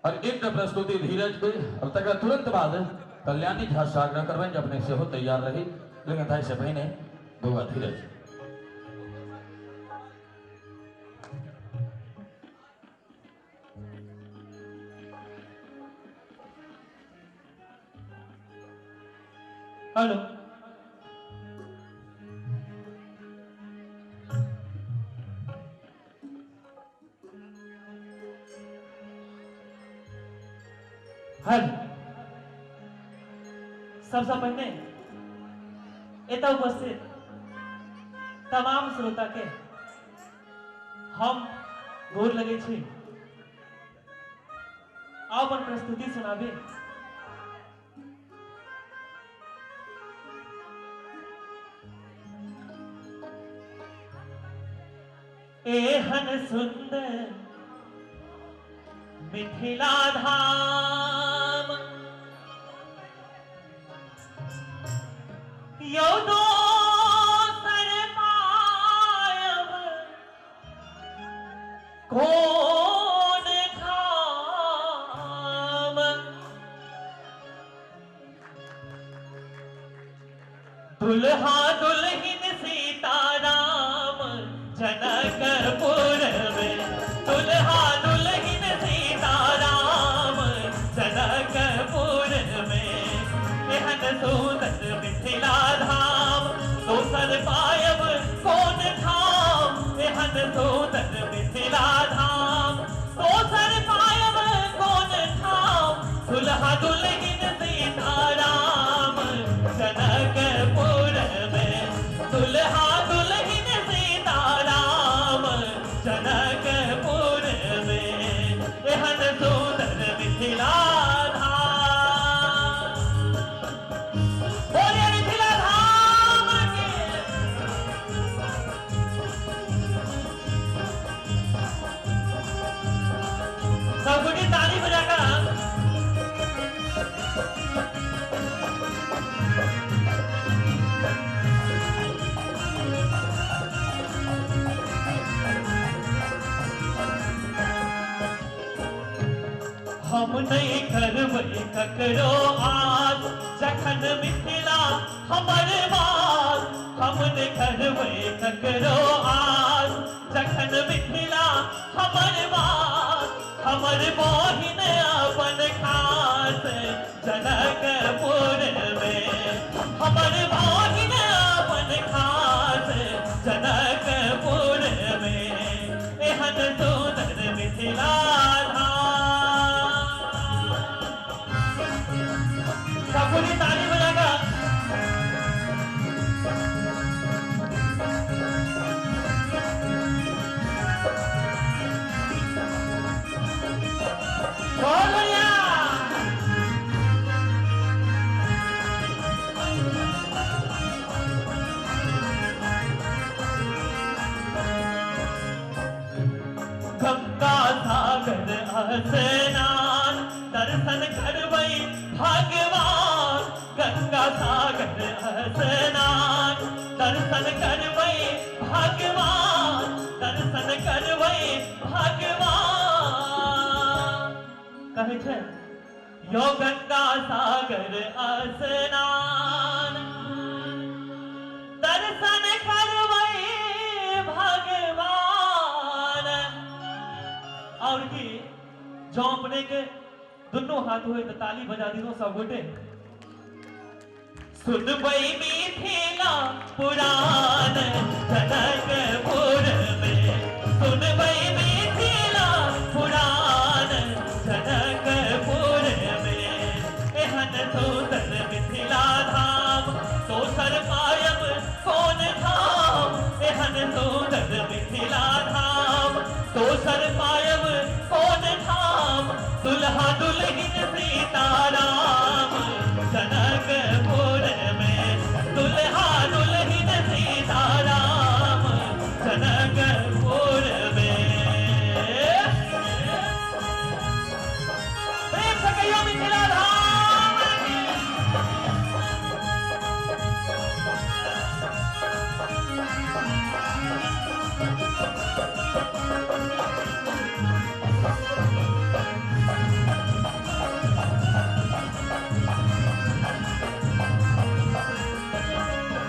Speaker 8: और एक प्रस्तुति धीरज के और तकर तुरंत बाद कल्याणी झा से आग्रह करबनि जे अपने सेहो तैयार रही, लेकिन ताहि से पहिने बौआ धीरज।
Speaker 13: Hello, hello. सबसँ पहिने एतऽ उपस्थित तमाम श्रोता के हम गोर लगै छी। आउ अपन प्रस्तुति सुनाबी। एहन सुंदर मिथिला धाम यौ दोसर पायब कोन ठाम, दुल्हा दुल्हिन सीताराम जनकपुर में, दुल्हा दुल्हिन सीताराम जनकपुर में, एहन सुंदर मिथिला धाम दोसर पायब कोन ठाम, एहन सुंदर मिथिला धाम दोसर पायब कोन ठाम, दुल्हा दुल्हिन सीताराम जनकपुर में, दुल्हा दुल्हिन सीताराम जनकपुर में, एहन सुंदर मिथिला धाम। बोलिए मिथिला धाम के। सब गोटे ताली बजा कर। हम नहीं करबै ककरो आस जखन मिथिला हमर वास, हम नहीं करबै ककरो आस जखन मिथिला हमर वास, हमर बहिन अपन खास जनकपुर में, सब गोटे ताली बजागा। बहुत बढ़िया। गंगा सागर स्नान दर्शन करबै भगवान, गंगा सागर स्नान दर्शन करबै भगवान, दर्शन करबै भगवान। कहै छै यो गंगा सागर स्नान दर्शन करबै भगवान। और की जो अपने के दुनू हाथ हुए तो ताली बजा दिनो सब गोटे। सुनबै मिथिला पुराण जनकपुर में, सुनबै मिथिला पुराण जनकपुर में, एहन सुंदर मिथिला धाम दोसर पायब कोन धाम, एहन सुंदर मिथिला धाम दोसर पायब कोन धाम, दुल्हा दुल्हिन सीताराम जनकपुर में, दुल्हा दुल्हिन सीताराम जनकपुर में। प्रेम से कहियो मिथिला धाम की।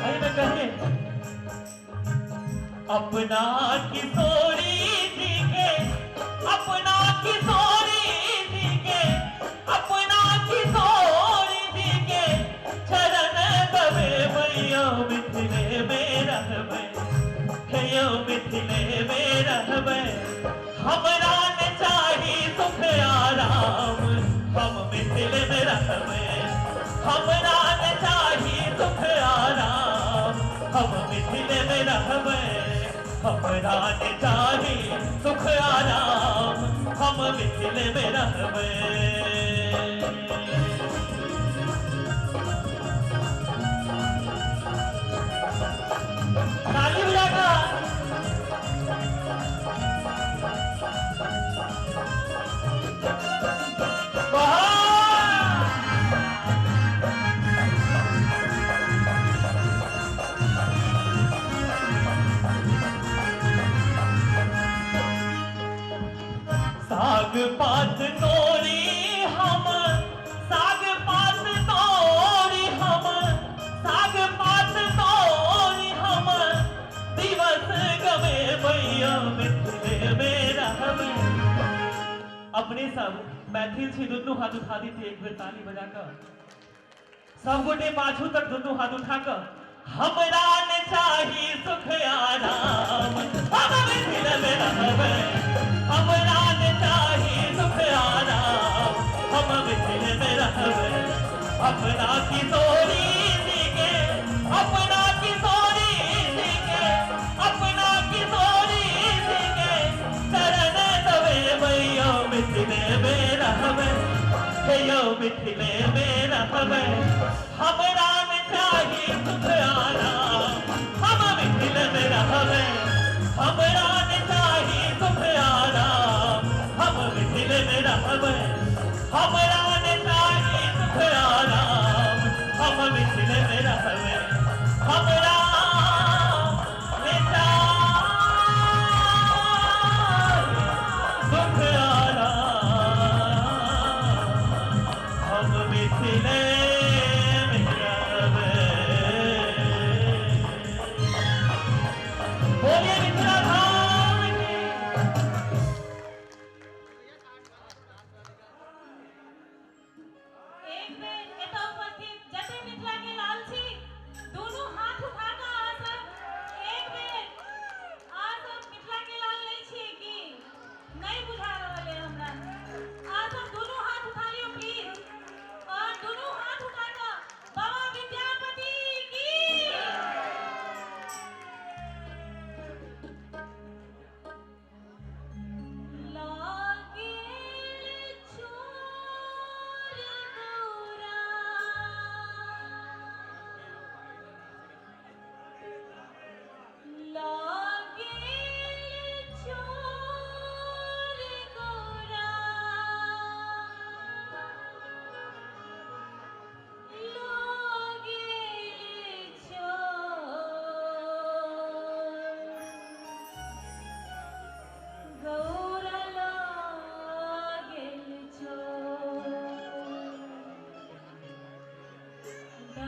Speaker 13: एहिमे कहिए अपना किशोरी जी के, अपना किशोरी जी के, अपना किशोरी जी के चरण दबे मैया मिथिले में रहबै, हे यौ मिथिले में रहबै, हमरा न चाही सुख आराम, हम मिथिले में रहबै, हमरा न चाही सुख आराम, हम मिथिले में रहबै, हमरा न चाही सुख आराम, हम मिथिले में रहबै। ताली बजागा। साग पात तोरी हम, साग पात तोरी हम, साग पात तोरी हम, दिवस गवे मैया मिथिले में रहबै। अपने सब मैथिल छी, दुनू हाथ उठा दीते एक बेर ताली बजा कऽ, सब गोटे पाछू तक दुनू हाथ उठा कऽ, हमरा न चाही सुख आराम, हम मिथिले में रहबै, हमरा न चाही सुख आराम, हम मिथिले में रहबै, अपना किशोरी जी के, अपना किशोरी जी के, अपना किशोरी जी के चरण दबे मैया मिथिले में रहबै, हे यौ मिथिले में रहबै, हमरा न चाही सुख आराम, हम मिथिले में रहबै, हमरा न चाही सुख आराम, हम मिथिले में रहबै, हमरा न चाही सुख आराम, हम मिथिले में रहबै, हमरा न चाही सुख आराम, हम मिथिले में रहबै।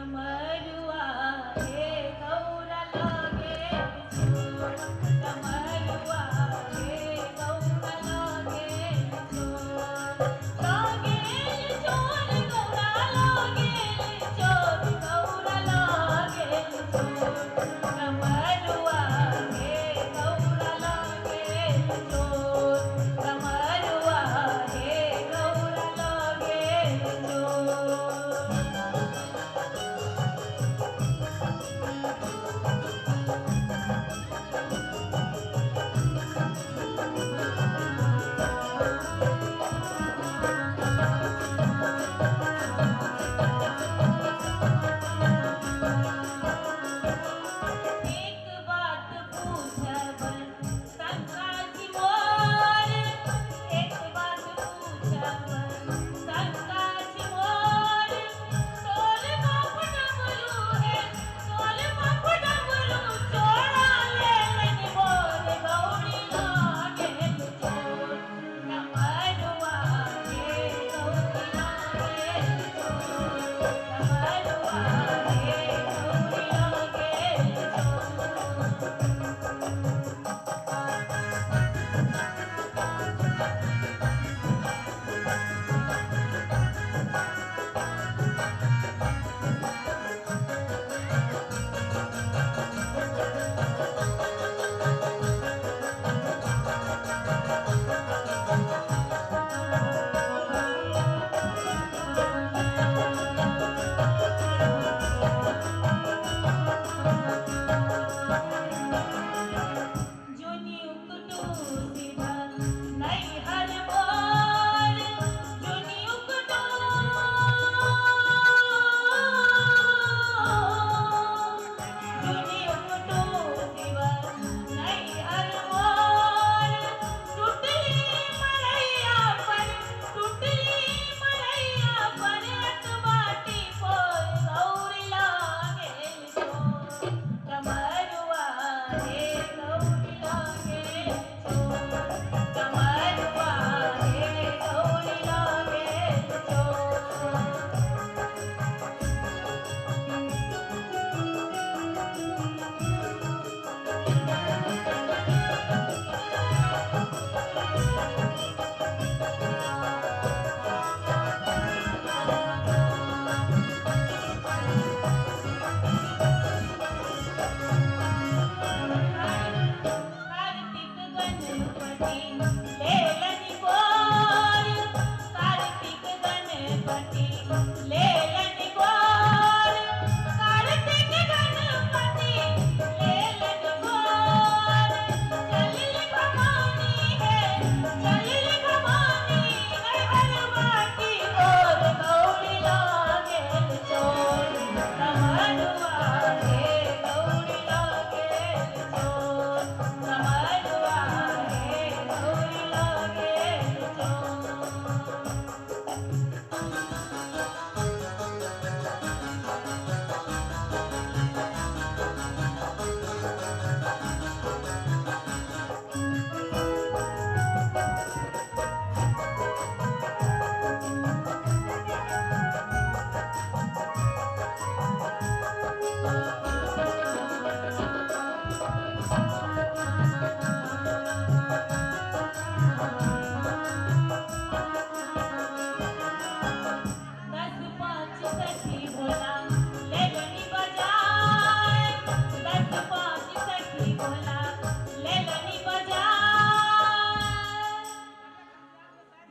Speaker 10: डमरुआ हे गौरा लागे चोर, डमरुआ हे गौरा लागे चोर, लागे चोर गौरा लागे चोर, गौरा लागे चोर, डमरुआ हे गौरा लागे चोर, डमरुआ हे गौरा लागे चोर। एक बात पूछब शंका जी मोर, एक बात पूछब शंका जी मोर, तोर बाप डमरू है, तोर बाप डमरू चोरा लेलनि मोर, गौरी लागे चोर, डमरुआ हे गौरी लागे चोर, डमरुआ हे गौरी लागे चोर। जुनी उकटू सीधा नैहर मोर, जुनी उकटू, जुनी उकटू सीधा नैहर मोर, टुटली मरैया पर, टुटली मरैया पर अतबाटी पोर, गौरी लागे चोर, डमरुआ हे गौरी लागे चोर, डमरुआ हे गौरी लागे चोर। कार्तिक गणपति लेलनि गोर, कार्तिक गणपति लेलनि गोर, कार्तिक गणपति लेलनि गोर, चलली भवानी है, चलली भवानी नैहर बाटी गोर, गौरी लागे चोर, डमरुआ हे गौरी लागे चोर, डमरुआ हे गौरी लागे चोर। दस पाँच सखी भोला लेलनि बजाय, दस पाँच सखी भोला लेलनि बजाय।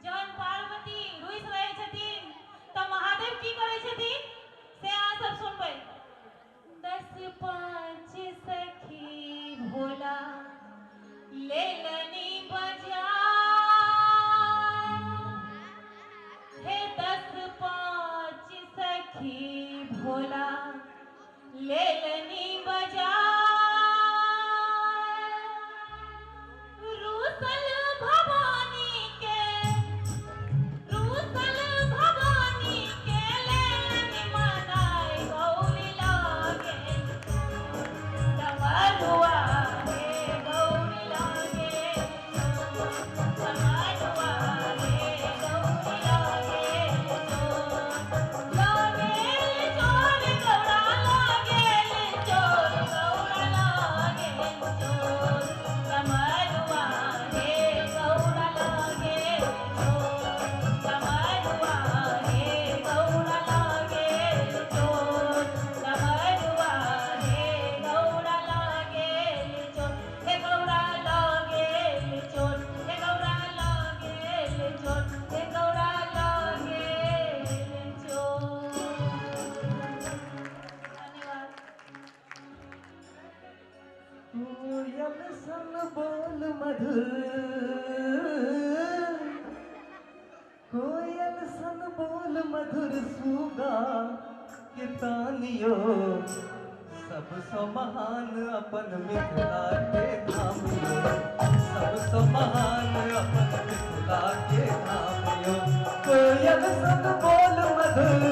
Speaker 10: जहन पार्वती रुसि रहै छथिन तऽ महादेव की करै छथिन से अहाँ सब सुनबै। दस पाँच सखी भोला लेलनि बजाय, हे दस पाँच सखी भोला लेलनि बजाय, रूसल भवानी के, रूसल भवानी के लेलनि मनाय, गौरी लागे डमरुआ हे गौरी लागे चोर, डमरुआ हे गौरी लागे चोर, लागे चोर गौरा।
Speaker 11: मधुर, कोयल सन बोल मधुर सुगा के तानियो, सबसँ महान अपन मिथिला के धाम यो, सबसँ महान अपन मिथिला के धाम यो। कोयल सन बोल मधुर,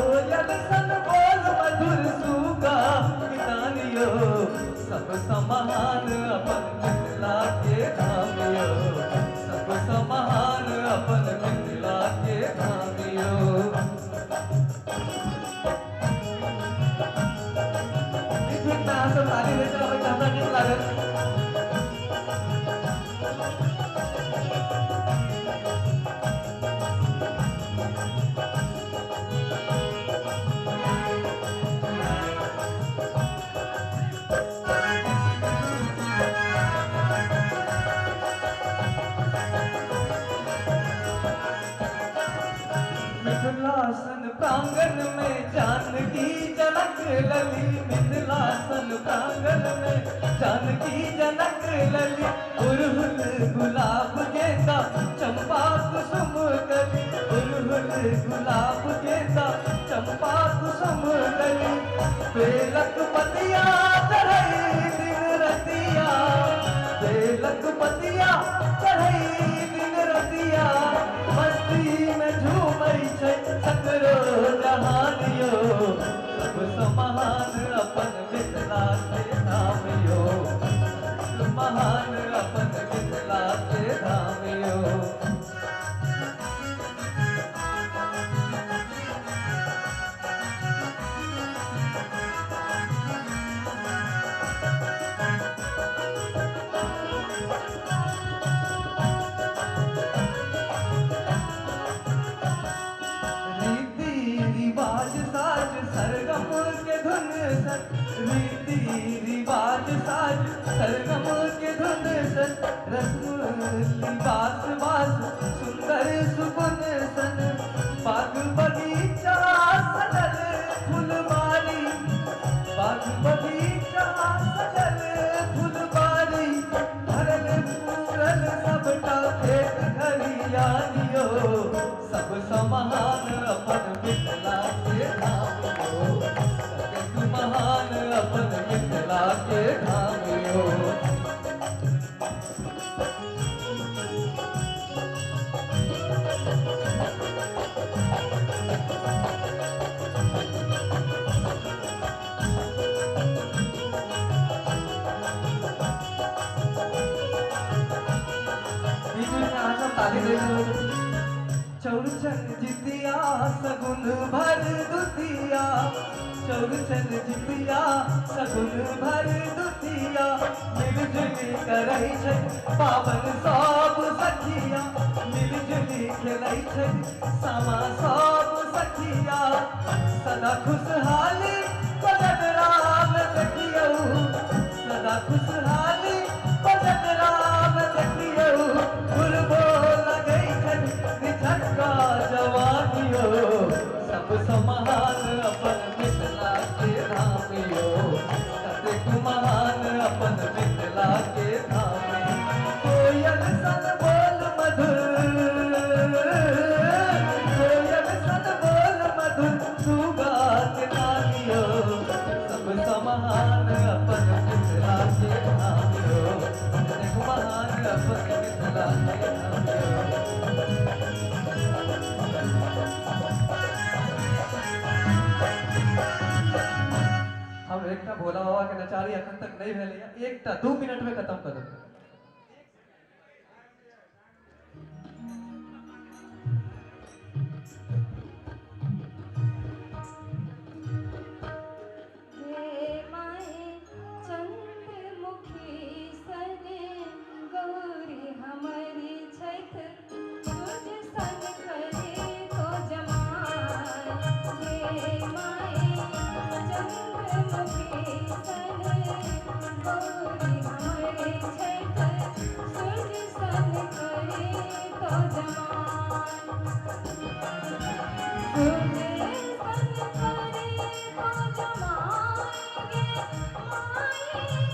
Speaker 11: कोयल सन बोल मधुर सुगा के तानियो, सबसँ महान अपन मिथिला के धाम यो, सबसँ महान अपन मिथिला के धाम यो। ताली दैत रहबै तऽ हमरा नीक लागत। मिथिलासन प्रांगण में जानकी जनक लली, मिथिलासन प्रांगण में जानकी जनक लली, उड़हुल गुलाब गेंदा चंपा कुसुम कली, उड़हुल गुलाब गेंदा चंपा कुसुम कली, बेलक पतिया चढ़ई दिन रतिया, बेलक पतिया चढ़ई दिन रतिया, मस्ती में झूमै छै सगरो जहान यो, सबसँ महान अपन मिथिला के धाम यो, महान अपन मिथिला के धाम यो। रीति रिवाज साज सरगम के धुन सन, रीति रिवाज साज सरगम के धुन सन, रस्म लिबास वास सुंदर सुगुन सन, बाग बगीचा सजल फुलबारी, बाग बगीचा सजल फुलबारी, भरल पूरल सबटा खेत खरियानियो, सबसँ महान अपन मिथिला के धाम यो, सबसँ महान अपन मिथिला के धाम यो। बीच में अहाँ सब ताली दैत रहू। चौरचन जितिया सगुन भर दुतिया, चौरचन जितिया सगुन भर दुतिया, मिलजुली करै छै पावन सब सखिया, मिलजुली खेलै छै सामा सब सखिया, सदा खुशहाली भजन राम देखियौ, सदा खुशहाली भजन राम देखियौ, गुरबो लगै छै निझक्का जवानियो, सबसँ महान अपन मिथिला के धाम यो, कतेक महान अपन मिथिला के धाम। कोयल सन बोल मधुर, कोयल सन बोल मधुर सुगा के नानियो, सबसँ महान अपन मिथिला के धाम यो, कतेक महान अपन मिथिला के धाम यो। हम एकटा भोला बाबा के नचारी अखन तक नहीं भेलैया, एकटा 2 मिनट में खत्म कर देबै।
Speaker 14: चंद्रमुखी सने गौरी हमारी छठ, सूरज सन करे तो जमाल, हे माए चंद्रमुखी सने गौरी हमारी छठ, सूरज सन करे तो जमाल, सूरज सन करे तो जमाल गे माए।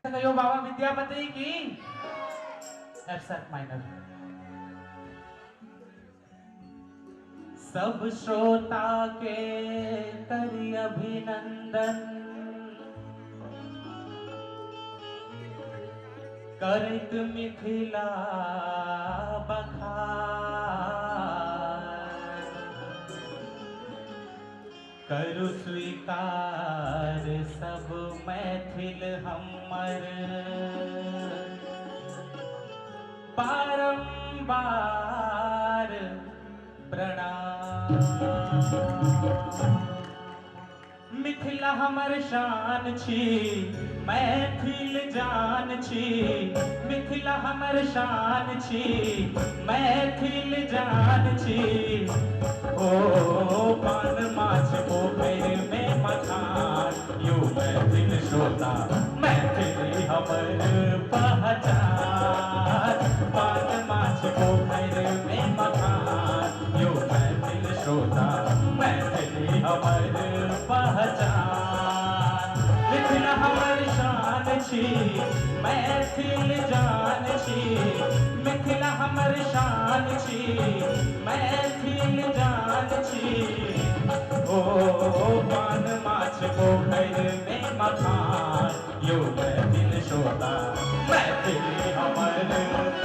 Speaker 13: कहियो बाबा विद्यापति की एफ शार्प माइनर। सब श्रोता के करी अभिनंदन, करत मिथिला बखान, करु स्वीकार सब मैथिल हमर, बारंबार प्रणाम। मिथिला हमर शान छी, मैथिल जान छी, मिथिला हमर शान छी, मैथिल जान छी। ओ पान माछ पोखरि में मखान, यो मैथिल श्रोता मैथिली हमर पहचान। पान माछ पोखरि में मखान, यो मैथिल श्रोता मैथिली हमर पहचान। मिथिला हमर शान छी, मैथिल जान छी, मिथिला हमर शान छी, मैथिल जान छी। ओ पान माछ पोखरि में मखान, यो मैथिल श्रोता मैथिली हमर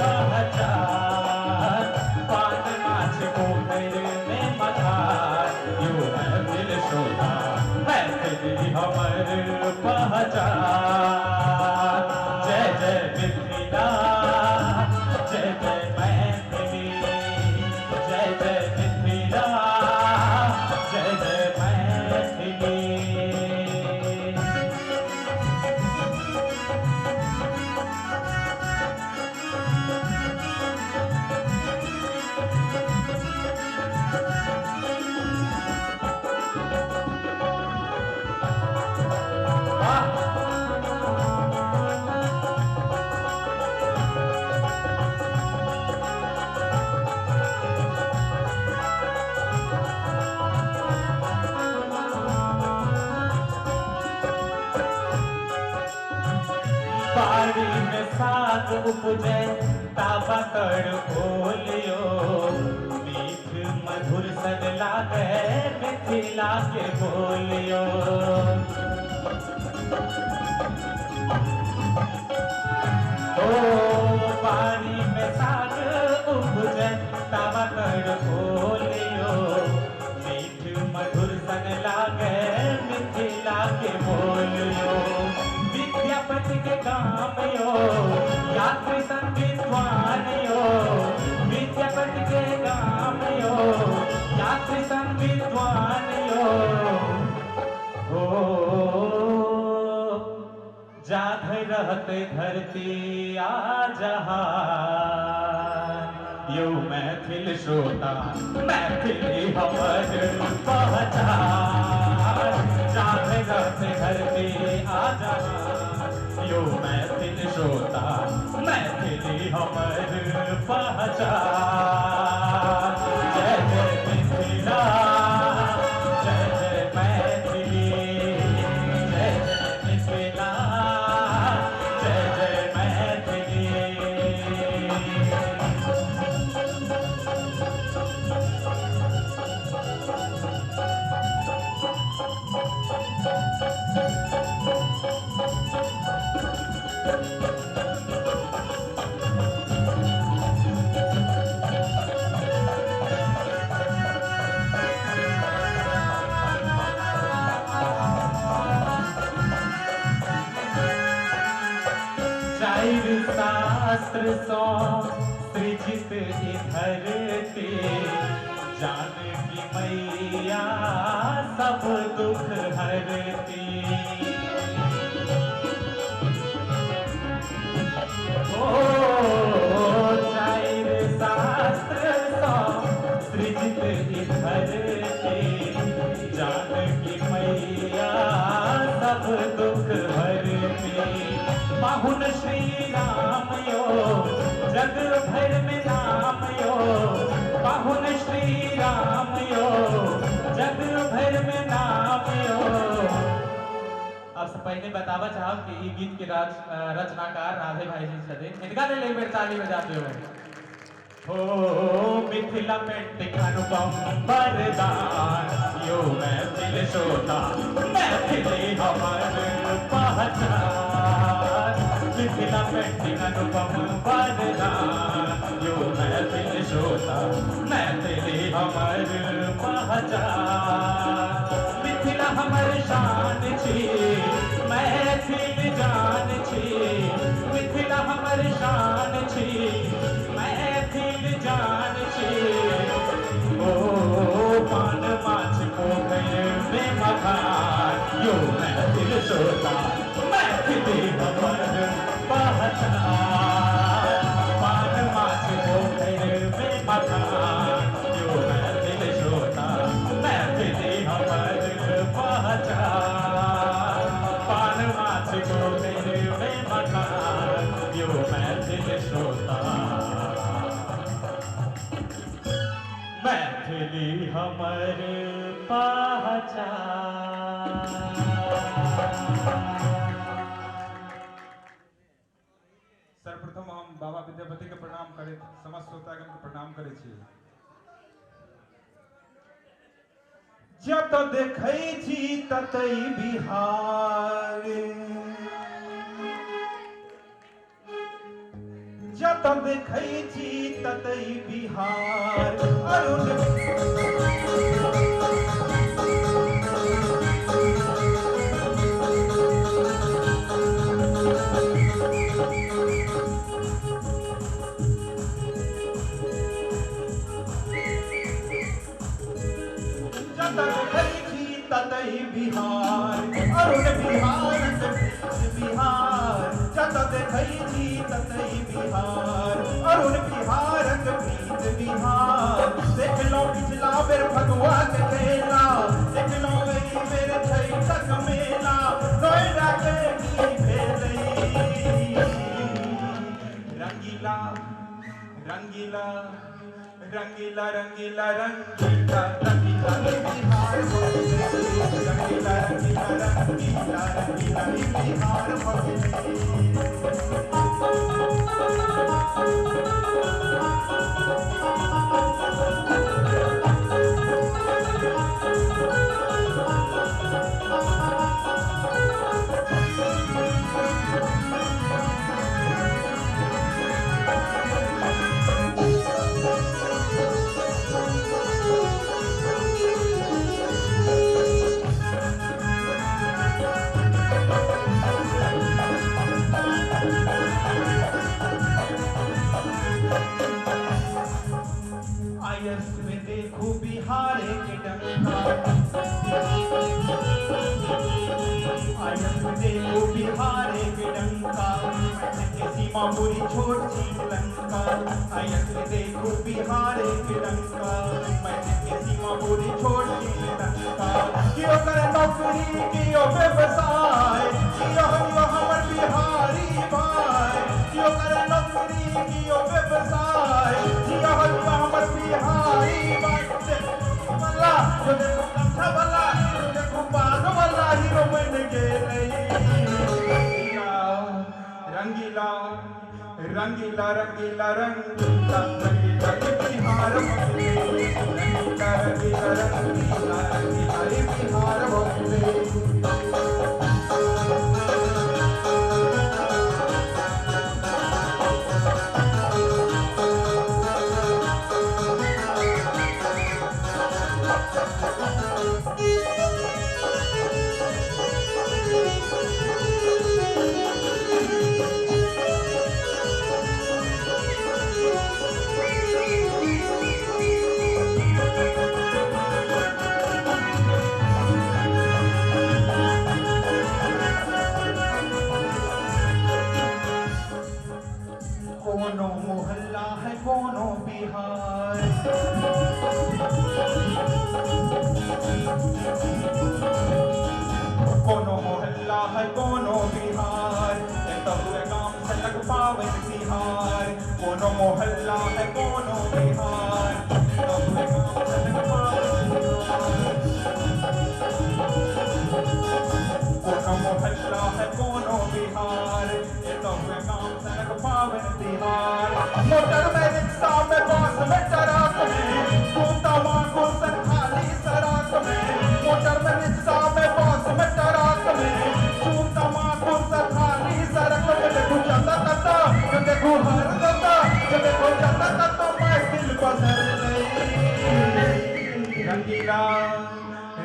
Speaker 13: पहचान। पान माछ पोखरि में मखान, यो मैथिल श्रोता मैथिली हमर पहचान। जय जय मिथिला, जय जय मैथिली, जय जय मिथिला, जय जय मैथिली। बाड़ी में साग उपजे ताबा तर ओलियो, मीठ मधुर सन लागे मिथिला के बोलियो। के बोल यो, विद्यापति के काम यो, यात्री संग विद्वान यो, विद्यापति के काम यो, यात्री संग विद्वान यो। हो जाधर रहते धरती आ जहान यो मैथिल श्रोता मैथिली हमर पहचान। जाधर रहते धरती आ जहान यो मैथिल श्रोता मैथिली हमर पहचान। जय जय मिथिला, जय जय मैथिली, जय जय मिथिला, जय जय मैथिली। चारि शास्त्र सौ सृजित ई धरती, जानकी मैया सब दुख हरती। ओ चारि शास्त्र सौ सृजित ई धरती, जानकी मैया सब दुख हरती। पाहुन श्री राम यो, जग भर में नाम यो, पाहुन श्री राम यो, जग भर में नाम यो।
Speaker 15: आपसे पहले बतावा चाहब कि ई गीत के रचनाकार राधे भाई जी छथिन। हिनका लेल एक बेर ताली बजाते हो।
Speaker 13: हो मिथिला पेंटिंग अनुपम वरदान यो मैथिल श्रोता मैथिली हमर पहचान। मिथिला पेंटिंग अनुपम वरदान यो मैथिल श्रोता मैथिली हमर पहचान। मिथिला हमर शान छी, मैथिल जान छी, मिथिला हमर शान छी, मैथिल जान छी। ओ पान माछ पोखरि में मखान यो मैथिल श्रोता मैथिली हमर पहचान। पान माछ पोखरि में मखान यो मैथिल श्रोता मैथिली हमर पहचान। पान माछ पोखरि में मखान यो मैथिल श्रोता मैथिली हमर पहचान।
Speaker 12: सर्वप्रथम हम बाबा विद्यापति के प्रणाम करे, समस्त श्रोतागण के प्रणाम करे छी। जत देखै छी ततै बिहार, जत देखै छी ततै बिहार, अरुण जत देखै छी ततै बिहार, अरुण बिहार बिहार, जत देखै छी ततै बिहार, अरुण बिहारक प्रीत बिहार। देखलौं पिछला बेर फगुआ के खेला, देखलौं एहि बेर छैठक मेला, नोएडा के की भेलै। रंगीला रंगीला रंगीला रंगीला रंगीला रंगीला बिहार, रंगीला रंगीला रंगीला रंगीला बिहार।
Speaker 16: आयत में देखो बिहार के डंका, मैथिल के सीमा पूरी छोट छीन लंका। आयत में देखो बिहार के डंका, मैथिल के सीमा पूरी छोट छीन लंका। कियो करे नौकरी कियो व्यवसाय, कियो हरियो हमर बिहारी भाई। कियो करे नौकरी कियो व्यवसाय, कियो हरियो हमर बिहारी भाई। वाला जो देखो कथा वाला, जो देखो पाग वाला हीरो बन गेलै। रंगीला रंगीला रंगीला रंगीला रंगीला बिहार भोले, रंगीला रंगीला रंगीला रंगीला बिहार भोले। कोनो मोहल्ला है कोनो बिहार, कोनो मोहल्ला है कोनो बिहार, एतऽ हुए गाम से लग पावन तिहार। कोनो मोहल्ला है कोनो बिहार, एतऽ हुए गाम से लग पावन तिहार। कोनो मोहल्ला है कोनो बिहार, एतऽ हुए गाम से लग पावन तिहार। मोटर में रिक्शा में बस में ट्रक में, तमाकू सन खाली सड़क में। मोटर में रिक्शा में बस में ट्रक में, तमाकू सन खाली सड़क में। देखो जाता कता, देखो हर कता, देखो जाता कता मैथिल बसर रंगीला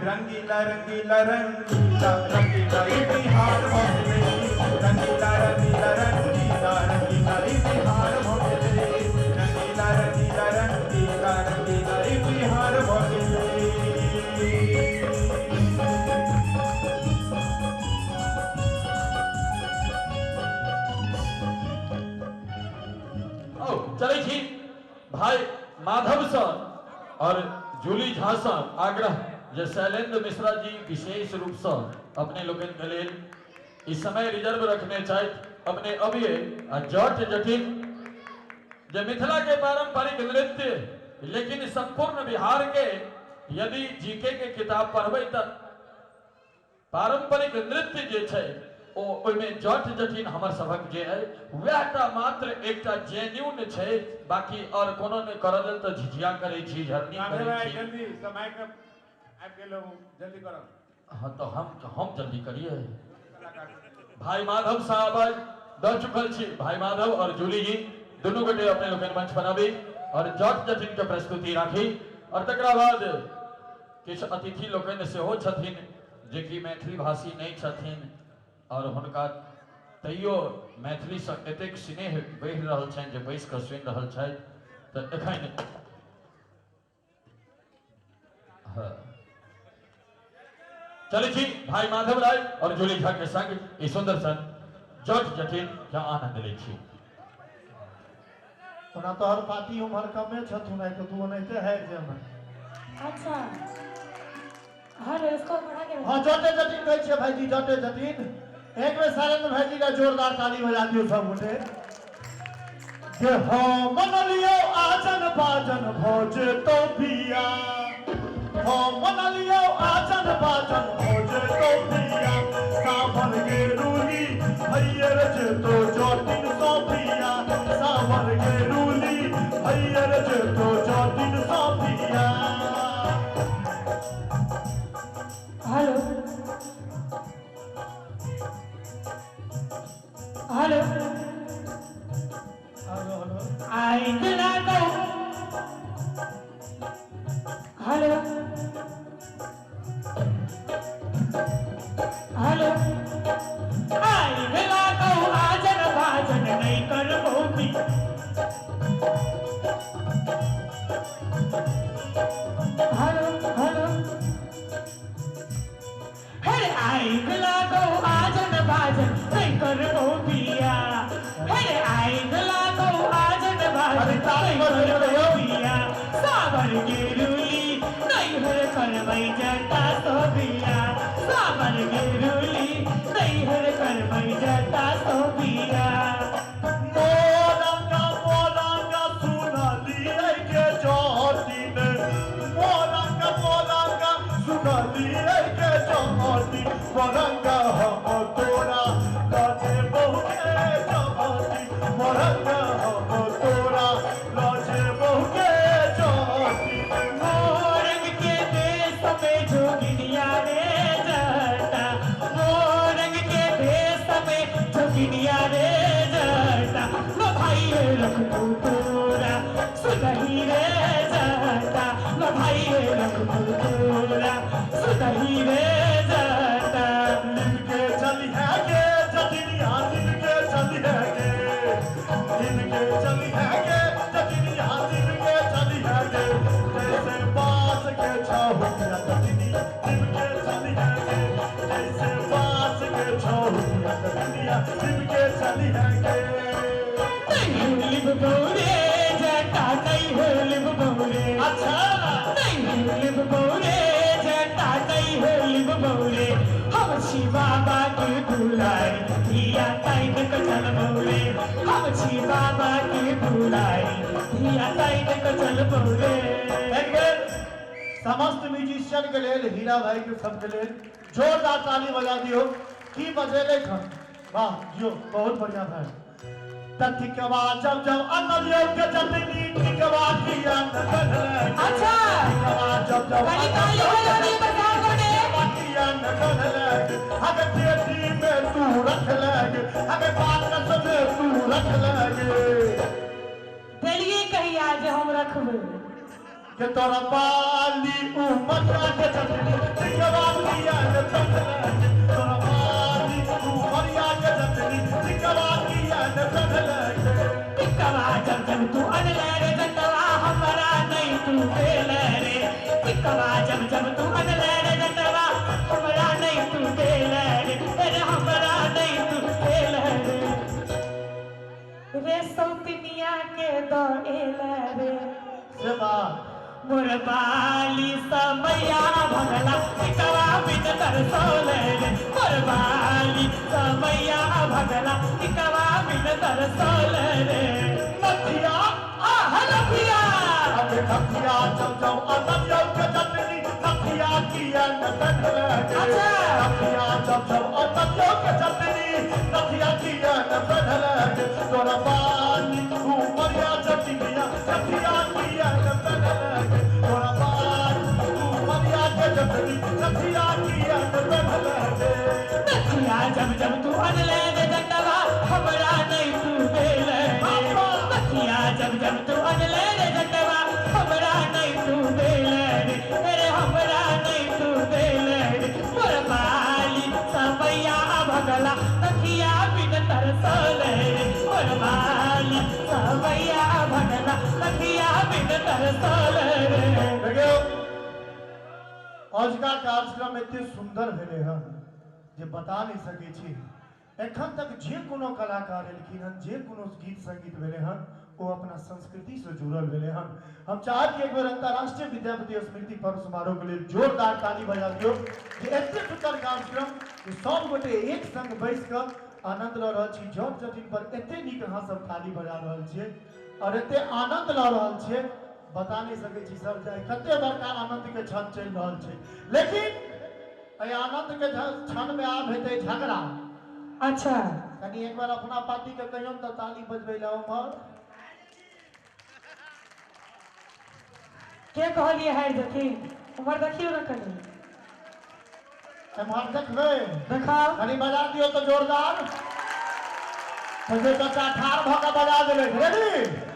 Speaker 16: रंगीला रंगीला रंगीला रंगीला बिहार भोले, रंगीला रंगीला रंगीला रंगीला बिहार भोले, रंगीला रंगीला रंगीला रंगीला बिहार भोले।
Speaker 8: चलै छी भाई माधव सँ और जूली झा सँ आग्रह जे शैलेंद्र मिश्रा जी विशेष रूप सँ अपने लोकनि के लेल इस समय रिजर्व रखने छथि। अपने अबियै आ जट जटिन जे मिथिला के पारंपरिक नृत्य, लेकिन संपूर्ण बिहार के यदि जीके के किताब पढ़बै तऽ पारंपरिक नृत्य जे छै ओ ओहिमे जट जटिन हमर सभक जे है वएह टा मात्र एकटा जेन्यून छै, बाकी और कोनो नहि करऽ लेल तऽ झिझिया करै छी, झरनी करै छी।
Speaker 4: जल्दी समय के आबि गेलहुँ, जल्दी करब।
Speaker 8: हाँ तो हम जल्दी करिए। भाई माधव साहब दऽ चुकल छी, भाई माधव और जूली जी दुनू गोटे अपने लोकनि मंच पर आबी और जट जटिन के प्रस्तुति राखी। और तकरा बाद किछु अतिथि लोकनि सेहो छथिन जे कि मैथिली भाषी नहि छथिन और हुनका तैयो मैथिलीसँ एतेक स्नेह बढ़ि रहल छनि जे बैस कऽ सुनि रहल छथि। तऽ एखन हाँ चलै छी भाई माधव राय और जूली झा के संग ई सुंदर सन जट जटिन के आनंद लै छी।
Speaker 6: ओना तोहर पार्टी उम्हर कमे छथुन, आइ तऽ तू ओनाहिते हारि जेबे।
Speaker 7: अच्छा हेलो, इसको बढ़ा के।
Speaker 6: हाँ जटे जटिन कहै छियै भाईजी, जटे जटिन। एक बेर शैलेंद्र भाईजी का जोरदार ताली बजा दियौ सब गोटे। जे हाँ मनलियो आजन बाजन भोज तो बिया, हाँ मनलियो आजन बाजन भोज तो बिया, सावन के रूली भैयर जे तो जटिन सोफिया, सावन के रूली भैयर जे तो Jatin Sophia.
Speaker 7: Hello hello
Speaker 6: hello hello
Speaker 7: आई लागो। हेलो हेलो आई लागो आजन बाजन नहीं करबो भी। हेलो हेलो हे आई लागो।
Speaker 13: करबो बिया। हे आइग लागो आजन भाजन नहीं करबो बिया। सावर के रूली नैहर करबै जटा सो बिया। सावर के रूली नैहर करबै जटा सो बिया।
Speaker 6: मोरंगा मोरंगा सुनलियै के जटिन, मोरंगा मोरंगा सुनलियै के जटिन, मोरंगा हम तोरा लजे बहुके जटिन, मोरंगा हम तोरा लजे बहुके जटिन।
Speaker 13: मोरंग के देश में जोगिनिया रे जटा, मोरंग के देश में जोगिनिया रे जटा, लो भाई रखबो तोरा सुनही रे जटा, लो भाई रखबो तोरा सुनही रे जटा।
Speaker 6: लिबके चलिहे गे जटिनिया, लिबके चलिहे गे, लिबके चलिहे गे जटिनिया, लिबके चलिहे गे, जैसे बाँस के छहुनिया जटिनिया, लिबके चलिहे गे, जैसे बाँस के छहुनिया जटिनिया, लिबके चलिहे गे।
Speaker 13: नहीं लिबबो रे जटा, नहीं लिबबो रे।
Speaker 6: अच्छा।
Speaker 13: नहीं लिबबो रे जटा, नहीं लिबबो रे। हम छी बाबा के दुलारी धिया ताइन के चलबो रे। हम छी बाबा के दुलारी धिया ताइन के चलबो रे।
Speaker 6: एक बेर समस्त म्यूजिशियन के लेल, हीरा भाई के सबके लेल जोरदार ताली बजा दियो। की बजेले खन, वाह जियो, बहुत बढ़िया भाई। टिकवा जब जब अनलियो के चटनी, टिकवा किया न कढ़ले।
Speaker 7: अच्छा।
Speaker 6: टिकवा जब जब
Speaker 7: कनी ताली बजा दी प्रसाद गोटे।
Speaker 6: किया न कढ़ले, अगे पेटी में तू रख लेगे, अगे बाकस में तू रख लेगे।
Speaker 7: देलिए कहिया जे हम रखबै।
Speaker 6: के तोरा बाली उमरिया के चटनी, टिकवा किया न कढ़ले, तोरा बाली उमरिया के चटनी, टिकवा किया न कढ़ले।
Speaker 13: टिकवा जब जब तू अनले रे जटवा, हमरा नहीं तू देले रे। टिकवा जब जब तू अनले रे जटवा, हमरा नहीं तू देले रे, अरे हमरा नहीं तू देले रे।
Speaker 7: रे सौतनिया के दो एले रे।
Speaker 6: से बात।
Speaker 13: मोर बाली समैया भगला टिकवा बिन तरसोले रे। मोर बाली समैया भगला टिकवा बिन तरसोले रे।
Speaker 6: नथिया
Speaker 13: आह नथिया,
Speaker 6: अबे नथिया जब जब अनलियो के चटनी, नथिया किया न कढ़ले।
Speaker 13: अच्छा।
Speaker 6: नथिया जब जब अनलियो के चटनी, नथिया किया न कढ़ले, तोरा बाली उमरिया चटनिया, नथिया किया न कढ़ले, तोरा बाली उमरिया के चटनी, नथिया किया न कढ़ले।
Speaker 13: नथिया जब जब तू अनले रे जटवा, हमरा नहीं तू देले रे। नथिया जब जब तू अनले रे जटवा, हमरा नहीं तू देले रे, अरे हमरा नहीं तू देले रे। मोर बाली समैया भगला नथिया बिन तरसोले रे। मोर बाली समैया भगला नथिया बिन तरसोले रे।
Speaker 6: देखियौ, अजुका कार्यक्रम एते सुंदर भेलै हन जे बता नहीं सकै छी। एखन तक जे कोनो कलाकार एलखिन हन, जे कोनो गीत संगीत भेलै हन, ओ अपना संस्कृति से जुड़ल भेलै हन। हम चाहब कि एक बेर अंतर्राष्ट्रीय विद्यापति स्मृति पर्व समारोह के लेल जोरदार ताली बजा दियौ जे एते सुंदर कार्यक्रम जे सब गोटे एक संग बैस कऽ आनंद लऽ रहल छी। जट जटिन पर एते नीक अहाँ सब ताली बजा रहल छियै और एते आनंद लऽ रहल छियै, बता नहीं सकै छी सर जे कते बड़का आनंद के क्षण चलि रहल छै। लेकिन एहि आनंद के क्षण में आब हेतै झगड़ा।
Speaker 7: अच्छा।
Speaker 6: कनी एक बार अपना पार्टी के कहियौन तऽ ताली बजबै लए उम्हर।
Speaker 7: के कहलिए हारि जेथिन? उम्हर देखियौ ने कनी।
Speaker 6: एम्हर देखबै?
Speaker 7: देखाउ।
Speaker 6: कनी बजा दियौ तऽ जोरदार। तऽ जे चाचा ठाढ़ भऽ कऽ बजा देलै। रेडी?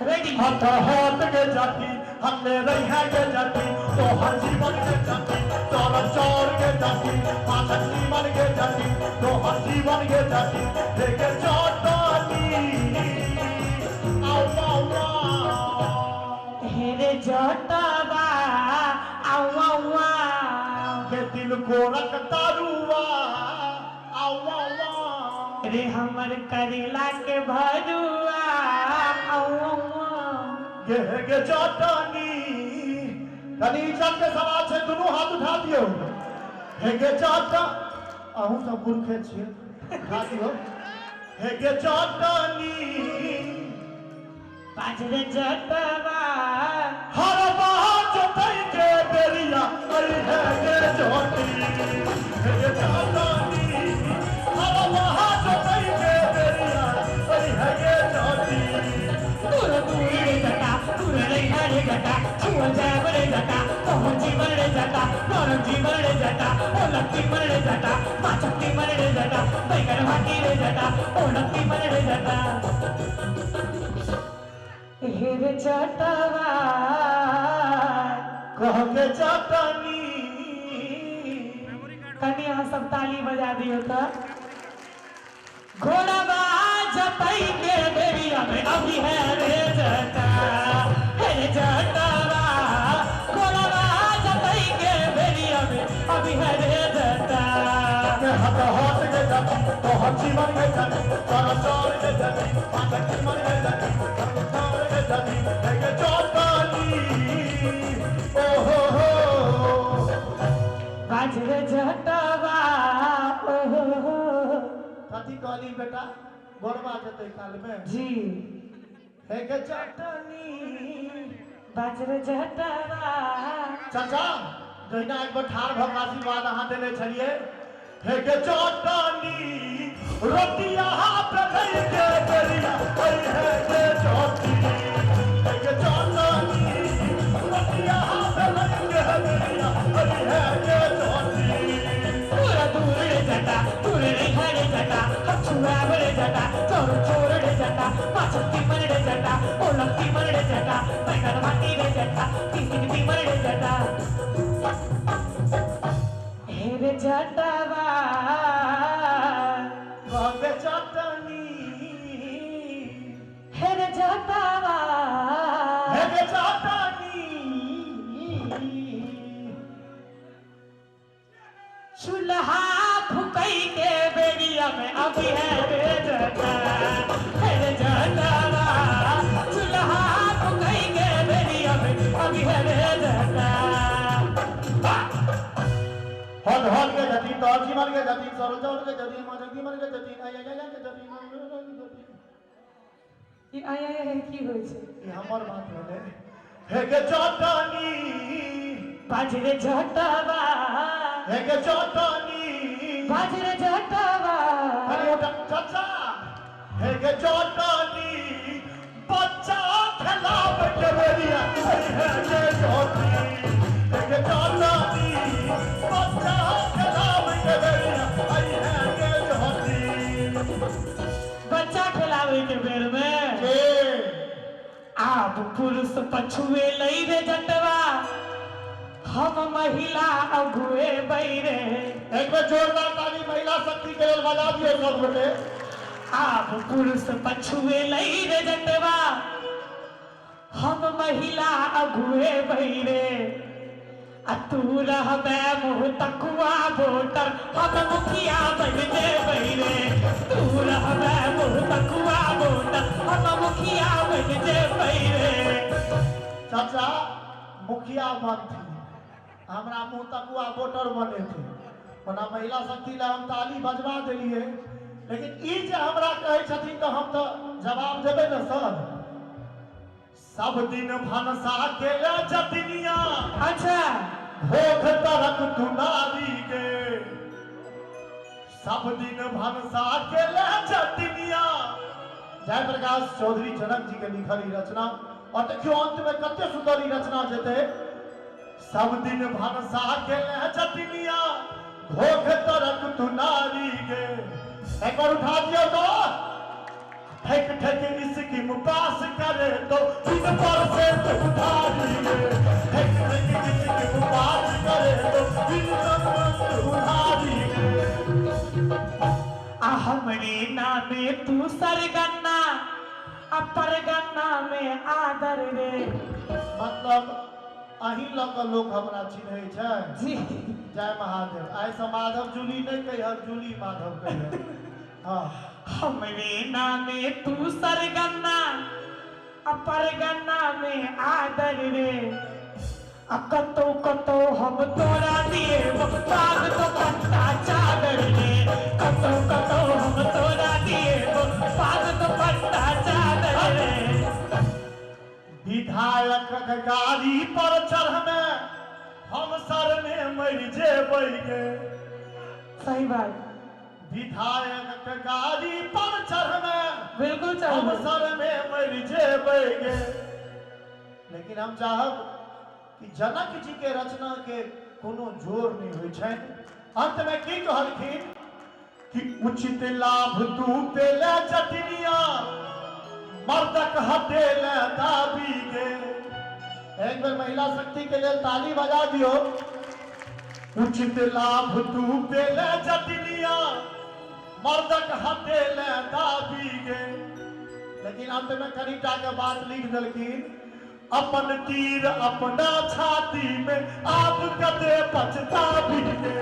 Speaker 13: रेडी।
Speaker 6: हथ हाथ के जाति, हल्ले रहिया के जाति, तोहर जीवन के जाति, तोहर चौर के जाति, पाछक जीवन के जाति, तोहर जीवन के जाति, हे के चटनी। आउ आउ आउ।
Speaker 13: हे रे जटवा आउ आउ आउ।
Speaker 6: के तिल कोरक तारुआ, आउ आउ आउ।
Speaker 13: रे हमर करेला के भरुआ
Speaker 6: गे गे चटनी। कनी इज्जत के सवाल छै, दुनू हाथ उठा दियौ। हे गे चटा, अहूँ सब मूर्खे छियै, उठा दियौ। हे गे चटनी
Speaker 13: बाजरे जटवा
Speaker 6: हर बाहर जोतई के बेरिया अरे हे गे चटनी। हे गे चटनी हर बाहर जोतई के बेरिया अरे हे गे चटनी।
Speaker 13: दूर दूर रे जटा दूर रे हरे जटा छुअल जाब रे जटा तोहर जीवन रे जटा नरम जीवन रे जटा ओ लत्ती मन रे जटा माछक्ती मन रे जटा बैगन भाटी रे जटा ओ लत्ती मन रे जटा हे रे जटवा
Speaker 6: कह के चटनी।
Speaker 7: कनी अहाँ सब ताली बजा दियौ तऽ।
Speaker 13: घोड़ाबा जतई के बेरिया में अभी है रे जटा हे रे जटवा। घोड़ाबा जतई के बेरिया में अभी है रे जटा।
Speaker 6: के हत हाथ के जटी तोहर जीवन के जटी तोहर चोर के जटी माता जीवन के जटी तोहर चोर के जटी हे गे चटनी। ओ हो हो
Speaker 7: बाजरे जटवा ओ हो हो।
Speaker 6: कथी कहली बेटा? गोरबा जेतै काल में
Speaker 7: जी।
Speaker 6: हे गे चटनी
Speaker 7: बाजरे जटवा।
Speaker 6: चाचा जहिना एक बेर ठाढ़ भऽ आशीर्वाद अहाँ देने छलियै। हे गे चटनी रोटिया पे लई के बेरिया अरे हे गे चटनी। हे गे चटनी रोटिया पे लई के बेरिया अरे हे गे चटनी।
Speaker 13: दूर दूर रे जटा दूर रे हरे जटा हम छुआब रे जटा चोर चोर रे जटा माछक्ती मन रे जटा ओ लत्ती मन रे जटा बैगन भाटी रे जटा तीसिन तीमन रे जटा
Speaker 7: हे रे जटवा
Speaker 6: कह के चटनी
Speaker 7: हे रे जटवा
Speaker 6: हे गे चटनी।
Speaker 13: चूल्हा फुकई के बेरिया में अभी है रे जटा हे रे जटवा। चूल्हा फुकई के बेरिया में अभी है रे जटा।
Speaker 6: हद हद के जटी तोहर जीवन के जटी सर चौर के जटी माता जीवन के जटी आय आय आय के जटी।
Speaker 7: ई आय आय आय की होइ छै?
Speaker 6: ई हमर बात भेलै। हे गे चटनी
Speaker 13: बाजरे जटवा
Speaker 6: हे गे चटनी
Speaker 7: बाजरे जटवा
Speaker 6: अरे उठा चाचा। हे गे चटनी बच्चा खेलाब के बेरिया अरे हे गे चटनी। हे गे चटनी बच्चा खेलाब के बेरिया अरे हे गे चटनी।
Speaker 13: बच्चा खेलावे के बेर में आब पुरुष पछुए लई रे जटवा हम महिला अगुए बैरे।
Speaker 6: एक बार जोरदार ताली महिला शक्ति के लेल बजा दियौ सब गोटे।
Speaker 13: आब पुरुष पछुए लई रे जटवा हम महिला अगुए बैरे। आ तू रहबे मुँह तकुआ वोटर हम मुखिया बन जेबै रे। तू रहबे मुँह तकुआ वोटर हम मुखिया बन जेबै रे।
Speaker 6: चाचा मुखिया बनथिन हमरा मुँह तकुआ वोटर बनेथिन। ओना महिला शक्ति लए हम ताली बजबा देलियै, लेकिन ई जे हमरा कहै छथिन तऽ हम तऽ जवाब देबै ने सर। सब दिन भनसा के ले जतनिया
Speaker 13: अच्छा
Speaker 6: भोग तरक दुनारी के। सब दिन भनसा के ले जतनिया। जयप्रकाश चौधरी जनक जी के लिखल ई रचना, और देखियो अंत में कते सुंदर ई रचना जेतै। सब दिन भनसा के ले जतनिया भोग तरक दुनारी के। एक बार उठा दियो तो ठेक ठेक इसकी पास करे तो बिन पर से तो उधारी गे। ठेक ठेक इसकी पास करे तो बिन पर से उधारी गे।
Speaker 13: आ हमरे नामे तू सरगन्ना आ परगन्ना में आदर रे।
Speaker 6: मतलब अहीं लऽ कऽ लोक हमरा चिन्है छै
Speaker 7: जी।
Speaker 6: जय महादेव। आइ से माधव जूली नहि कहिहक, जूली माधव कहिहक। हाँ।
Speaker 13: हमरे नामे तू सरगन्ना आ परगन्ना में आदर रे, आ कतो कतो हम तोरा दिए पाग तो पत्ता चादर रे, कतो कतो हम तोरा दिए पाग तो पत्ता चादर रे।
Speaker 6: विधायक के गाड़ी पर चढ़ने हम सर में मर जेबै गे।
Speaker 7: सही बात।
Speaker 6: विधायक के गाड़ी पर चढ़ने
Speaker 7: बिल्कुल
Speaker 6: हम
Speaker 7: चढ़बै।
Speaker 6: सर में मर जेबै गे। लेकिन हम चाहब कि जनक जी के रचना के कोनो जोर नहीं होइ छनि। अंत में की कहलखिन कि उचित लाभ तू पेले जटनिया, मर्दक हटेले दाबी गे। एक बेर महिला शक्ति के लेल ताली बजा दियो। उचित लाभ तू पेले जटनिया, मर्दक हटेले दाबी गे। लेकिन अंत में कनिटा के बात लिख देलखिन, अपन तीर अपना छाती में आप कदे पछताबी गे,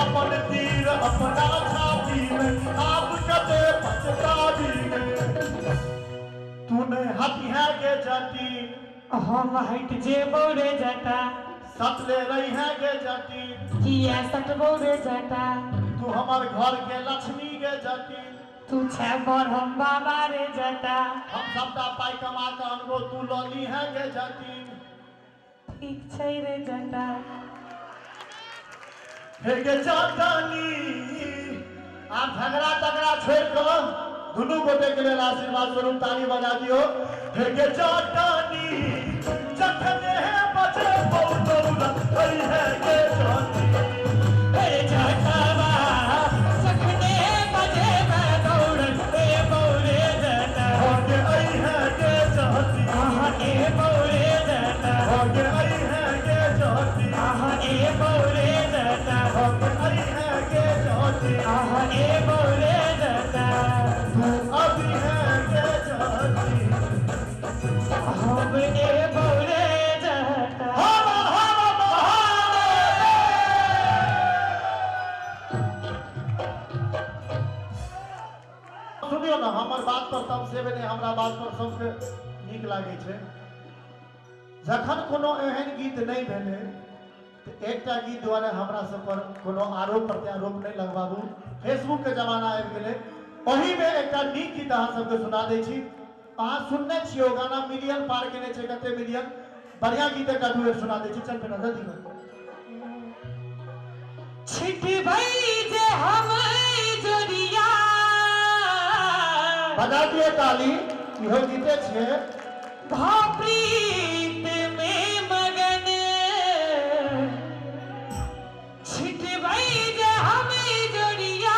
Speaker 6: अपन तीर अपना छाती में आप कदे पछताबी गे। तूने हटी है गे जटी,
Speaker 13: हम हट जेबौ रे जटा,
Speaker 6: सटले रही है गे जटी,
Speaker 13: किया सटबौ रे जटा,
Speaker 6: तू हमार घर के लक्ष्मी गे जटी,
Speaker 13: तू छै बड़ हम बाबा रे जटा,
Speaker 6: हम सबटा पाई कमा के अनबो तू लली है गे जटी।
Speaker 13: ठीक छै रे जटा।
Speaker 6: हे गे जटनी, आप झगड़ा तगड़ा छोड़ कऽ दुनू गोटे के लेल आशीर्वाद स्वरूप ताली बजा दियो। हे गे जटनी, जखने बजे दौड़त है गे जटनी।
Speaker 13: हे जटवा, जखने बजे दौड़त ए बौरे जटा,
Speaker 6: हो गे ऐ है गे जटनी,
Speaker 13: आहा ए बौरे जटा,
Speaker 6: हो गे ऐ है गे जटनी,
Speaker 13: आहा ए बौरे जटा,
Speaker 6: हो गे ऐ है गे जटनी,
Speaker 13: आहा ए बौरे जटा,
Speaker 6: तू अभी है गे जटनी,
Speaker 13: हम ए बौरे जटा।
Speaker 6: हर हर महादेव। सुनियो ना, हमर बात पर तमसेबे नहि, हमरा बात पर सबके नीक लागै छै। जखन कोनो एहन गीत नहि भेलै तऽ एकटा गीत दुआरे हमरा सब पर कोनो आरोप प्रत्यारोप नहि लगबाबू। फेसबुक के जमाना आबि गेलै, ओहिमे एकटा नीक गीत अहाँ सबके सुना दै छी। अहाँ सुनने छियै, ओ गाना मिलियन पार केने छै, कते मिलियन। बढ़िया गीत एकटा दू बेर सुना दै छी। चल बेटा जल्दी कर।
Speaker 13: छिटबै जे हम जोड़िया,
Speaker 6: बजा दियौ ताली, इहो गीते छियै।
Speaker 13: भाप्रीत में मगन, छिटबै जे हम जोड़िया,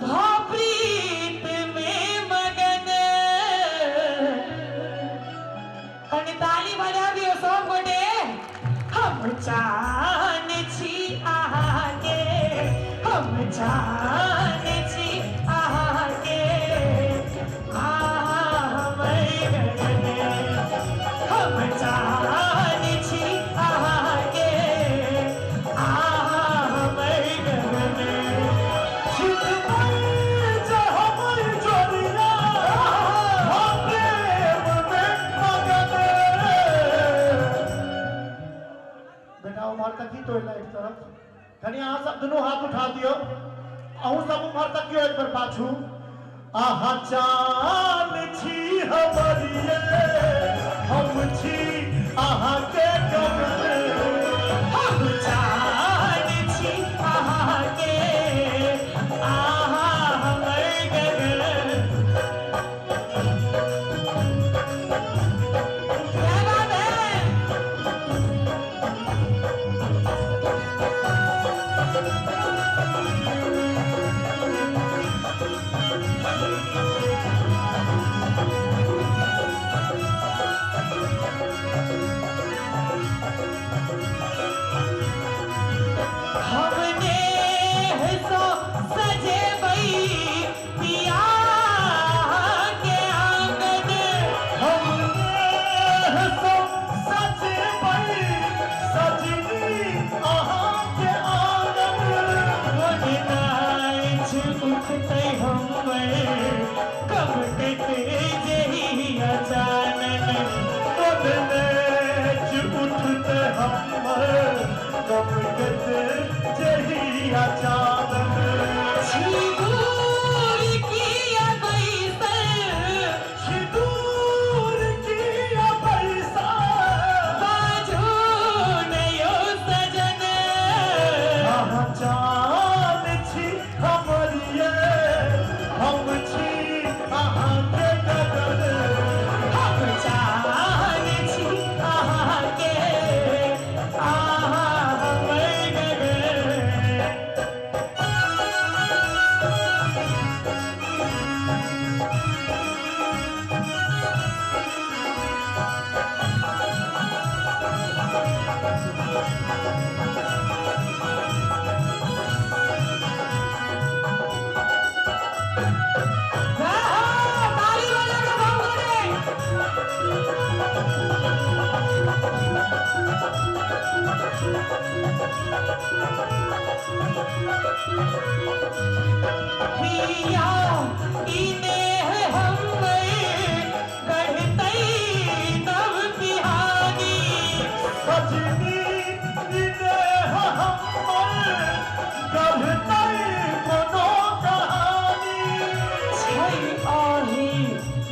Speaker 13: भाप्रीत में मगन। कनि ताली बजा दियौ सब गोटे। हम चान छी अहाँके, हम चान छी अहाँके, अहाँ हमर गगन। हम चान छी अहाँके, अहाँ हमर गगन।
Speaker 6: छिटबै जे हमर जोड़िया, हम प्रेम में मगन। बेटा उम्हर तक ही तो एक तरफ कनि अहाँ सब दुनू हाथ उठा दियौ। अहूँ सब उम्हर तकियौ एक बेर पाछू। अहाँ चान छी हमर ये, हम छी अहाँके गगन।
Speaker 13: हम चान छी अहाँके, अहाँ हमर गगन। क्या बात है।
Speaker 6: सजनी अहाँके आंगन।
Speaker 13: हिया इने हमर गढ़तै नव बिहानी।
Speaker 6: सजनी इने हमर गढ़तै कोनो कहानी।
Speaker 13: छै आही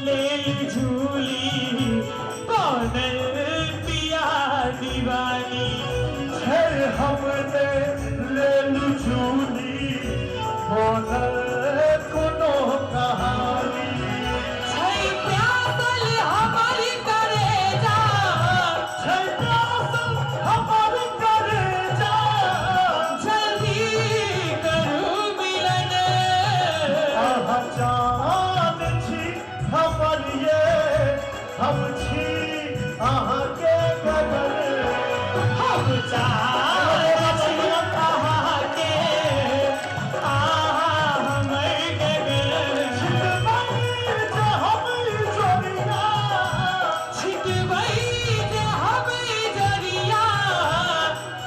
Speaker 13: लेल झूली बनल पिया दीवानी।
Speaker 6: छै हमरे लेल झूली बनल कोनो कहानी।
Speaker 13: छै प्यासल हमर करेजा।
Speaker 6: छै प्यासल हमर करेजा।
Speaker 13: जल्दी करू मिलन।
Speaker 6: अहाँ जान छी हमर ये, हम छी अहाँके गगन।
Speaker 13: हम चाहै छी अहाँके, अहाँ हमर गगन।
Speaker 6: छिटबै जे हम जोड़िया।
Speaker 13: छिटबै जे हम जरिया,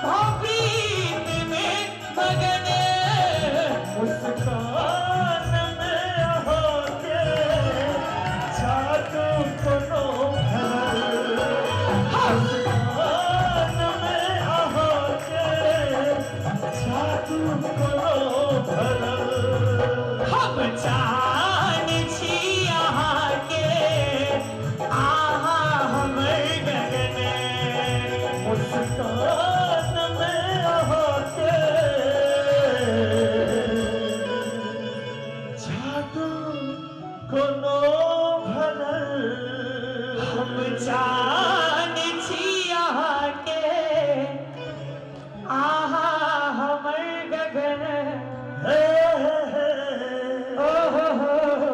Speaker 13: भऽ प्रीत में मगन।
Speaker 6: मुस्कान में अहाँके जादू कोनो भरल। मुस्कान में अहाँके जादू कोनो भरल।
Speaker 13: हम जान छी अहाँके, अहाँ हमर गगन।
Speaker 6: मुस्कान में अहाँके जादू कोनो भरल।
Speaker 13: हम जान छी अहाँके, अहाँ हमर गगन।
Speaker 6: हे हे हे।
Speaker 13: ओ हो हो।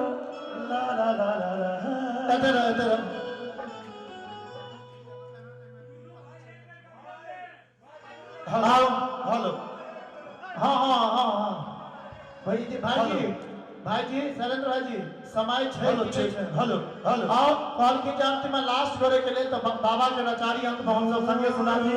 Speaker 6: ला ला ला ला ला।
Speaker 17: एतऽ रह, एतऽ रह।
Speaker 6: Hello hello.
Speaker 17: हाँ हाँ हाँ हाँ, भाईजी, भाईजी, भाईजी, शैलेंद्र भाईजी, समय छै
Speaker 6: हेलो
Speaker 17: कि नहि
Speaker 6: ठीक
Speaker 17: छै?
Speaker 6: Hello hello.
Speaker 17: हाँ, कहलखिन जे अंत में लास्ट करे के लेल, तऽ बाबा के नचारी अंत में हम सब संगे सुना दी।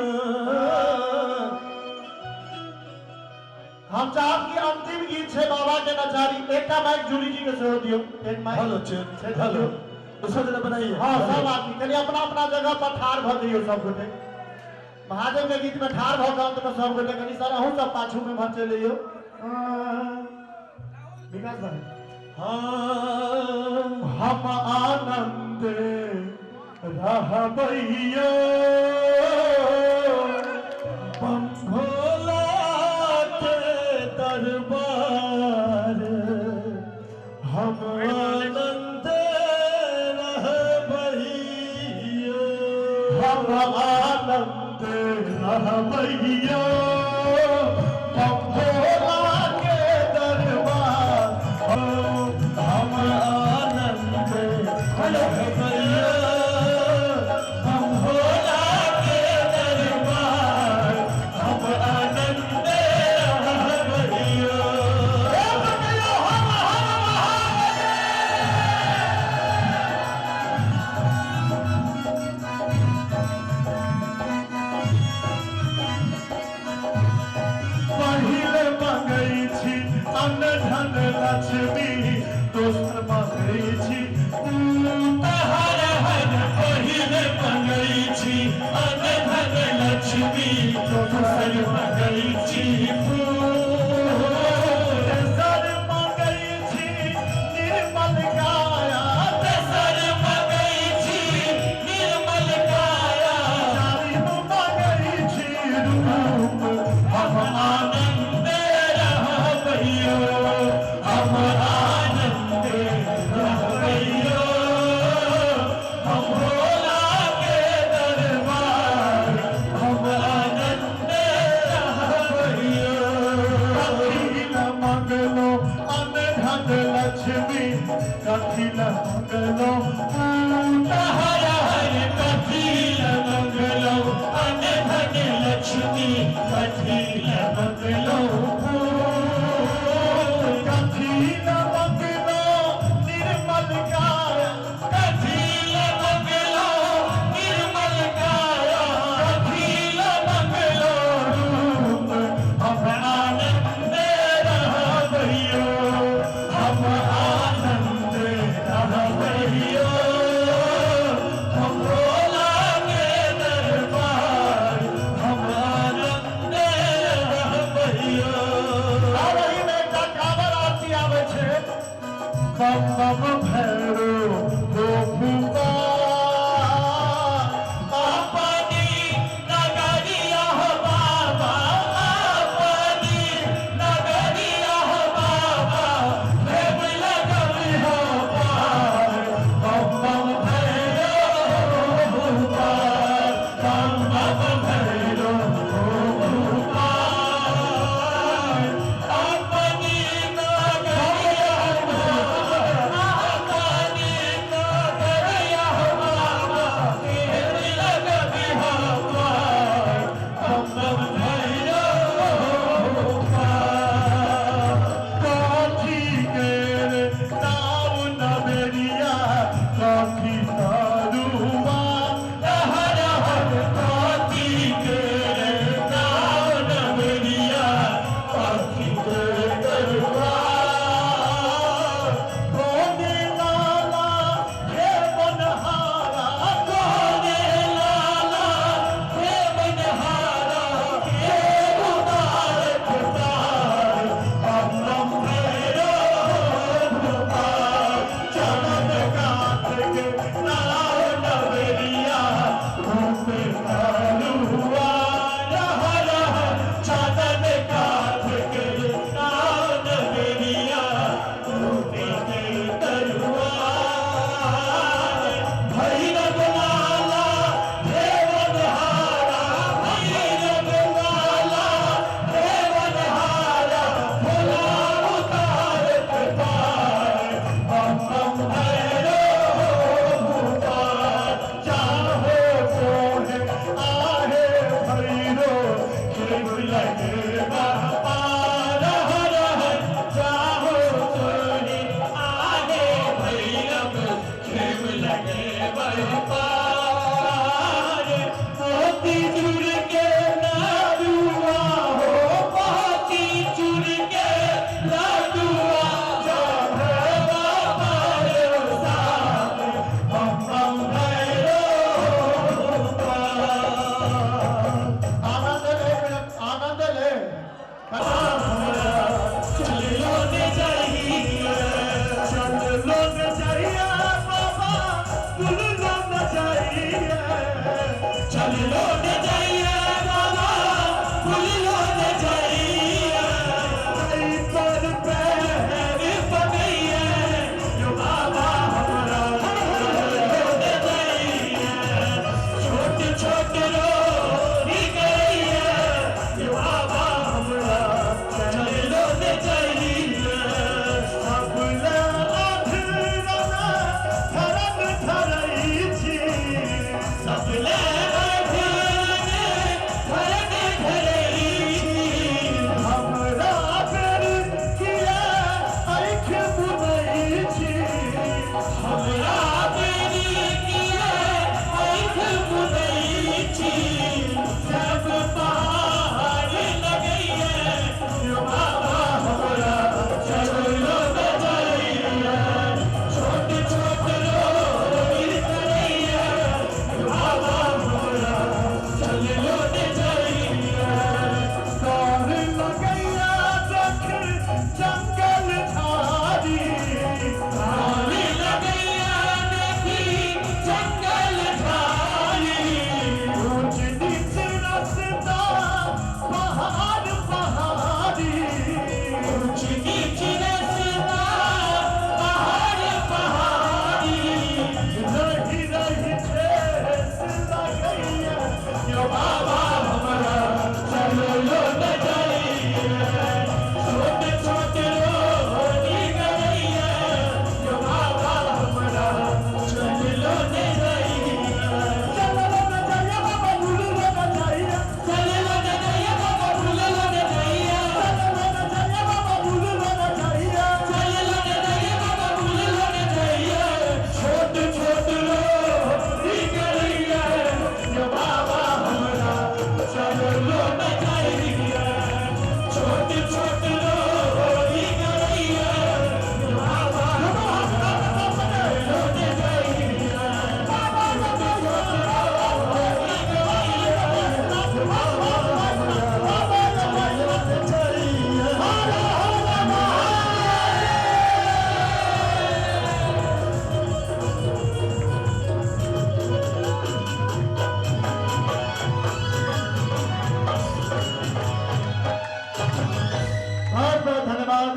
Speaker 17: हम चाहब कि अंतिम गीत छै बाबा के नचारी। एकटा माइक जूली जी के सेहो दियौ, एक माइक।
Speaker 6: हेलो चेक हेलो, दूसरा जना बनाइए।
Speaker 17: हाँ, सब आदमी कनि अपना अपना जगह पर ठाढ़ भऽ जइयौ। सब गोटे महादेव के गीत में ठाढ़ भऽ कऽ अंत में सब गोटे कनि। सर, अहूँ सब पाछू में भर चलि अइयौ। विकास भाई।
Speaker 6: हाँ, हम आनंद रहबैयो बम भोला के दरबार। हम आनंद रहबैयो, हम आनंद रहबैयो बम भोला के दरबार। हम आनंद रहबैयो बम भोला के दरबार। हम आनंद रहबैयो। हर हर महादेव। पहिले मंगै छी अन्न धन लक्ष्मी, दोसर मंगै छी
Speaker 8: हर हर। पहिले मंगै छी अन्न धन लक्ष्मी, दोसर मंगै छी
Speaker 6: तेसर मंगै छी निर्मल काया।
Speaker 8: तेसर मंगै छी निर्मल काया।
Speaker 6: चारिम मंगै छी रूप।
Speaker 8: हम आनंद रहबैयो, हम
Speaker 6: बम बम भैरो हो भूपाल।
Speaker 13: अपनी नगरिया हो बाबा, अपनी नगरिया हो बाबा, प्रेम लगल हो पार। बम बम भैरो हो भूपाल, बम बम भैरो हो भूपाल। अपनी नगरिया हो बाबा, अपनी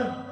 Speaker 17: प्रबंध।